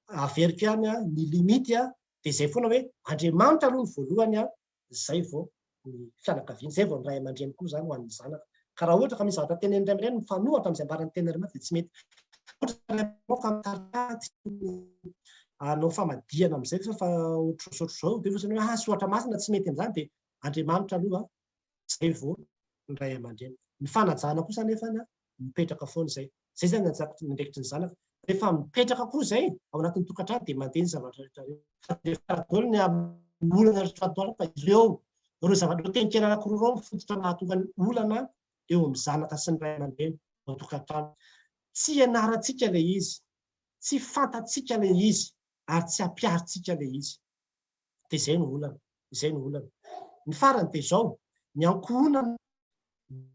Averiko ihany ny limite dia izay foana hoe Andriamanitra aloha ny voalohany zay vao ny fianakaviana, zay vao ny ray aman-dreny koa zany ho an'ny zanaka. Ka raha ohatra ka misy zavatra tenenin'ny ray aman-dreny mifanohitra amin'izay ambaran'ny tenin'Andriamanitra dia tsy mety. Ohatra ray aman-dreny ka mitarika tsy tokony hanao famadihana amin'izay fa ohatr'izao sy ohatr'izao dia fotsiny hoe ah soratra masina tsy mety amin'izany dia Andriamanitra aloha zay vao ny ray aman-dreny. Ny fanajana kosa anefa mipetraka foana izay. Izay izany ny andraikitry ny zanaka. Rehefa mipetraka koa izay ao anatin'ny tokantrano dia mandeha ny zavatra rehetra rehetra. Fa dia tsara daholo ny olana rehetra daholo fa ireo ireo zavatra ireo teny kely anankiroa ireo no fototra mahatonga ny olana eo amin'ny zanaka sy ny ray aman-dreny ao an-tokantrano. Tsy ianarantsika ilay izy, tsy fantatsika ilay izy ary tsy ampiharintsika ilay izy. Dia izay no olana, izay no olana. Ny farany dia izao, ny ankohonana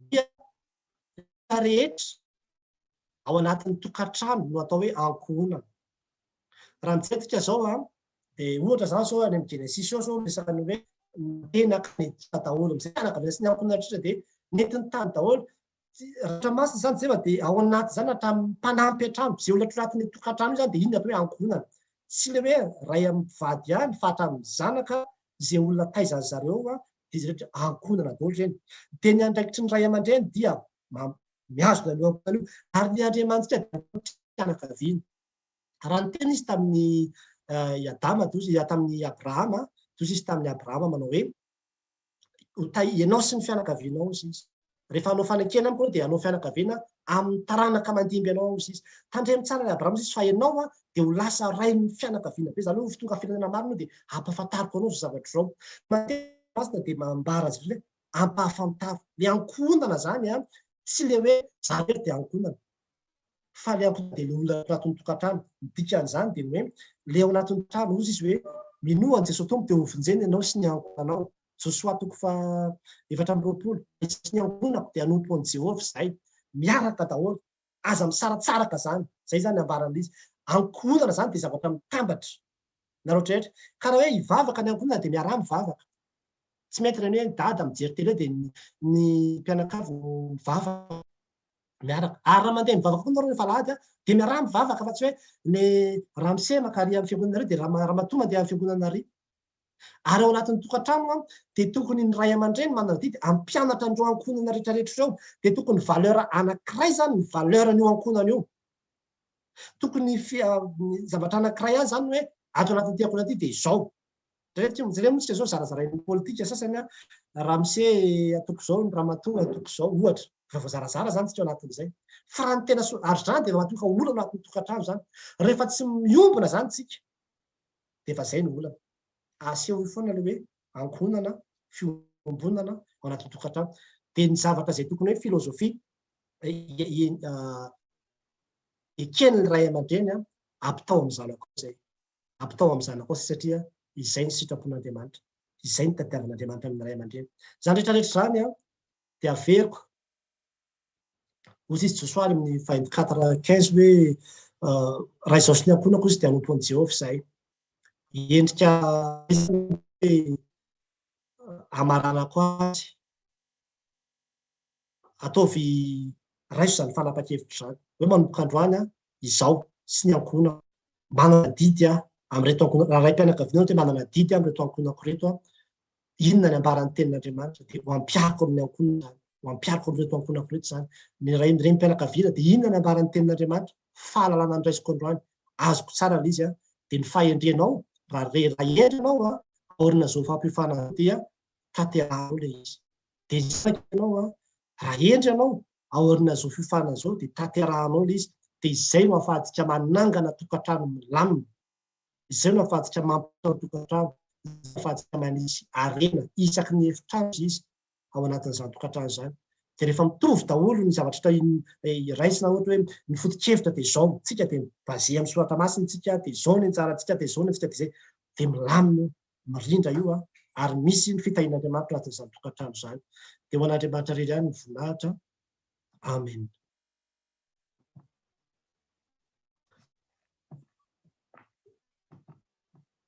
dia rehetra ao anatin'ny tokantrano no atao hoe ankohonana. Raha mijery izao an, dia ohatra izany izao any amin'ny Genesisy ao izao miresaka ny hoe tena Egypta daholo amin'izay fianakaviana sy ny ankohonana rehetra dia nentiny tany daholo. Ratra masina izany jereo dia ao anaty izany hatramin'ny mpanampy an-trano, izay olona ato anatin'ny tokantrano io izany dia iny no atao hoe ankohonana. Tsy ilay hoe ray amin'ny mpivady ihany fa hatramin'ny zanaka izay olona taizan'ny zareo dia izy rehetra ankohonana daholo ireny. Dia ny andraikitry ny ray aman-dreny dia mihazona an'io ankohonana io ary ny Andriamanitsika dia fianakaviana. Raha niteny izy tamin'ny i Adama, tamin'i Abrahama, toy izy tamin'i Abrahama manao hoe ho tahi ianao sy ny fianakavianao hozy izy. Rehefa hanao fanekena amiko ianao dia hanao fianakaviana amin'ny taranaka mandimby anao aho, hoy izy. Tandremo tsara ry Abrahama, hoy izy, fa ianao dia ho lasa rain'ny fianakaviana be, izany hoe ho tonga firenena marina dia hampahafantariko anao izao zavatra izao. Matetika Masina dia mambara azy ireo hoe ampahafantaro. Ilay ankohonana izany an, tsy ilay hoe za irery dia ankohonana. Fa ilay ankohonana dia ilay olona ao anatin'ny tokantrano. Ny dikan'izany dia ny hoe ilay ao anatin'ny tokantrano, hozy izy hoe minoa an'i Jesoa Tompo dia hovonjena ianao sy ny ankohonanao. Josoa toko faha 24, Izaho sy ny ankohonako dia hanompo an'i Jehovah izahay. Miaraka daholo. Aza misaratsaraka izany. Izay izany ambaran'ilay izy. Ankohonana izany dia zavatra mitambatra. Nareo rehetra. Ka raha hoe hivavaka ny ankohonana dia miaraha mivavaka. Tsy mety ireny hoe dada mijery télé dia ny mpianakavy no mivavaka miaraka. Ary raha mandeha mivavaka koa nareo rehefa alahady dia miaraha mivavaka fa tsy hoe ny ramose maka ary amin'ny fiangonana ary dia ramatoa mandeha amin'ny fiangonana ary. Ary ao anatin'ny tokantrano dia tokony ny ray aman-dreny manana adidy hampianatra an'ireo ankohonana rehetrarehetra ireo. Dia tokony valeur anankiray izany ny valeur an'io ankohonana io. Tokony zavatra anankiray ihany izany hoe ato anatin'ity ankohonana ity dia izao. Jereo moa tsika izao zarazarain'ny politika sasany an, ramose atoko izao, ny ramatoa atoko izao, ohatra. Efa voazarazara izany tsika ao anatin'izay. Fa raha ny tena soa, ary izany dia mahatonga olana ao anatin'ny tokantrano izany. Rehefa tsy miombona izany tsika, dia efa izay no olana. Asehoy foana ilay hoe ankohonana, fiombonana ao anatin'ny tokantrano. Dia ny zavatra izay tokony hoe filozofia eken'ny ray aman-dreny ampitao amin'ny zanakao izay. Ampitao amin'ny zanakao izay satria izay ny sitrapon'Andriamanitra. Izay no tadiavin'Andriamanitra amin'ny ray aman-dreny. Izany rehetra rehetra izany dia averiko Hoy izy Josoa any amin'ny 24 15 hoe raha izao sy ny ankohonako izy dia hanompo an'i Jehovah izahay. Endrika hoe hamaranako azy. Ataovy raiso izany fanapahan-kevitra izany. Hoe manomboka androany aho, izaho sy ny ankohonako, manana adidy aho amin'ireto ankohonako, raha raim-pianakaviana aho dia manana adidy aho amin'ireto ankohonako ireto aho, inona ny ambaran'ny tenin'Andriamanitra dia ho ampihariko amin'ny ankohonana izany, ho ampihariko amin'ireto ankohonako ireto izany. Ny ray renim-pianakaviana dia inona ny ambaran'ny tenin'Andriamanitra, fahalalana noraisiko androany, azoko tsara ilay izy an, dia ny fahendrenao, raha re raha hendry ianao an, aorian'izao fampiofanana izao dia tanteraho ilay izy. Dia zanaka ianao an, raha hendry ianao, aorian'izao fiofanana izao dia tanterahanao ilay izy, dia izay no ahafahantsika manangana tokantrano milamina. Izay no ahafahantsika mampitao tokantrano, izay no ahafahantsika manisy harena isaky ny efitrano izy ao anatin'izany tokantrano izany. Dia rehefa mitovy daholo ny zavatra raisina ohatra hoe ny foto-kevitra dia izao, tsika dia mi-baser amin'ny soratra masina tsika, dia izao ny anjarantsika, dia izao ny antsika, dia izay, dia milamina io, mirindra io ary misy ny fitahian'Andriamanitra anatin'izany tokantrano izany. Dia ho an'Andriamanitra irery ihany ny voninahitra. Amen.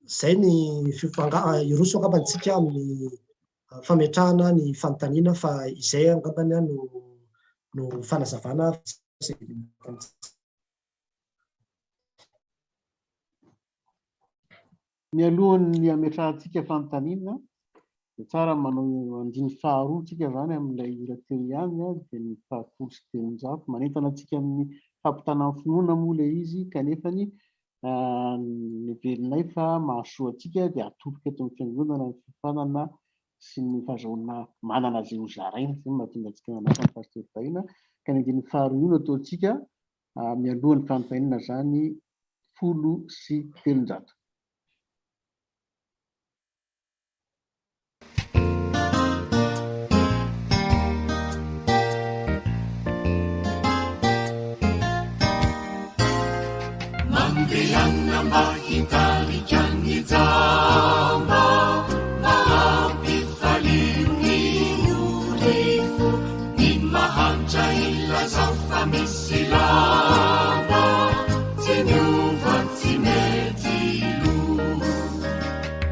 Izay ny fiovanga, hiroso angamba isika amin'ny fametrahana ny fanontaniana fa izay angamba no no fanazavana izay Mialohan'ny hametrahantsika fanontaniana dia tsara ny manao andininy faharoa tsika izany amin'ilay hira teo ihany dia ny faha 310. Manentana antsika amin'ny fampitana ny finoana moa ilay izy kanefa ny neverinay fa mahasoa antsika dia atoloka eto amin'ny fiangonana ny fiofanana sy ny fahazahoana manana izay ho zaraina. Izay no mahatonga antsika nanasa ny Pasteur Tahina. Ka ny andininy faharoa io no ataontsika mialohan'ny fanontaniana izany 310. Mandehana mba hitarika ny jamba, mba hampifaliho ny ory fo, ny mahantra ilazao fa misy lamba, tsy miova tsy mety lo.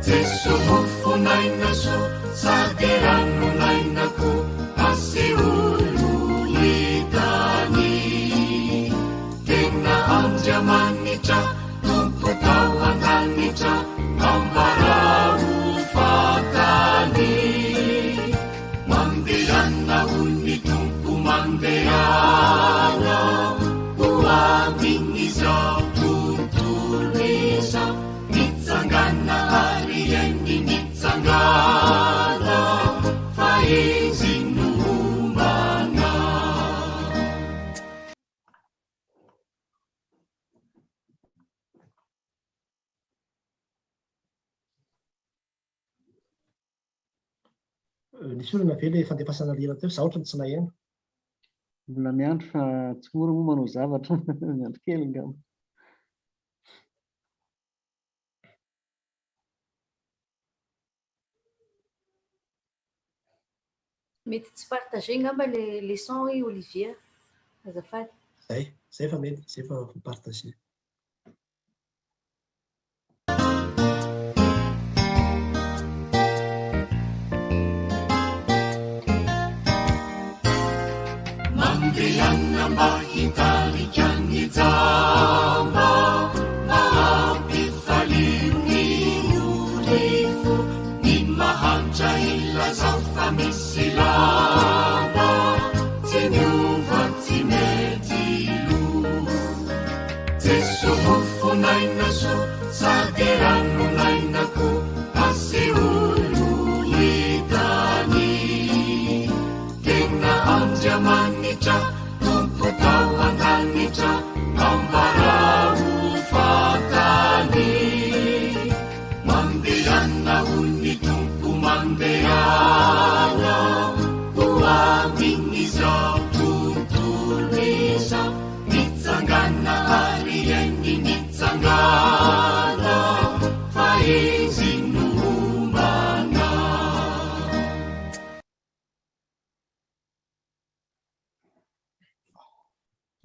Jeso mofon'aina soa sady ranon'aina koa asehoy ho hitany. Tena Andriamanitra Tompo tao an-danitra ambarao. Nisy olana ve ilay fandefasana lira teo? Za ohatran'ny tsy naheno. Mbola miandry fa tsy mora moa manao zavatra, miandry kely angamba. Mety tsy partager angamba le le son i Olivier azafady. Zay, zay fa mety, zay fa voapartager. Mandehana mba hitarika ny jamba mba hampifalio ny ory fo ny mahantra ilazao fa misy lamba tsy miova tsy mety lo Jeso mofon'aina soa sady ranon'aina koa asehoy ho hitany Tena Andriamanitra Tompo tao an-danitra ambarao ho fantany Mandehana hoy ny Tompo mandehana ho amin'izao tontolo izao Mitsangana ary eny mitsangana fa Izy no homba anao.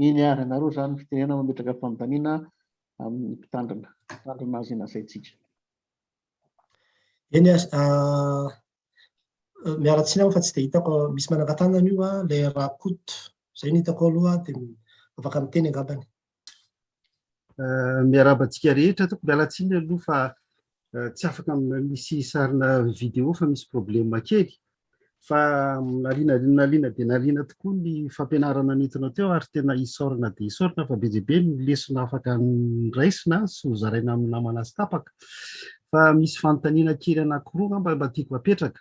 Eny ary, ianareo izany fitenenana mametraka fanontaniana amin'ny mpitandrina. Mpitandrina izay nasaintsika. Eny ary, miala tsiny aho fa tsy dia hitako, misy manangan-tanana io an, ilay Rakoto, izay no hitako aloha dia afaka miteny angambany. Miarahaba antsika rehetra tompoko, miala tsiny aloha fa tsy afaka misy sarina vidéo fa misy problème kely fa naliana naliana dia naliana tokoa ny fampianarana nentinao teo ary tena isaorana dia isaorana fa be dia be ny lesona afaka raisina sy ho zaraina amin'ny namana sy tapaka fa misy fanontaniana kely anankiroa angamba mba tiako apetraka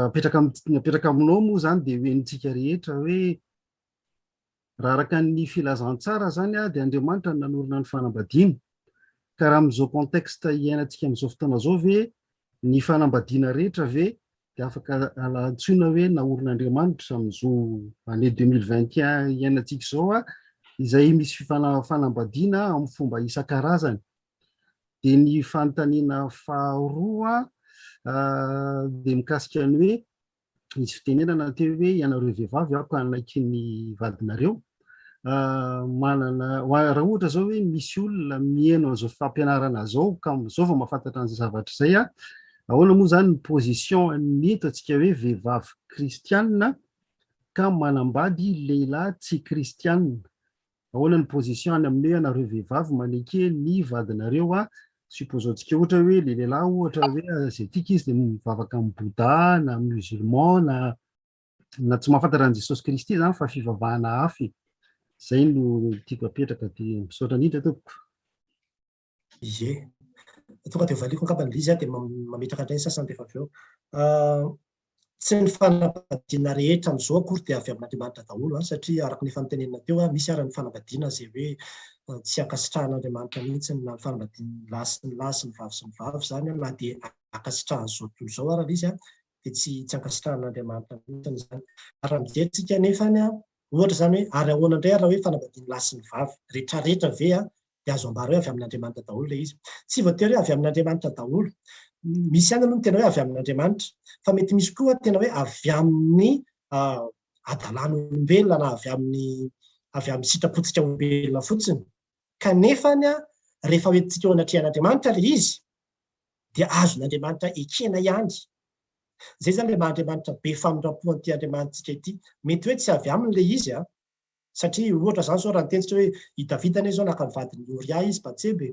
apetraka apetraka aminao moa izany dia ho henontsika rehetra hoe Raha araka ny filazantsara izany dia Andriamanitra no nanorina ny fanambadiana. Ka raha amin'izao contexte iainantsika amin'izao fotoana izao ve ny fanambadiana rehetra ve dia afaka antsoina hoe naorin'Andriamanitra amin'izao année 2021 iainantsika izao izay misy fanambadiana amin'ny fomba isan-karazany. Dia ny fanontaniana faharoa dia mikasika ny hoe Nisy fitenenana teo hoe ianareo vehivavy aoka hanaiky ny vadinareo. Manana, raha ohatra izao hoe misy olona miheno an'izao fampianarana izao ka izao vao mahafantatra an'izay zavatra izay, ahoana moa izany ny position ny ataontsika hoe vehivavy kristianina ka manambady lehilahy tsy kristianina? Ahoana ny position any amin'ny hoe ianareo vehivavy maneke ny vadinareo a, supposons-tsika ohatra hoe le lehilahy ohatra hoe asiatique izy dia mivavaka amin'ny Bouddha na musulman na na tsy mahafantatra an'i Jesosy Kristy izany fa fivavahana hafa e. Izay no tiako apetraka dia misaotra indrindra tompoko. Ie. Tonga dia valiako angamba ilay izy dia mametraka indray ny sasany rehefa avy eo. Tsy ny fanambadiana rehetra amin'izao akory dia avy amin'Andriamanitra daholo an, satria araka ny efa notenenina teo, misy ary ny fanambadiana izay hoe tsy ankasitrahan'Andriamanitra mihitsy na ny fanambadian'ny lahy sy ny lahy sy ny vavy sy ny vavy izany an, na dia ankasitrahan'izao tontolo izao ary ilay izy an, dia tsy tsy ankasitrahan'Andriamanitra mihitsy izany. Ary raha mijery isika anefany an, ohatra izany hoe ary ahoana indray ary raha hoe fanambadian'ny lahy sy ny vavy, retraretra ve an, dia azo ambara hoe avy amin'Andriamanitra daholo ilay izy. Tsy voatery hoe avy amin'Andriamanitra daholo. Misy ihany aloha ny tena hoe avy amin'Andriamanitra, fa mety misy koa tena hoe avy amin'ny adalan'olombelona na avy amin'ny avy amin'ny sitrapontsika olombelona fotsiny. Kanefa rehefa hoentintsika eo anatrehan'Andriamanitra ilay izy, dia azon'Andriamanitra ekena ihany. Izay izany ilay maha Andriamanitra be famindram-po an'ity Andriamanitsika ity. Mety hoe tsy avy aminy ilay izy, Satria ohatra izany izao raha niteny isika hoe i Davida anie izao naka ny vadin'i Oria izy, Batseba e.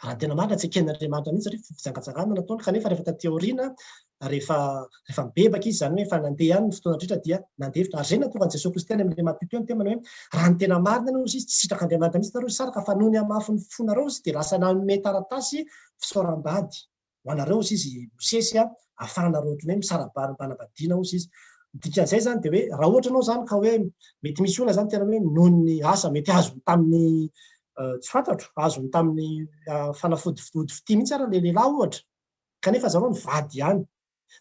Raha ny tena marina tsy eken'Andriamanitra mihitsy satria fijangajangana nataony kanefa rehefa taty aoriana rehefa rehefa mibebaka izy izany hoe efa nandeha ihany ny fotoana rehetra dia nandefitra. Ary izay no nahatonga an'i Jesoa Kristy any amin'ilay Matio teo niteny manao hoe raha ny tena marina anie hozy izy tsy sitrak'Andriamanitra mihitsy nareo hisaraka fa noho ny hamafin'ny fonareo izy dia lasa nanome taratasy fisaoram-bady. ho anareo hozy izy Mosesy a, ahafahanareo ohatran'ny hoe misara-panambadiana hozy izy. Ny dikan'izay izany dia hoe raha ohatra ianao izany ka hoe mety misy olona izany tena hoe noho ny asa mety azony tamin'ny tsy fantatro, azony tamin'ny fanafody ody fitia mihitsy ary ilay lehilahy ohatra, kanefa zareo nivady ihany.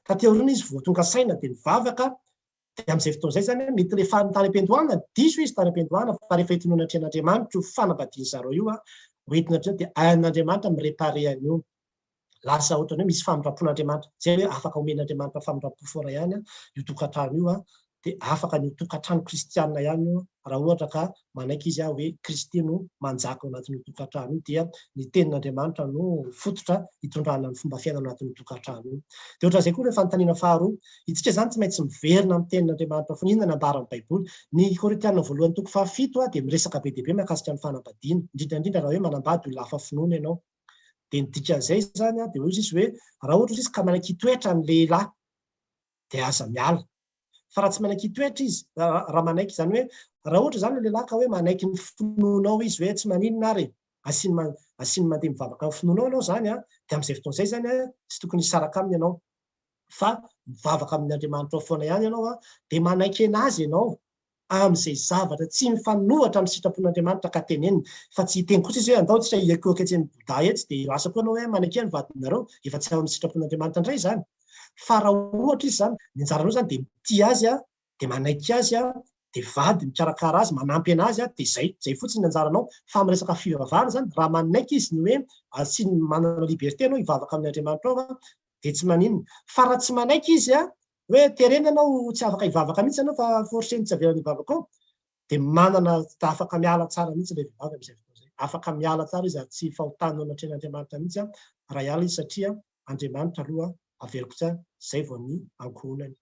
Taty aoriana izy vao tonga saina dia nivavaka, dia amin'izay fotoana izay izany mety ilay tany am-piandohana, diso izy tany am-piandohana fa rehefa entina eo anatrehan'Andriamanitra io fanambadian'ny zareo io, ho entina hatreo dia hain'Andriamanitra mi-réparer an'io. Lasa ohatran'ny hoe misy famindram-pon'Andriamanitra. Izay hoe afaka omen'Andriamanitra famindram-po foana ihany io tokantrano io, dia afaka ny ho tokantrano kristiana ihany io raha ohatra ka manaiky izy hoe Kristy no manjaka ao anatin'io tokantrano io dia ny tenin'Andriamanitra no fototra hitondrana ny fomba fiainana ao anatin'io tokantrano io. Dia ohatran'izay koa ilay fanontaniana faharoa, isika izany tsy maintsy miverina amin'ny tenin'Andriamanitra foana, inona no ambaran'ny Baiboly? Ny Korintiana voalohany toko fahafito dia miresaka be dia be mahakasika ny fanambadiana, indrindra indrindra raha hoe manambady olona hafa finoana ianao. Dia ny dikan'izay izany dia hoy izy hoe raha ohatra izy ka manaiky hitoetra ny lehilahy dia aza miala. Fa raha tsy manaiky hitoetra izy, raha manaiky, izany hoe raha ohatra izany ilay lehilahy ka hoe manaiky ny finoanao izy hoe tsy maninona ary e, asiany asiany mandeha mivavaka amin'ny finoanao ianao izany an, dia amin'izay fotoana izay izany an, tsy tokony hisaraka aminy ianao fa mivavaka amin'ny Andriamanitrao foana ihany ianao an, dia manaiky anazy ianao amin'izay zavatra tsy mifanohitra amin'ny sitrapon'Andriamanitra ka teneniny, fa tsy hiteny kosa izy hoe andao tsika hiakohoka etsy amin'ny Bouddha etsy dia lasa koa ianao hoe manekea ny vadinareo, efa tsy ao amin'ny sitrapon'Andriamanitra indray izany. Fa raha ohatra izy izany, ny anjaranao izany dia mitia azy dia manaiky azy dia vady mikarakara azy, manampy anazy dia izay, izay fotsiny ny anjaranao. Fa amin'ny resaka fivavahana izany, raha manaiky izy ny hoe asiany manana liberté ianao hivavaka amin'ny Andriamanitrao dia tsy maninona. Fa raha tsy manaiky izy hoe terena ianao tsy afaka hivavaka mihitsy ianao fa forceny tsy avelany hivavaka ao dia manana afaka miala tsara mihitsy ilay vehivavy amin'izay fotoana izay. Afaka miala tsara izy ary tsy fahotana eo anatrehan'Andriamanitra mihitsy raha hiala izy satria Andriamanitra aloha averiko tsara izay vao ny ankohonany.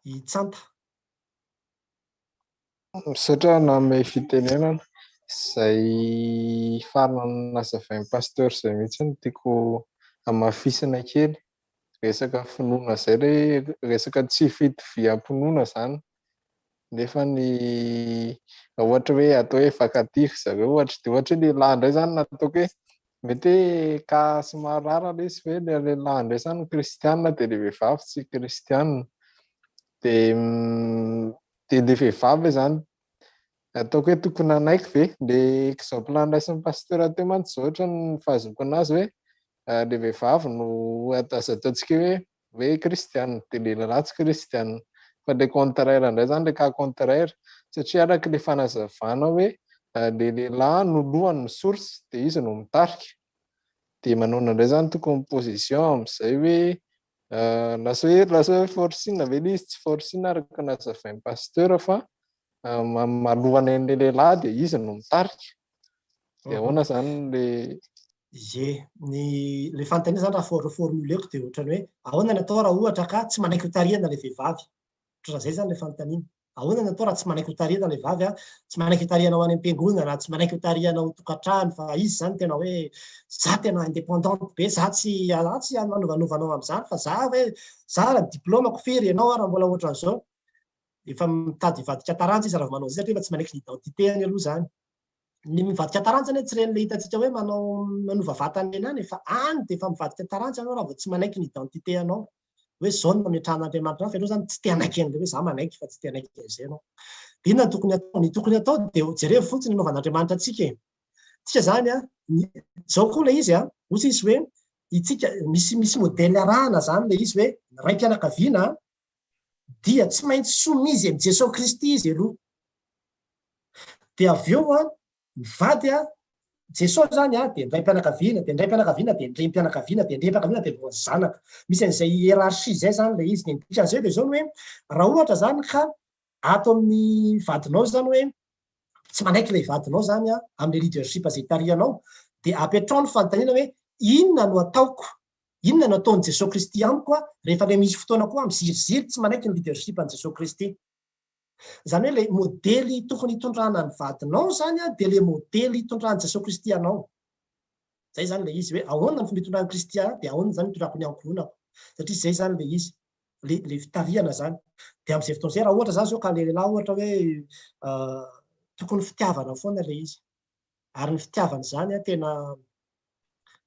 I Tsanta. Misaotra nanome fitenenana. Izay farany nazavain'i Pasteur izay mihitsy no tiako hamafisina kely. Resaka finoana izay ilay resaka tsy fitoviam-pinoana izany. Nefa ny raha ohatra hoe atao hoe mifankatia ry zareo ohatra, dia ohatra hoe lehilahy indray izany no ataoko hoe mety hoe cas somary rare ilay izy fa hoe ilay lehilahy indray izany no kristiana dia ilay vehivavy tsy kristiana. Dia dia ilay vehivavy ve izany ataoko hoe tokony hanaiky ve? Ilay exemple noraisin'ny pasteur teo mantsy izao ohatra ny fahazoako anazy hoe ilay vehivavy no aza ataontsika hoe hoe kristiana dia ilay lehilahy tsy kristiana. Fa ilay contraire indray izany ilay cas contraire satria araka ilay fanazavana hoe ilay lehilahy no lohany ny source dia izy no mitarika. Dia manaona indray izany tokony position amin'izay hoe Lasa hoe lasa hoe forcing ve ilay izy? Tsy forcing araka ny nazavain'ny pasteur fa malohana an'ilay lehilahy dia izy no mitarika. Dia ahoana izany ilay Ie, ny ilay fanontaniana izany raha reformuleko dia ohatran'ny hoe ahoana ny atao raha ohatra ka tsy manaiky hotarihana ilay vehivavy? Ohatran'izay izany ilay fanontaniana. Ahoana no atao raha tsy manaiky hotarihana ilay vavy a? Tsy manaiky hotarihana ho any am-piangonana, tsy manaiky hotarihana ho tokantrano fa izy izany tena hoe za tena indépendante be, za tsy za tsy manovanova anao amin'izany fa za hoe za raha diplômako firy, ianao ara mbola ohatran'izao. Efa mitady hivadika taranja izy raha vao manao an'izay satria efa tsy manaiky ny identité-ny aloha izany. Ny mivadika taranja anie tsy ireny le hitantsika hoe manao manova vatana ireny ihany e, fa any dia efa mivadika taranja ianao raha vao tsy manaiky ny identité anao. Hoe izao no nametrahan'Andriamanitra anao fa ianao izany tsy te hanaiky an'ilay hoe za manaiky fa tsy te hanaiky an'izay ianao. Dia inona no tokony hatao? Ny tokony hatao dia jerevo fotsiny ny nanaovan'Andriamanitra antsika e. Tsika izany an, izao koa ilay izy an, hoy izy hoe itsika misy misy modèle arahana izany ilay izy hoe ny raim-pianakaviana dia tsy maintsy soumise amin'i Jesoa Kristy izy aloha. Dia avy eo an, ny vady an, Jesoa izany an, dia ny raim-pianakaviana, dia ny raim-pianakaviana, dia ny renim-pianakaviana, dia ny renim-pianakaviana, dia vao ny zanaka. Misy an'izay hiérarchie izay izany ilay izy. Dia ny dikan'izay dia izao ny hoe, raha ohatra izany ka ato amin'ny vadinao izany hoe, tsy manaiky ilay vadinao izany an, amin'ilay leadership izay tarihanao, dia apetraho ny fanontaniana hoe, inona no ataoko, inona no ataon'i Jesoa Kristy amiko an, rehefa ilay misy fotoana koa aho miziriziry tsy manaiky ny leadership an'i Jesoa Kristy. Izany hoe ilay modely tokony hitondrana ny vadinao izany dia ilay modely hitondran'i Jesoa Kristy anao. Izay izany ilay izy hoe ahoana ny fomba hitondran'i Kristy ahy dia ahoana izany hitondrako ny ankohonako. Satria izay izany ilay izy, ilay ilay fitarihana izany. Dia amin'izay fotoana izay raha ohatra izany izao ka ilay lehilahy ohatra hoe tokony fitiavana foana ilay izy. Ary ny fitiavana izany tena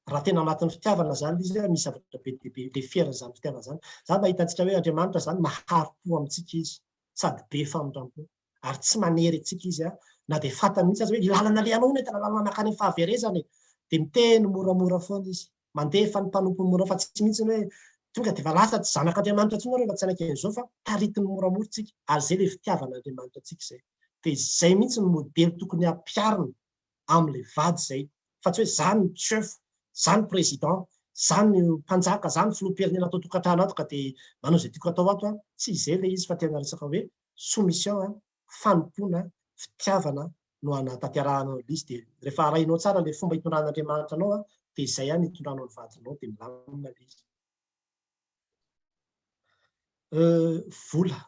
raha tena anatin'ny fitiavana izany ilay izy, misy zavatra be dia be leferina izany fitiavana izany. Izany mba hitantsika hoe Andriamanitra izany mahari-po amintsika Izy, sady be famindram-po, ary tsy manery antsika Izy, na dia fantany mihitsy aza hoe io lalana alehanao io no entina lalana mankany amin'ny fahaverezana e! Dia miteny moramora foana Izy. Mandefa ny mpanompony moramora fa tsy mihitsy ny hoe tonga dia efa lasa tsy zanak'Andriamanitra intsony nareo fa tsy hanaiky an'izao fa taritiny moramora tsika ary izay ilay fitiavan'Andriamanitra antsika izay. Dia izay mihitsy no modely tokony hampiharina amin'ilay vady izay fa tsy hoe za no chef, za no président, za no mpanjaka, za no filoham-pirenena ato an-tokantrano ato ka dia manao izay tiako atao ato aho. Tsy izay ilay izy fa tena resaka hoe soumission, fanompoana, fitiavana no anatanterahanao ilay izy dia rehefa arahinao tsara ilay fomba itondran'Andriamanitra anao dia izay ihany itondranao ny vadinao dia milamina ilay izy. Vola.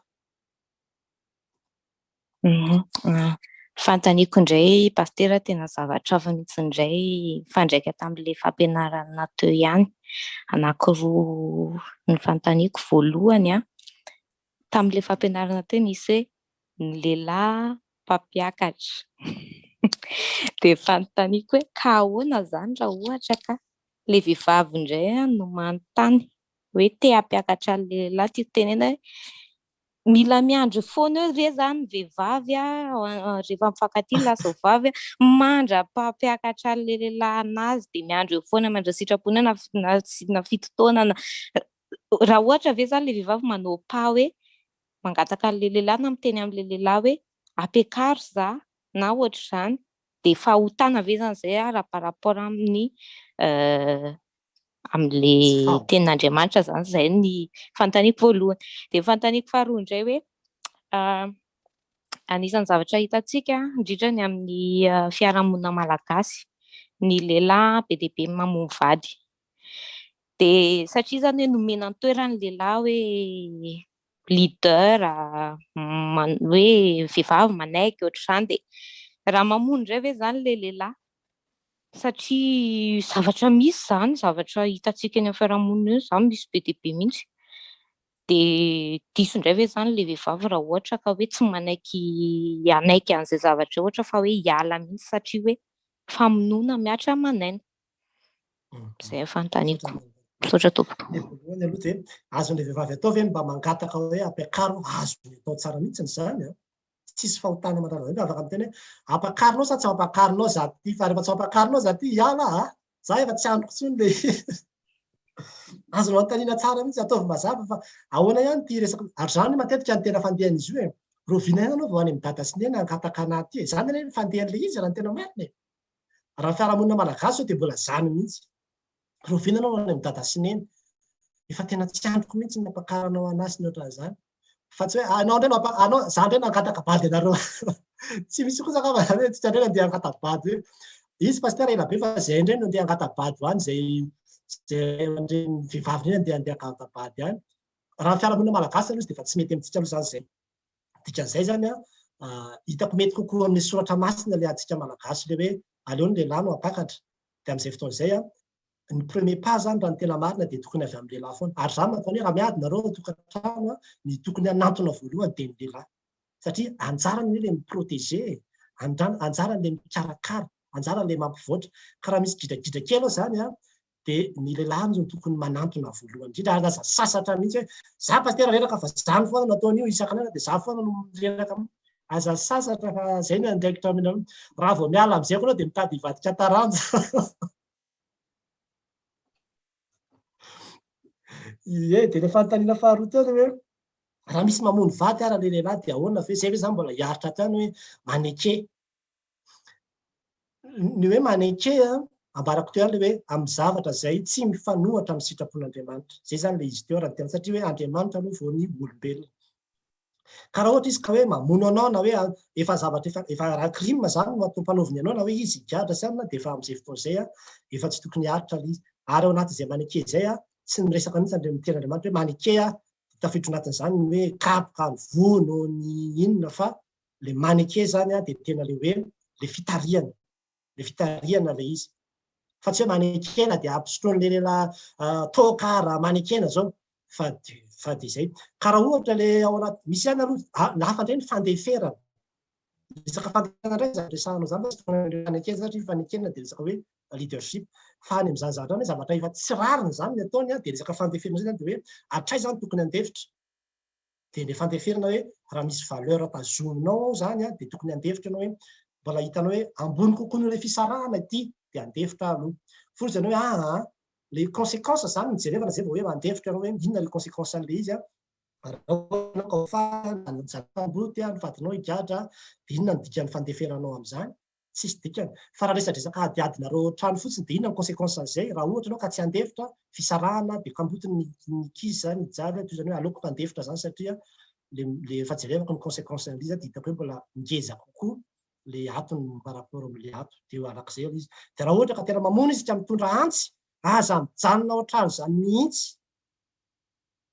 Fanontaniako indray Pasitera tena zavatra hafa mihitsy indray mifandraika tamin'ilay fampianarana teo ihany. Anankiroa ny fanontaniako voalohany an, tamin'ilay fampianarana teo nisy hoe ny lehilahy mpampiakatra. Dia fanontaniako hoe ka ahoana izany raha ohatra ka ilay vehivavy indray no manontany hoe te hampiakatra an'ilay lehilahy, tiako tenenana hoe mila miandry foana eo ve zany ny vehivavy rehefa mifankatia lahy sy vavy mandra-pampiakatra an'ilay lehilahy anazy dia miandry eo foana miandry ny sitrapony eo na na 7 taona na raha ohatra ve zany ilay vehivavy manao pas hoe mangataka an'ilay lehilahy na miteny amin'ilay lehilahy hoe ampiakaro za na ohatr'izany dia fahotana ve zany izay raha par rapport amin'ny amin'ilay tenin'Andriamanitra zany izay ny fanontaniako voalohany. Dia ny fanontaniako faharoa indray hoe anisan'ny zavatra hitantsika indrindra ny amin'ny fiarahamonina malagasy ny lehilahy be dia be mamono vady. Dia satria izany hoe nomena ny toerany ny lehilahy hoe leader, hoe vehivavy manaiky ohatr'izany dia raha mamono indray ve izany ilay lehilahy satria zavatra misy izany, zavatra hitantsika eny amin'ny fiarahamonina eny izany misy be dia be mihitsy. Dia diso indray ve izany ilay vehivavy raha ohatra ka hoe tsy manaiky hanaiky an'izay zavatra izay ohatra fa hoe hiala mihitsy satria hoe famonoana mihatra aman'aina. Izay ny fanontaniako. Misaotra tompoko. Ny voalohany aloha dia azon'ilay vehivavy atao ve ny mba mangataka hoe ampiakaro? Azony atao tsara mihitsy izany an! Tsisy fahotana mandrara izany, afaka miteny hoe ampakarinao sa tsy ampakarinao za ty, fa rehefa tsy ampakarinao za ty hiala a, za efa tsy andriko intsony le izy. Azonao anontaniana tsara mihitsy, ataovy mazava fa ahoana ihany ity resaka, ary izany matetika ny tena fandehan'izy io e, rahoviana ihany ianao vao any amin'i dada sy neny hangataka anah aty e, izany anie ny fandehan'ilay izy raha ny tena marina e. Raha ny fiarahamonina malagasy zao dia mbola izany mihitsy. Rahoviana ianao any amin'i dada sy neny? Efa tena tsy andriko mihitsy ny hampakaranao anah sy ny ohatran'izany. Fa tsy hoe anao indray no hampa, anao, za indray no hangataka-bady anareo. Tsy misy kosa angamba izany hoe tsika indray no handeha hangata-bady hoe izy pasitera ela be fa zay indray no handeha hangata-bady ho any, izay izay ray aman-dreny vehivavy indray no handeha hangata-bady any. Raha ny fiarahamonina malagasy aloha izy dia efa tsy mety amintsika aloha izany izay. Dikan'izay izany an, hitako mety kokoa amin'ny soratra masina ilay antsika malagasy ilay hoe aleo ny lehilahy no hampakatra. Dia amin'izay fotoana izay an, ny premier pas izany raha ny tena marina dia tokony avy amin'ny lehilahy foana. Ary izaho mankao hoe raha miady nareo ao an-tokantrano an, ny tokony hanantona voalohany dia ny lehilahy. Satria anjarany anie ilay mi-protéger e, anjarany ilay mikarakara, anjarany ilay mampivoatra. Ka raha misy gidragidra kely ao izany an, dia ny lehilahy no tokony manantona voalohany indrindra ary aza sasatra mihitsy hoe za pasitera reraka fa zany foana no ataon'io isan-kanana dia za foana no reraka aza sasatra fa zay ny andraikitra aminareo raha vao miala amin'izay koa anao dia mitady hivadika taranja ie dia ilay fanontaniana faharoa teo hoe raha misy mamono vady ara ilay lehilahy dia ahoana ve zay ve zany mbola hiaritra hatrany hoe maneke Ny hoe maneke, ambarako teo ihany ilay hoe amin'ny zavatra izay tsy mifanohitra amin'ny sitrapon'Andriamanitra. Izay izany ilay izy teo raha ny tena, satria hoe Andriamanitra aloha vao ny olombelona. Ka raha ohatra izy ka hoe mamono anao na hoe efa zavatra efa, efa raha crime izany no atao ampanaoviny anao na hoe izy higadra sy anona dia efa amin'izay fotoana izay efa tsy tokony hiaritra ilay izy. Ary ao anatin'izay maneke izay, tsy miresaka mihitsy Andriamanitra, miteny Andriamanitra hoe maneke aho, dia tafiditra ao anatin'izany ny hoe kapoka, ny vono, ny inona fa le maneke zany a dia tena le hoe le fitarihana, le fitarihana le izy. Fa tsy hoe manekena dia ampisotroin'le lehilahy toaka ara manekena zao fa fa dia izay. Ka raha ohatra le ao anaty, misy ihany aloha, ny hafa indray ny fandeferana. Resaka fandeferana indray izany resahanao izany fa tsy fanekena satria fanekena dia resaka hoe leadership. Fa any amin'izany zavatra izany hoe zavatra efa tsy rariny izany ny ataony dia resaka fandeferana izay zany dia hoe hatraiza no tokony handefitra. Dia ilay fandeferana hoe raha misy valeur tazominao ao izany dia tokony handefitra ianao hoe mbola hitanao hoe ambony kokoa noho ilay fisarahana ity dia handefitra aho aloha. Fony izany hoe aa Le conséquence zany no jerevana zay vao hoe mandefitra ianao hoe inona le conséquence an'le izy an, raha ohatra ianao ka ho faty, ny zanakao kamboty, ny vadinao higadra, dia inona no dikan'ny fandeferanao amin'izany? Tsisy dikany. Fa raha resadresaka adiadinareo ao an-trano fotsiny dia inona ny conséquence an'izay? Raha ohatra ianao ka tsy handefitra, fisarahana, dia kamboty ny ankizy izany hijaly, toy izany hoe aleoko mpandefitra izany satria le le efa jerevako ny conséquence an'ilay izy dia hitako hoe mbola ngeza kokoa le ato ny par rapport amin'le ato. Dia arak'izay ilay izy. Dia raha ohatra ka tena mamono izy ka mitondra antsy, aza mijanona ao an-trano izany mihitsy.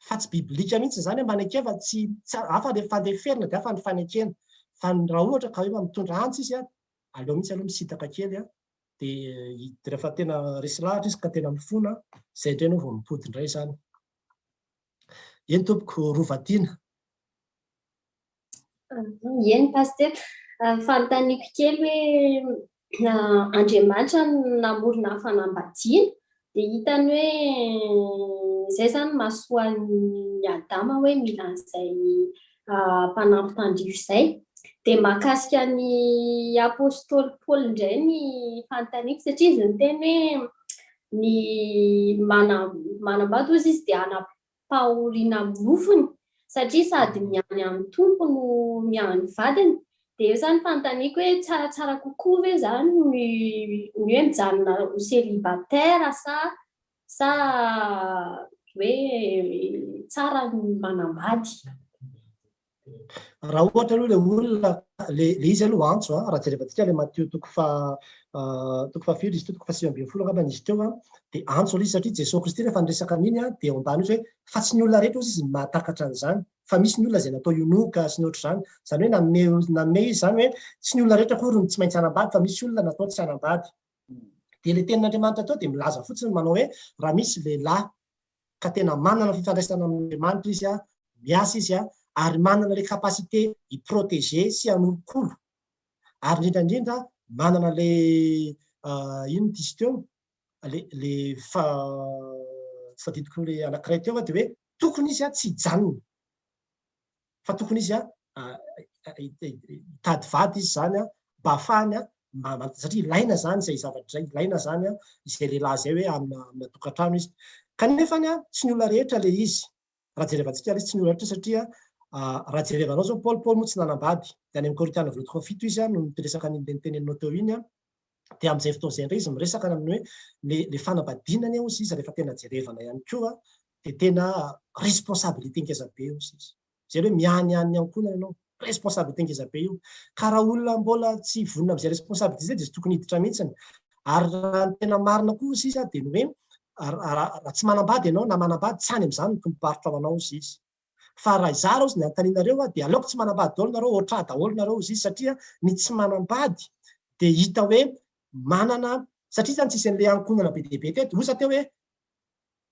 Fa tsy biblika mihitsy izany hoe maneke fa tsy hafa le fandeferana dia hafa ny fanekena. Fa raha ohatra ka hoe mitondra antsy izy, aleo mihitsy aloha misintaka kely dia rehefa tena resy lahatra izy ka tena mifona, izay indray ianao vao mipody indray izany. Eny tompoko, Rovatiana. Eny Pasitera, fanontaniako kely hoe Andriamanitra no namorona ny fanambadiana dia hitany hoe izay izany no mahasoa an'i Adama hoe mila an'izay mpanampy tandrify izay. Dia mahakasika ny apostoly Paoly indray ny fanontaniako satria izy niteny hoe ny manambady hozy izy dia hanam-pahoriana amin'ny nofony satria sady miany amin'ny Tompo no miahy ny vadiny. Dia eo izany fanontaniako hoe tsaratsara kokoa ve izany ny hoe mijanona ho célibataire sa sa hoe tsara ny manambady? Raha ohatra aloha ilay olona, ilay izy aloha antso an, raha jerevantsika ilay Matio toko faha toko fahafiry izy teo, toko faha 19 angambany izy teo an, dia antso ilay izy satria Jesoa Kristy rehefa niresaka an'iny an, dia eo ambany izy hoe fa tsy ny olona rehetra hozy izy no mahatakatra an'izany, fa misy ny olona izay natao hionoka sy ny ohatr'izany. Izany hoe nanome nanome izy izany hoe tsy ny olona rehetra akory no tsy maintsy hanambady fa misy olona natao tsy hanambady. Dia ilay tenin'Andriamanitra teo dia milaza fotsiny manao hoe raha misy lehilahy ka tena manana fifandraisana amin'Andriamanitra izy, miasa izy ary manana ilay capacité hi-protéger sy hanolokolo ary indrindra indrindra manana ilay inona ity izy teo, ilay ilay fa tsy tadidiko ilay anankiray teo dia hoe tokony izy tsy hijanona. fa tokony izy hitady vady izy izany mba hahafahany satria ilaina izany izay zavatra izay, ilaina izany izay lehilahy izay hoe amina amina tokantrano izy. Kanefa tsy ny olona rehetra ilay izy, raha jerevantsika ilay izy tsy ny olona rehetra satria raha jerevanao izao Paoly, Paoly moa tsy nanambady, dia any amin'ny Korintiana voalohany toko fahafito izy no niresaka an'iny ilay niteneninao teo iny, dia amin'izay fotoana izay indray izy miresaka ny amin'ny hoe ilay fanambadiana anie hozy izy rehefa tena jerevana ihany koa dia tena responsabilité ngeza be hozy izy. Izay hoe mianiany ny ankohonana ianao, responsabilité ngeza be io. Ka raha olona mbola tsy vonona amin'izay responsabilité izay dia tsy tokony hiditra mihitsiny. Ary raha ny tena marina koa hozy izy dia ny hoe raha tsy manambady ianao na manambady tsy any amin'izany ny tompom-barotra ho anao hozy izy. Fa raha izaho raha hozy ny anontanianareo dia aleoko tsy manambady daholo nareo, ohatr'ahy daholo nareo hozy izy satria ny tsy manambady dia hita hoe manana satria izany tsisy an'ilay ankohonana be dia be teto. Osa teo hoe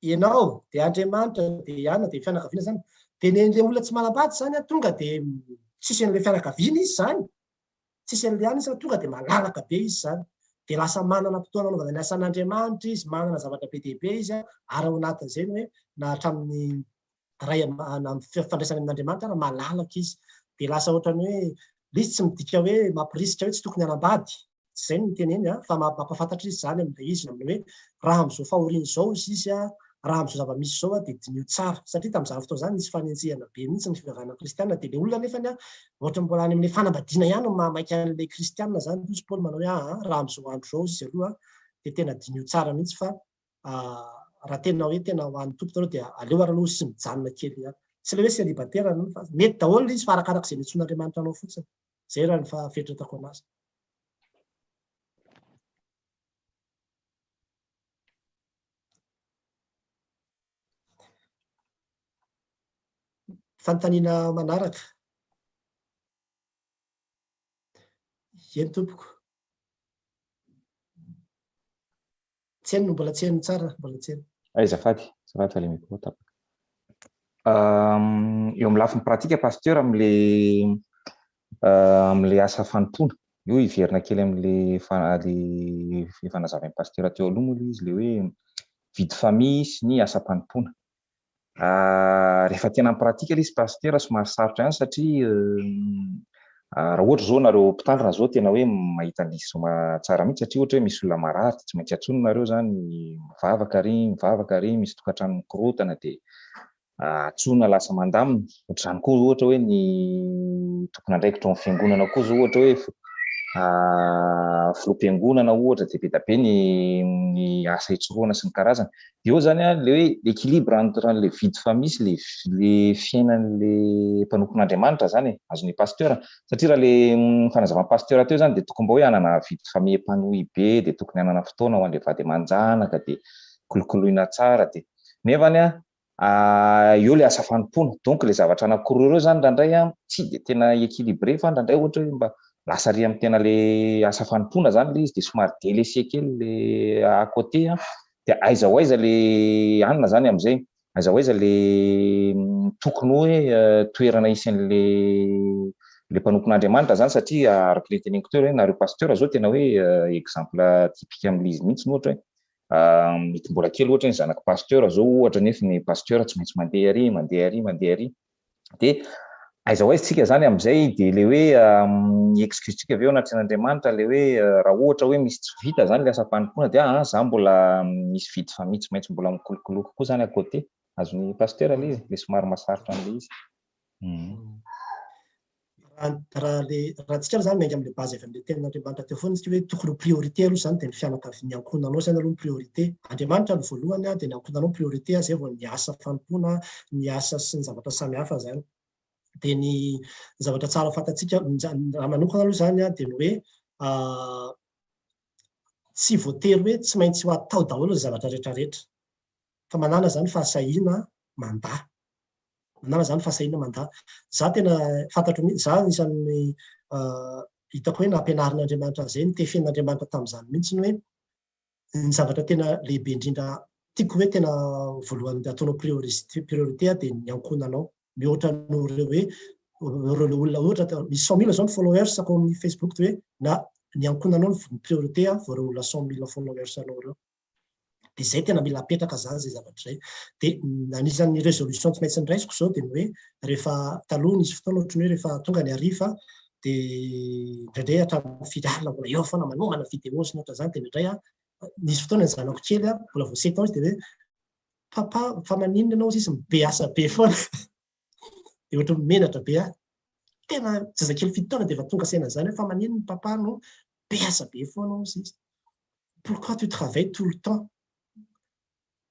ianao dia Andriamanitra dia i Anna dia fianakaviana izany. Dia ny an'ilay olona tsy manambady izany an, tonga dia tsisy an'ilay fianakaviana izy izany. Tsisy an'ilay anona izy fa tonga dia malalaka be izy izany. Dia lasa manana fotoana anaovana ny asan'Andriamanitra izy, manana zavatra be dia be izy ary ao anatin'izay ny hoe na hatramin'ny ray na amin'ny fifandraisany amin'Andriamanitra ary malalaka izy. Dia lasa ohatran'ny hoe ilay izy tsy midika hoe mampirisika hoe tsy tokony hanambady, tsy izay no niteneny an, fa mampahafantatra izy izany amin'ilay izy amin'ny hoe raha amin'izao fahoriana izao izy izy an, raha amin'izao zava-misy izao an, dia diniho tsara. Satria tamin'izany fotoana izany nisy fanenjehana be mihitsy ny fivavahana kristiana, dia ilay olona nefany an, ohatran'ny mbola any amin'ilay fanambadiana ihany no mahamaika an'ilay kristiana izany, hoy izy Paoly manao hoe aa raha amin'izao andro izao izy aloha dia tena diniho tsara mihitsy fa raha tena hoe tena ho an'ny Tompo nareo dia aleo ary aloha sy mijanona kely ihany. Tsy ilay hoe célibataire fa mety daholo ilay izy fa arakaraka izay niantsoan'Andriamanitra anao fotsiny. Izay raha ny fieritreretako anazy. Fanontaniana manaraka. Eny tompoko. Tsy haino, mbola tsy haino tsara, mbola tsy haino. Ay, azafady, azafady fa le micro tapaka. Eo amin'ny lafiny pratique pasteur amin'le amin'le asa fanompoana, io hiverina kely amin'le le efa nazavain'i pasteur teo aloha moa ilay izy, le hoe vie de famille sy ny asam-panompoana. Rehefa tena en pratique ilay izy pasteur somary sarotra ihany satria. Raha ohatra izao nareo mpitandrina izao tena hoe mahita an'ilay zoma tsara mihitsy satria ohatra hoe misy olona marary dia tsy maintsy antsoina nareo izany, mivavaka ary, mivavaka ary, misy tokantrano mikorontana dia antsoina lasa mandamina. Ohatr'izany koa ohatra hoe ny tompon'andraikitra ao amin'ny fiangonana koa izao ohatra hoe filoham-piangonana ohatra dia be dia be ny ny asa itsorohana sy ny karazany. Dia eo izany an, ilay hoe équilibre entre an'ilay vie de famille sy ilay ilay fiainan'ilay mpanompon'Andriamanitra izany e, azon'ny pasteur. Satria raha ilay fanazavan'ny pasteur teo izany dia tokony mba hoe hanana vie de famille épanouie be, dia tokony hanana fotoana ho an'ilay vady aman-janaka, dia kolokoloina tsara dia nefany an, eo ilay asa fanompoana. Donc ilay zavatra anankiroa ireo izany indraindray an, tsy dia tena équilibré fa indraindray ohatra hoe mba lasa ary amin'ny tena ilay asa fanompoana izany ilay izy dia somary délaissé kely ilay à côté an, dia aiza ho aiza ilay anona izany amin'izay, aiza ho aiza ilay tokony hoe toerana hisy an'ilay ilay mpanompon'Andriamanitra izany satria araka ilay teneniko teo hoe nareo pasteur izao tena hoe exemple typique amin'ilay izy mihitsy ohatra hoe mety mbola kely ohatra ny zanak'i pasteur zao ohatra nefa ny pasteur tsy maintsy mandeha ary mandeha ary mandeha ary dia aiza ho aiza tsika zany amin'izay dia le hoe ny excuse tsika avy eo anatrehan'Andriamanitra le hoe raha ohatra hoe misy tsy vita zany le asam-panompoana dia ah za mbola misy vie de famille tsy maintsy mbola mikolokoloko koa zany à côté azon'ny pasteur le izy le somary mahasarotra an'le izy. Raha le raha antsika aloha zany miainga amin'ilay base avy amin'ilay tenin'Andriamanitra teo foana isika hoe tokony ho priorité aloha izany dia ny fianakaviana, ny ankohonanao izany aloha no priorité. Andriamanitra no voalohany dia ny ankohonanao no priorité izay vao ny asa fanompoana, ny asa sy ny zavatra samihafa izany. Dia ny zavatra tsara fantatsika, raha manokana aloha izany dia ny hoe tsy voatery hoe tsy maintsy ho atao daholo ny zavatra rehetra rehetra. Fa manana izany fahasahiana mandà. Manana izany fahasahiana mandà. Za tena fantatro mihitsy, za anisan'ny hitako hoe nampianarin'Andriamanitra an'izay, nitefen'Andriamanitra tamin'izany mihitsy ny hoe ny zavatra tena lehibe indrindra tiako hoe tena voalohany ataonao priorité dia ny ankohonanao mihoatra noho ireo hoe ireo olona ohatra misy 100 000 izao ny followers ako amin'ny Facebook dia hoe na ny ankohonanao no priorité vao ireo olona 100 000 followers anao ireo. Dia izay tena mila apetraka izany izay zavatra izay. Dia anisan'ny résolution tsy maintsy noraisiko izao dia ny hoe rehefa taloha nisy fotoana ohatran'ny hoe rehefa tonga ny hariva dia indraindray hatramin'ny firy alina mbola eo foana manomana vidéo sy ny ohatran'izany dia indraindray aho nisy fotoana ny zanako kely mbola vao sept ans izy dia hoe papa fa maninona ianao izy be asa be foana dia ohatran'ny menatra be aho. Tena zazakely fito taona dia efa tonga saina an'izany hoe fa maninona papa no be asa be foana hozy izy. Pourquoi tu travailles tout le temps?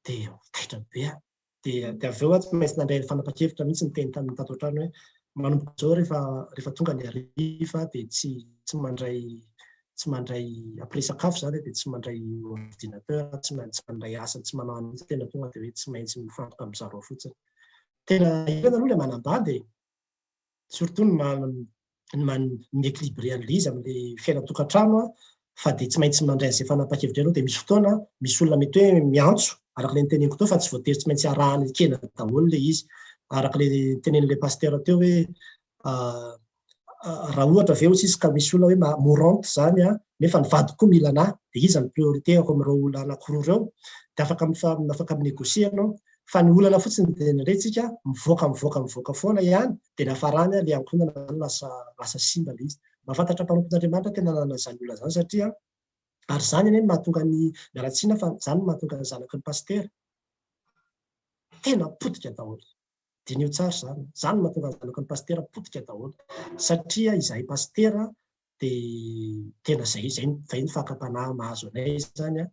Dia taitra be aho. Dia dia avy eo aho tsy maintsy nandray fanapahan-kevitra mihitsy niteny tamin'ny tato an-trano hoe manomboka izao rehefa rehefa tonga ny hariva dia tsy tsy mandray tsy mandray après sakafo izany dia tsy mandray ordinateur, tsy tsy mandray asa, tsy manao an'izany, tena tonga dia hoe tsy maintsy mifantoka amin-dry zareo fotsiny. Tena ilaina aloha ilay manambady e! Surtout ny ny mi-équilibrer an'ilay izy amin'ilay fiainan-tokantrano fa dia tsy maintsy mandray an'izay fanapahan-kevitra ianao dia misy fotoana misy olona mety hoe miantso araka ilay noteneniko teo fa tsy voatery tsy maintsy arahana ekena daholo ilay izy. Araka ilay notenenin'ilay pasteur teo hoe raha ohatra ve hoy izy ka misy olona hoe mourante izany nefa ny vadiko koa mila anà dia iza no priorité-ako amin'ireo olona anankiroa ireo? Dia afaka afaka mi-négocier ianao. Fa ny olana fotsiny dia indraindray tsika mivoaka mivoaka mivoaka foana ihany dia ny hafarany ilay ankohonana izany lasa lasa simba ilay izy. Mahafantatra mpanompon'Andriamanitra tena nanana izany olana izany satria ary izany anie no mahatonga ny miala tsiny aho fa izany no mahatonga ny zanaky ny pasitera tena potika daholo. Diniho tsara izany. Izany no mahatonga ny zanaky ny pasitera potika daholo satria izahay pasitera dia tena izay izay izay ny fakam-panahy mahazo anay izany an.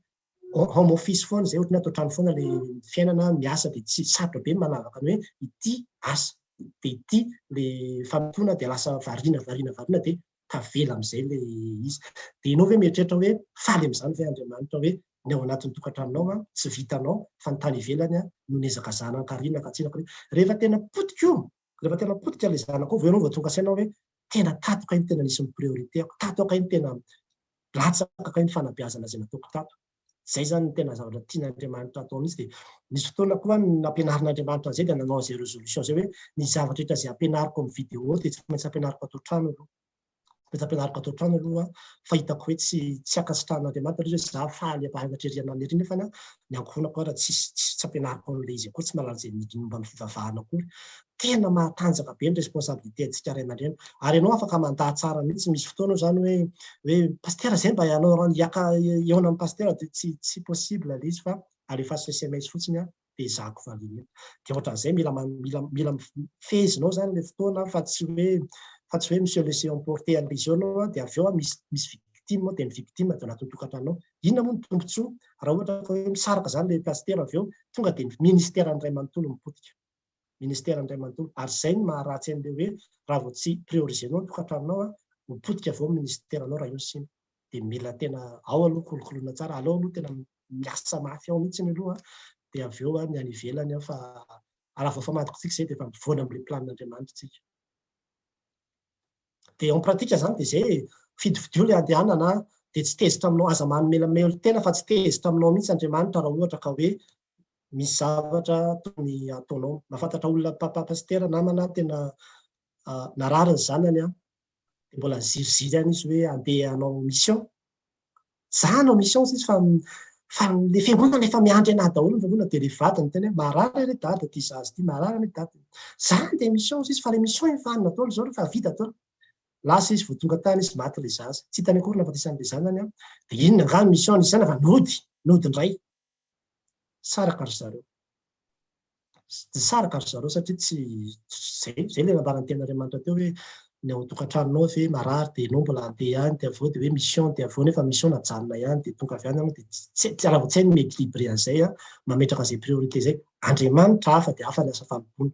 Home office foana izay, ohatran'ny hoe ato an-trano foana ilay fiainana, miasa dia tsy sarotra be ny manavaka ny hoe ity asa dia ity ilay fanompoana dia lasa variana variana variana dia tavela amin'izay ilay izy. Dia ianao ve mieritreritra hoe faly amin'izany ve Andriamanitra hoe ny ao anatin'ny tokantranonao an, tsy vitanao fa ny tany ivelany an no nihazakazahana ankarina ankatsina ankarina. Rehefa tena potika io, rehefa tena potika ilay zanakao vao ianao vao tonga saina hoe tena tato kay no tena nisy ny priorité-ko, tato kay no tena latsaka kay ny fanabeazana izay nataoko tato. Izay izany no tena zavatra tian'Andriamanitra atao mihitsy. Dia nisy fotoana koa nampianarin'Andriamanitra an'izay dia nanao an'izay résolution izay hoe ny zavatra rehetra izay ampianariko amin'ny vidéo dia tsy maintsy ampianariko ato an-trano aloha. Mety ampianariko ato an-trano aloha fa hitako hoe tsy tsy ankasitrahan'Andriamanitra ilay izy hoe za faly ampahanatra ery anany ery nefa ny ankohonako ara tsisy tsy ampianariko an'ilay izy akory, tsy mahalala izay momba ny fivavahana akory. Tena mahatanjaka be ny responsabilité antsika ray aman-dreny. Ary ianao afaka mandà tsara mihitsy, misy fotoana eo izany hoe hoe pasitera izay mba ianao hiaka hihaona amin'ny pasitera dia tsy tsy possible ilay izy fa alefaso sms fotsiny an. dia ezahako valiana iny. Dia ohatran'izay mila mila mila fehezinao izany ilay fotoana fa tsy hoe fa tsy hoe mi-se laisser emporter an'ilay izy eo ianao an, dia avy eo an misy misy victime ao dia ny victime dia ao anatin'ny tokantranonao. Inona moa ny tombontsoa raha ohatra ka hoe misaraka izany ilay pasitera avy eo, tonga dia ny ministeran'ny ray manontolo mipotika. Ministeran'ny ray manontolo. Ary izay no maharatsy an'ilay hoe raha vao tsy prioriser-nao ny tokantranonao an, ho potika avy eo ny ministeranao raha io no simba. Dia mila tena ao aloha kolokoloina tsara, aleo aloha tena miasa mafy ao mihitsy aloha dia avy eo ny any ivelany fa raha vao famadika tsika izay dia efa mivoana amin'ilay planin'Andriamanitra tsika. Dia en pratique izany dia izay e, fidifidio ilay andehanana dia tsy tezitra aminao, aza mamelona tena fa tsy tezitra aminao mihitsy Andriamanitra raha ohatra ka hoe misy zavatra tokony hataonao. Mahafantatra olona papa pasitera namana tena narary ny zanany dia mbola niziriziry ihany izy hoe andeha hanao mission. Za hanao mission hozy izy fa fa le fiangonana efa miandry anah daholo ny fiangonana dia le vadiny niteny hoe marary anie dada ity zaza ity, marary anie dada. Za andeha mission hozy izy fa le mission efa any daholo zao rehefa vita daholo. Lasa izy vao tonga tany izy maty le zaza. Tsy hitany akory nahafatesan'le zanany an. Dia inona angaha ny mission nisy zany fa nody, nody indray. Saraka ry zareo. Nisaraka ry zareo satria tsy zay zay ilay nambaran'ny tenin'Andriamanitra teo hoe ny ao an-tokantranonao ve marary dia ianao mbola handeha ihany dia avy eo dia hoe mission dia avy eo nefa mission najanona ihany dia tonga avy any ianao dia tsy tsy raha vao tsy hay ny mi-équilibrer an'izay an, mametraka an'izay priorité izay. Andriamanitra hafa dia hafa ny asa fanompoana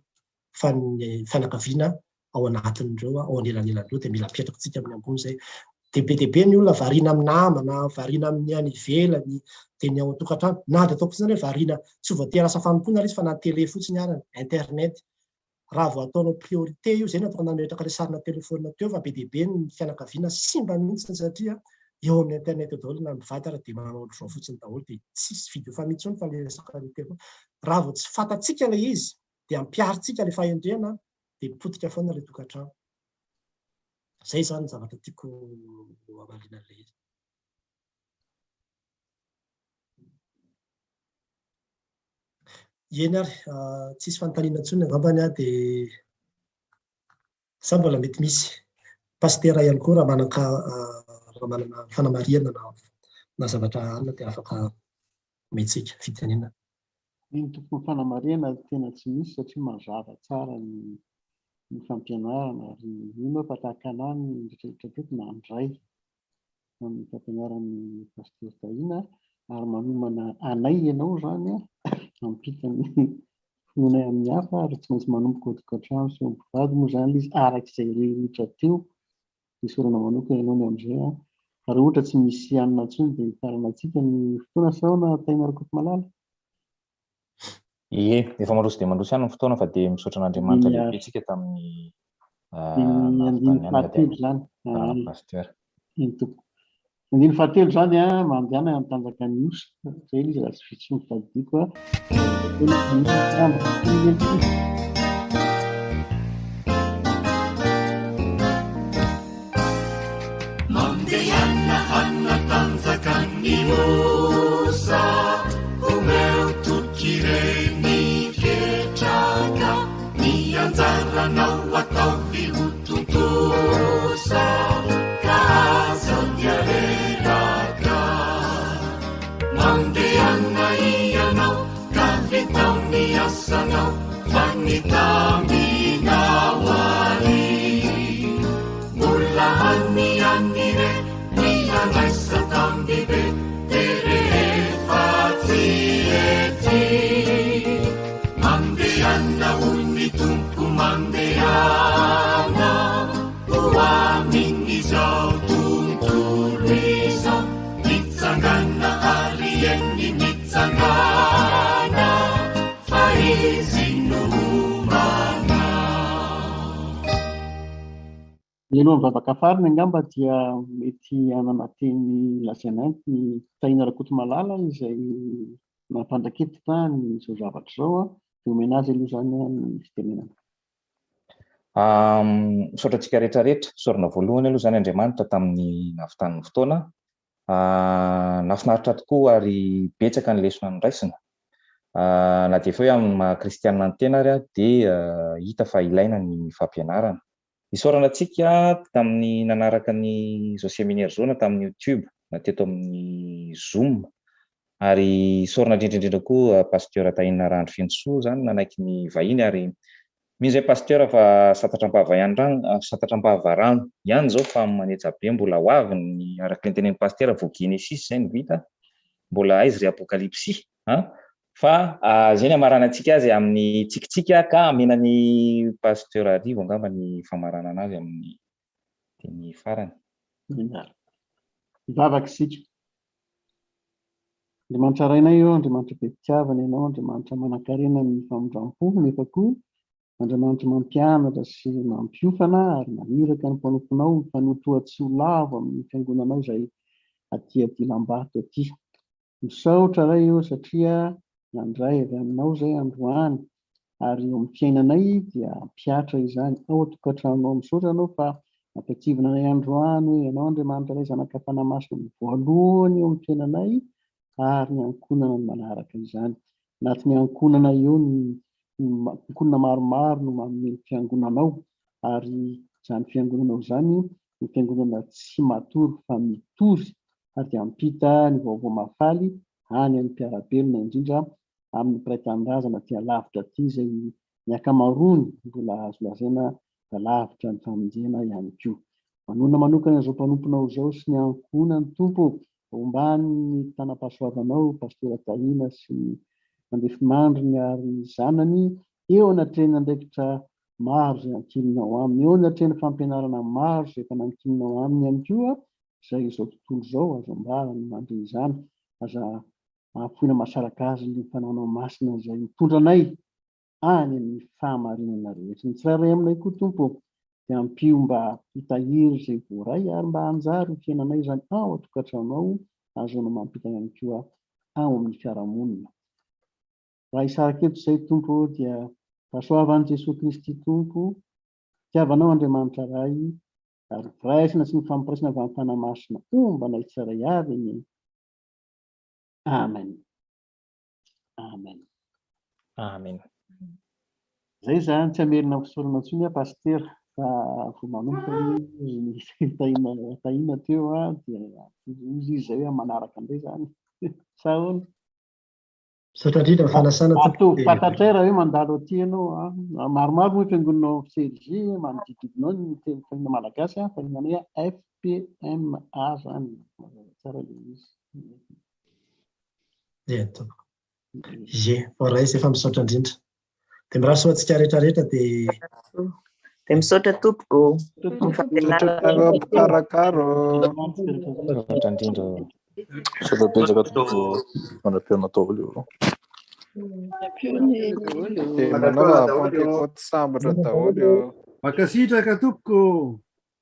fa ny fianakaviana ao anatin'ireo, ao anelanelan'ireo dia mila apetrakintsika amin'ny ambony izay. Dia be dia be ny olona variana amin'ny namana, variana amin'ny any ivelany, dia ny ao an-tokantrano. Na dia ataoko fotsiny hoe variana, tsy voatery asa fanompoana ilay izy fa na télé fotsiny ary, internet. Raha vao ataonao priorité io, izay no ataoko nametraka ilay sarina telephone teo fa be dia be ny fianakaviana simba mihitsy satria eo amin'ny internet eo daholo na mivady ary dia manao ohatr'izao fotsiny daholo dia tsisy vidéo famille intsony fa ilay resaka téléphone. Raha vao tsy fantatsika ilay izy dia ampiharintsika ilay fahendrena dia potika foana ilay tokantrano. Izay izany ny zavatra tiako hamaliana an'ilay izy. Eny ary, tsisy fanontaniana intsony angambany aho dia sa mbola mety misy. Pasitera ihany koa raha manana raha manana fanamarihana na na zavatra anona dia afaka omentsika fitenenana. Ny tokony fanamarihana tena tsy misy satria mazava tsara ny ny fampianarana ary mino aho fa tahaka anah ny rehetra rehetra nandray amin'ny fampianaran'ny Pasteur Tahina ary manomana anay ianao izany hampita ny finoanay amin'ny hafa ary tsy maintsy manomboka ao an-tokantrano sy eo amin'ny mpivady moa izany ilay izy araka izay rehetra teo. Isaorana manokana ianao ny amin'izay an. Raha ohatra tsy misy hanina intsony dia hifarana antsika ny fotoana sa ahoana Tahina Rakotomalala? Ie, efa mandroso dia mandroso ihany ny fotoana fa dia misaotra an'Andriamanitra lehibe isika tamin'ny Ny andininy fahatelo izany. Pasteur. Eny tompoko. Ny andininy fahatelo izany an, mandehana hatanjaka ny osa. Izay ilay izy raha tsy vitsy ny fitadidiako an. Mandehana hanatanjaka ny osa, omeo toky ireny ketraka, ny anjaranao ataovy ho tontosa, ka aza miareraka. Mandehana ianao ka vitao ny asanao fa ny tambinao ary mbola any any re ny andraisa tambibe de rehefa tsy ety mandehana hoy ny tompo mandehana ho amin'izao tontolo izao Mitsangana ary eny mitsangana fa izy no homana. Mialohan'ny vavaka farany angamba dia mety hanana teny lazaina amiko ny Tahina Rakotomalala izay nampandraketina ny izao zavatra izao dia omena azy aloha izany ny fitenenana. Misaotra antsika rehetra rehetra. Isaorana voalohany aloha izany Andriamanitra tamin'ny nahavitany ny fotoana. Nahafinaritra tokoa ary betsaka ny lesona noraisina. Na dia efa hoe amin'ny maha kristianina ny tena ary dia hita fa ilaina ny fampianarana. Isaorana antsika tamin'ny nanaraka ny izao seminaire izao na tamin'ny youtube na teto amin'ny zoom. Ary isaorana indrindra indrindra koa Pasteur Tahina Rahandrifenosoa izany nanaiky ny vahiny ary Mino zay Pasteur fa santatra am-bava ihany rano, santatra am-bava rano ihany zao fa manetsa be mbola ho avy ny araka ny tenenin'i Pasteur vao Genesis zay no vita mbola aiza ry Apokalypsy a! Fa zay ny hamaranantsika azy amin'ny tsikitsiky ka hamena an'i Pasteur Rivo angamba ny famaranana azy amin'ny teny farany. Hivavaka isika. Andriamanitra Rainay ô, Andriamanitra be fitiavana Ianao, Andriamanitra manankarena amin'ny famindram-po, nefa koa Andriamanitra mampianatra sy mampiofana ary maniraka ny mpanomponao mifanotoa tsy ho lavo amin'ny fiangonanao izay aty Adilambato aty. Misaotra Ray ô satria nandray avy aminao izay androany ary eo amin'ny fiainanay dia hampihatra izany ao an-tokantrano ao. Misaotra Anao fa nampiatsivina anay androany hoe Ianao Andriamanitra Ray Zanaka Fanahy Masina no voalohany eo amin'ny fiainanay ary ny ankohonana no manaraka izany. Anatin'ny ankohonana eo ny ankohonana maromaro no manome ny fiangonanao ary izany fiangonanao izany no fiangonana tsy matory fa mitory ary dia hampita ny vaovao mahafaly any amin'ny mpiara-belona indrindra amin'ny mpiray tanindrazana aty alavitra aty izay ny ankamaroany mbola azo lazaina fa lavitra ny famonjena ihany koa. Manonona manokana izao mpanomponao izao sy ny ankohonany Tompo ô, ombany ny tanam-pahasoavanao Pastora Tahina sy ny andefimandriny ary ny zanany eo anatrehan'ny andraikitra maro izay ankininao aminy, eo anatrehan'ny fampianarana maro izay efa nankininao aminy ihany koa izay izao tontolo izao azo ambara ny mandre izany aza Mahafoina mahasaraka azy ny Fanahinao Masina izay mitondra anay any amin'ny fahamarinana rehetra. Ny tsirairay aminay koa, Tompo ô, dia ampio mba hitahiry izay voaray ary mba hanjary ho fiainanay izany ao an-tokantrano ao, ahazoanao mampita ihany koa ao amin'ny fiarahamonina. Raha hisaraka eto izay, Tompo ô, dia fahasoavan'i Jesoa Kristy Tompo, fitiavanao Andriamanitra Ray, ary ny firaisana sy ny fampiraisana avy amin'ny Fanahy Masina homba anay tsirairay avy anie. Amen. Amen. Amen. Zay zany tsy hamerina fisaorana intsony aho Pasitera fa vao manomboka ny tahina tahina teo a dia ozy izy zay hoe manaraka indray zany. Sa ahoana? Misaotra indrindra ny fanasana tompoko. Ataovy fantatray raha hoe mandalo aty ianao a. Maromaro moa ny fiangonana ao CLG manodidididina ao ny teny fahina malagasy a, fa ny anay FPMA zany. Mazava tsara ilay izy. Ie tompoko. Ie, voaray izay fa misaotra indrindra. Dia mirary soa antsika rehetra rehetra dia Dia misaotra tompoko. Misaotra anareo mpikarakara. Misaotra indrindra. Misaotra betsaka tompoko mandra-pihaona daholo. Dia manaova Pentecôte sambatra daholo. Mankasitraka tompoko.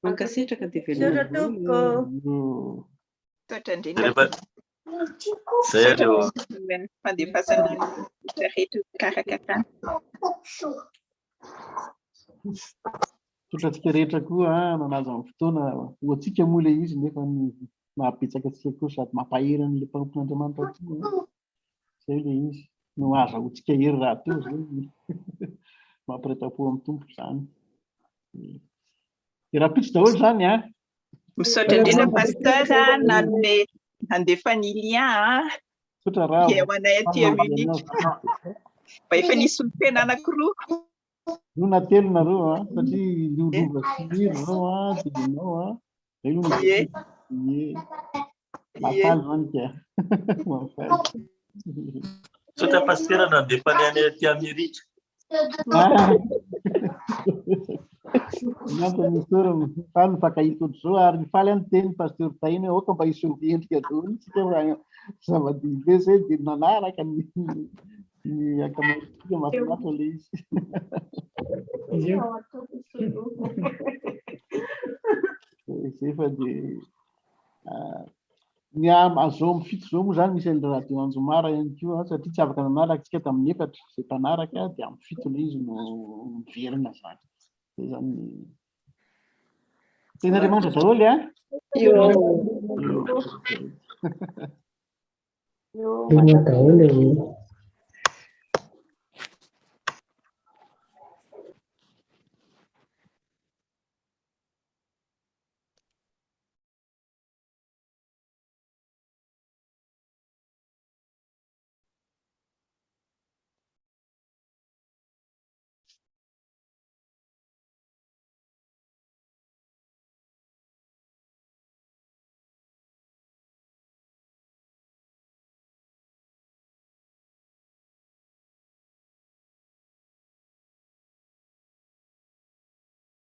Mankasitraka dia Misaotra veloma. tompoko. Misaotra indrindra. Zay ary ô. Fandefasana ny rehetra rehetra fikarakarana. Misaotra antsika rehetra koa nanaja ny fotoana. Ho antsika moa ilay izy nefa ny mahabetsaka antsika koa sady mampahery an'ilay mpanompon'Andriamanitra koa. Izay ilay izy. No ahazahoantsika hery rahateo izay mampiretam-po amin'ny Tompo izany. Dia rahampitso daholo izany an. Misaotra indrindra Pasteur nanome nandefa ny lien an. Misaotra Ravo. Eo anay aty Munich. Mba efa nisy solontena anankiroa. Roa na telo nareo an, satria Liolova sy Liry zao an, dia ianao an. Zay no Ie. Ie. Mahafaly zany ka. Mahafaly. Misaotra Pasitera nandefa ny any aty Amerika. Ny antony isaorana, faly mifankahita ohatr'izao ary faly aho niteny Pasteur Tahina hoe aoka mba hiseho endrika daholo isika fa zava-dehibe izay dia nanaraka ny ny ankamaroantsika mahafinaritra ilay izy. Izay fa dia Ny azao amin'ny fito izao moa izany misy an'ilay radio Anjomara ihany koa satria tsy afaka nanaraka isika tamin'ny efatra, izay mpanaraka dia amin'ny fito ilay izy no miverina izany. Zay zany ny Tenin'Andriamanitra daholo a. Io. Io daholo e.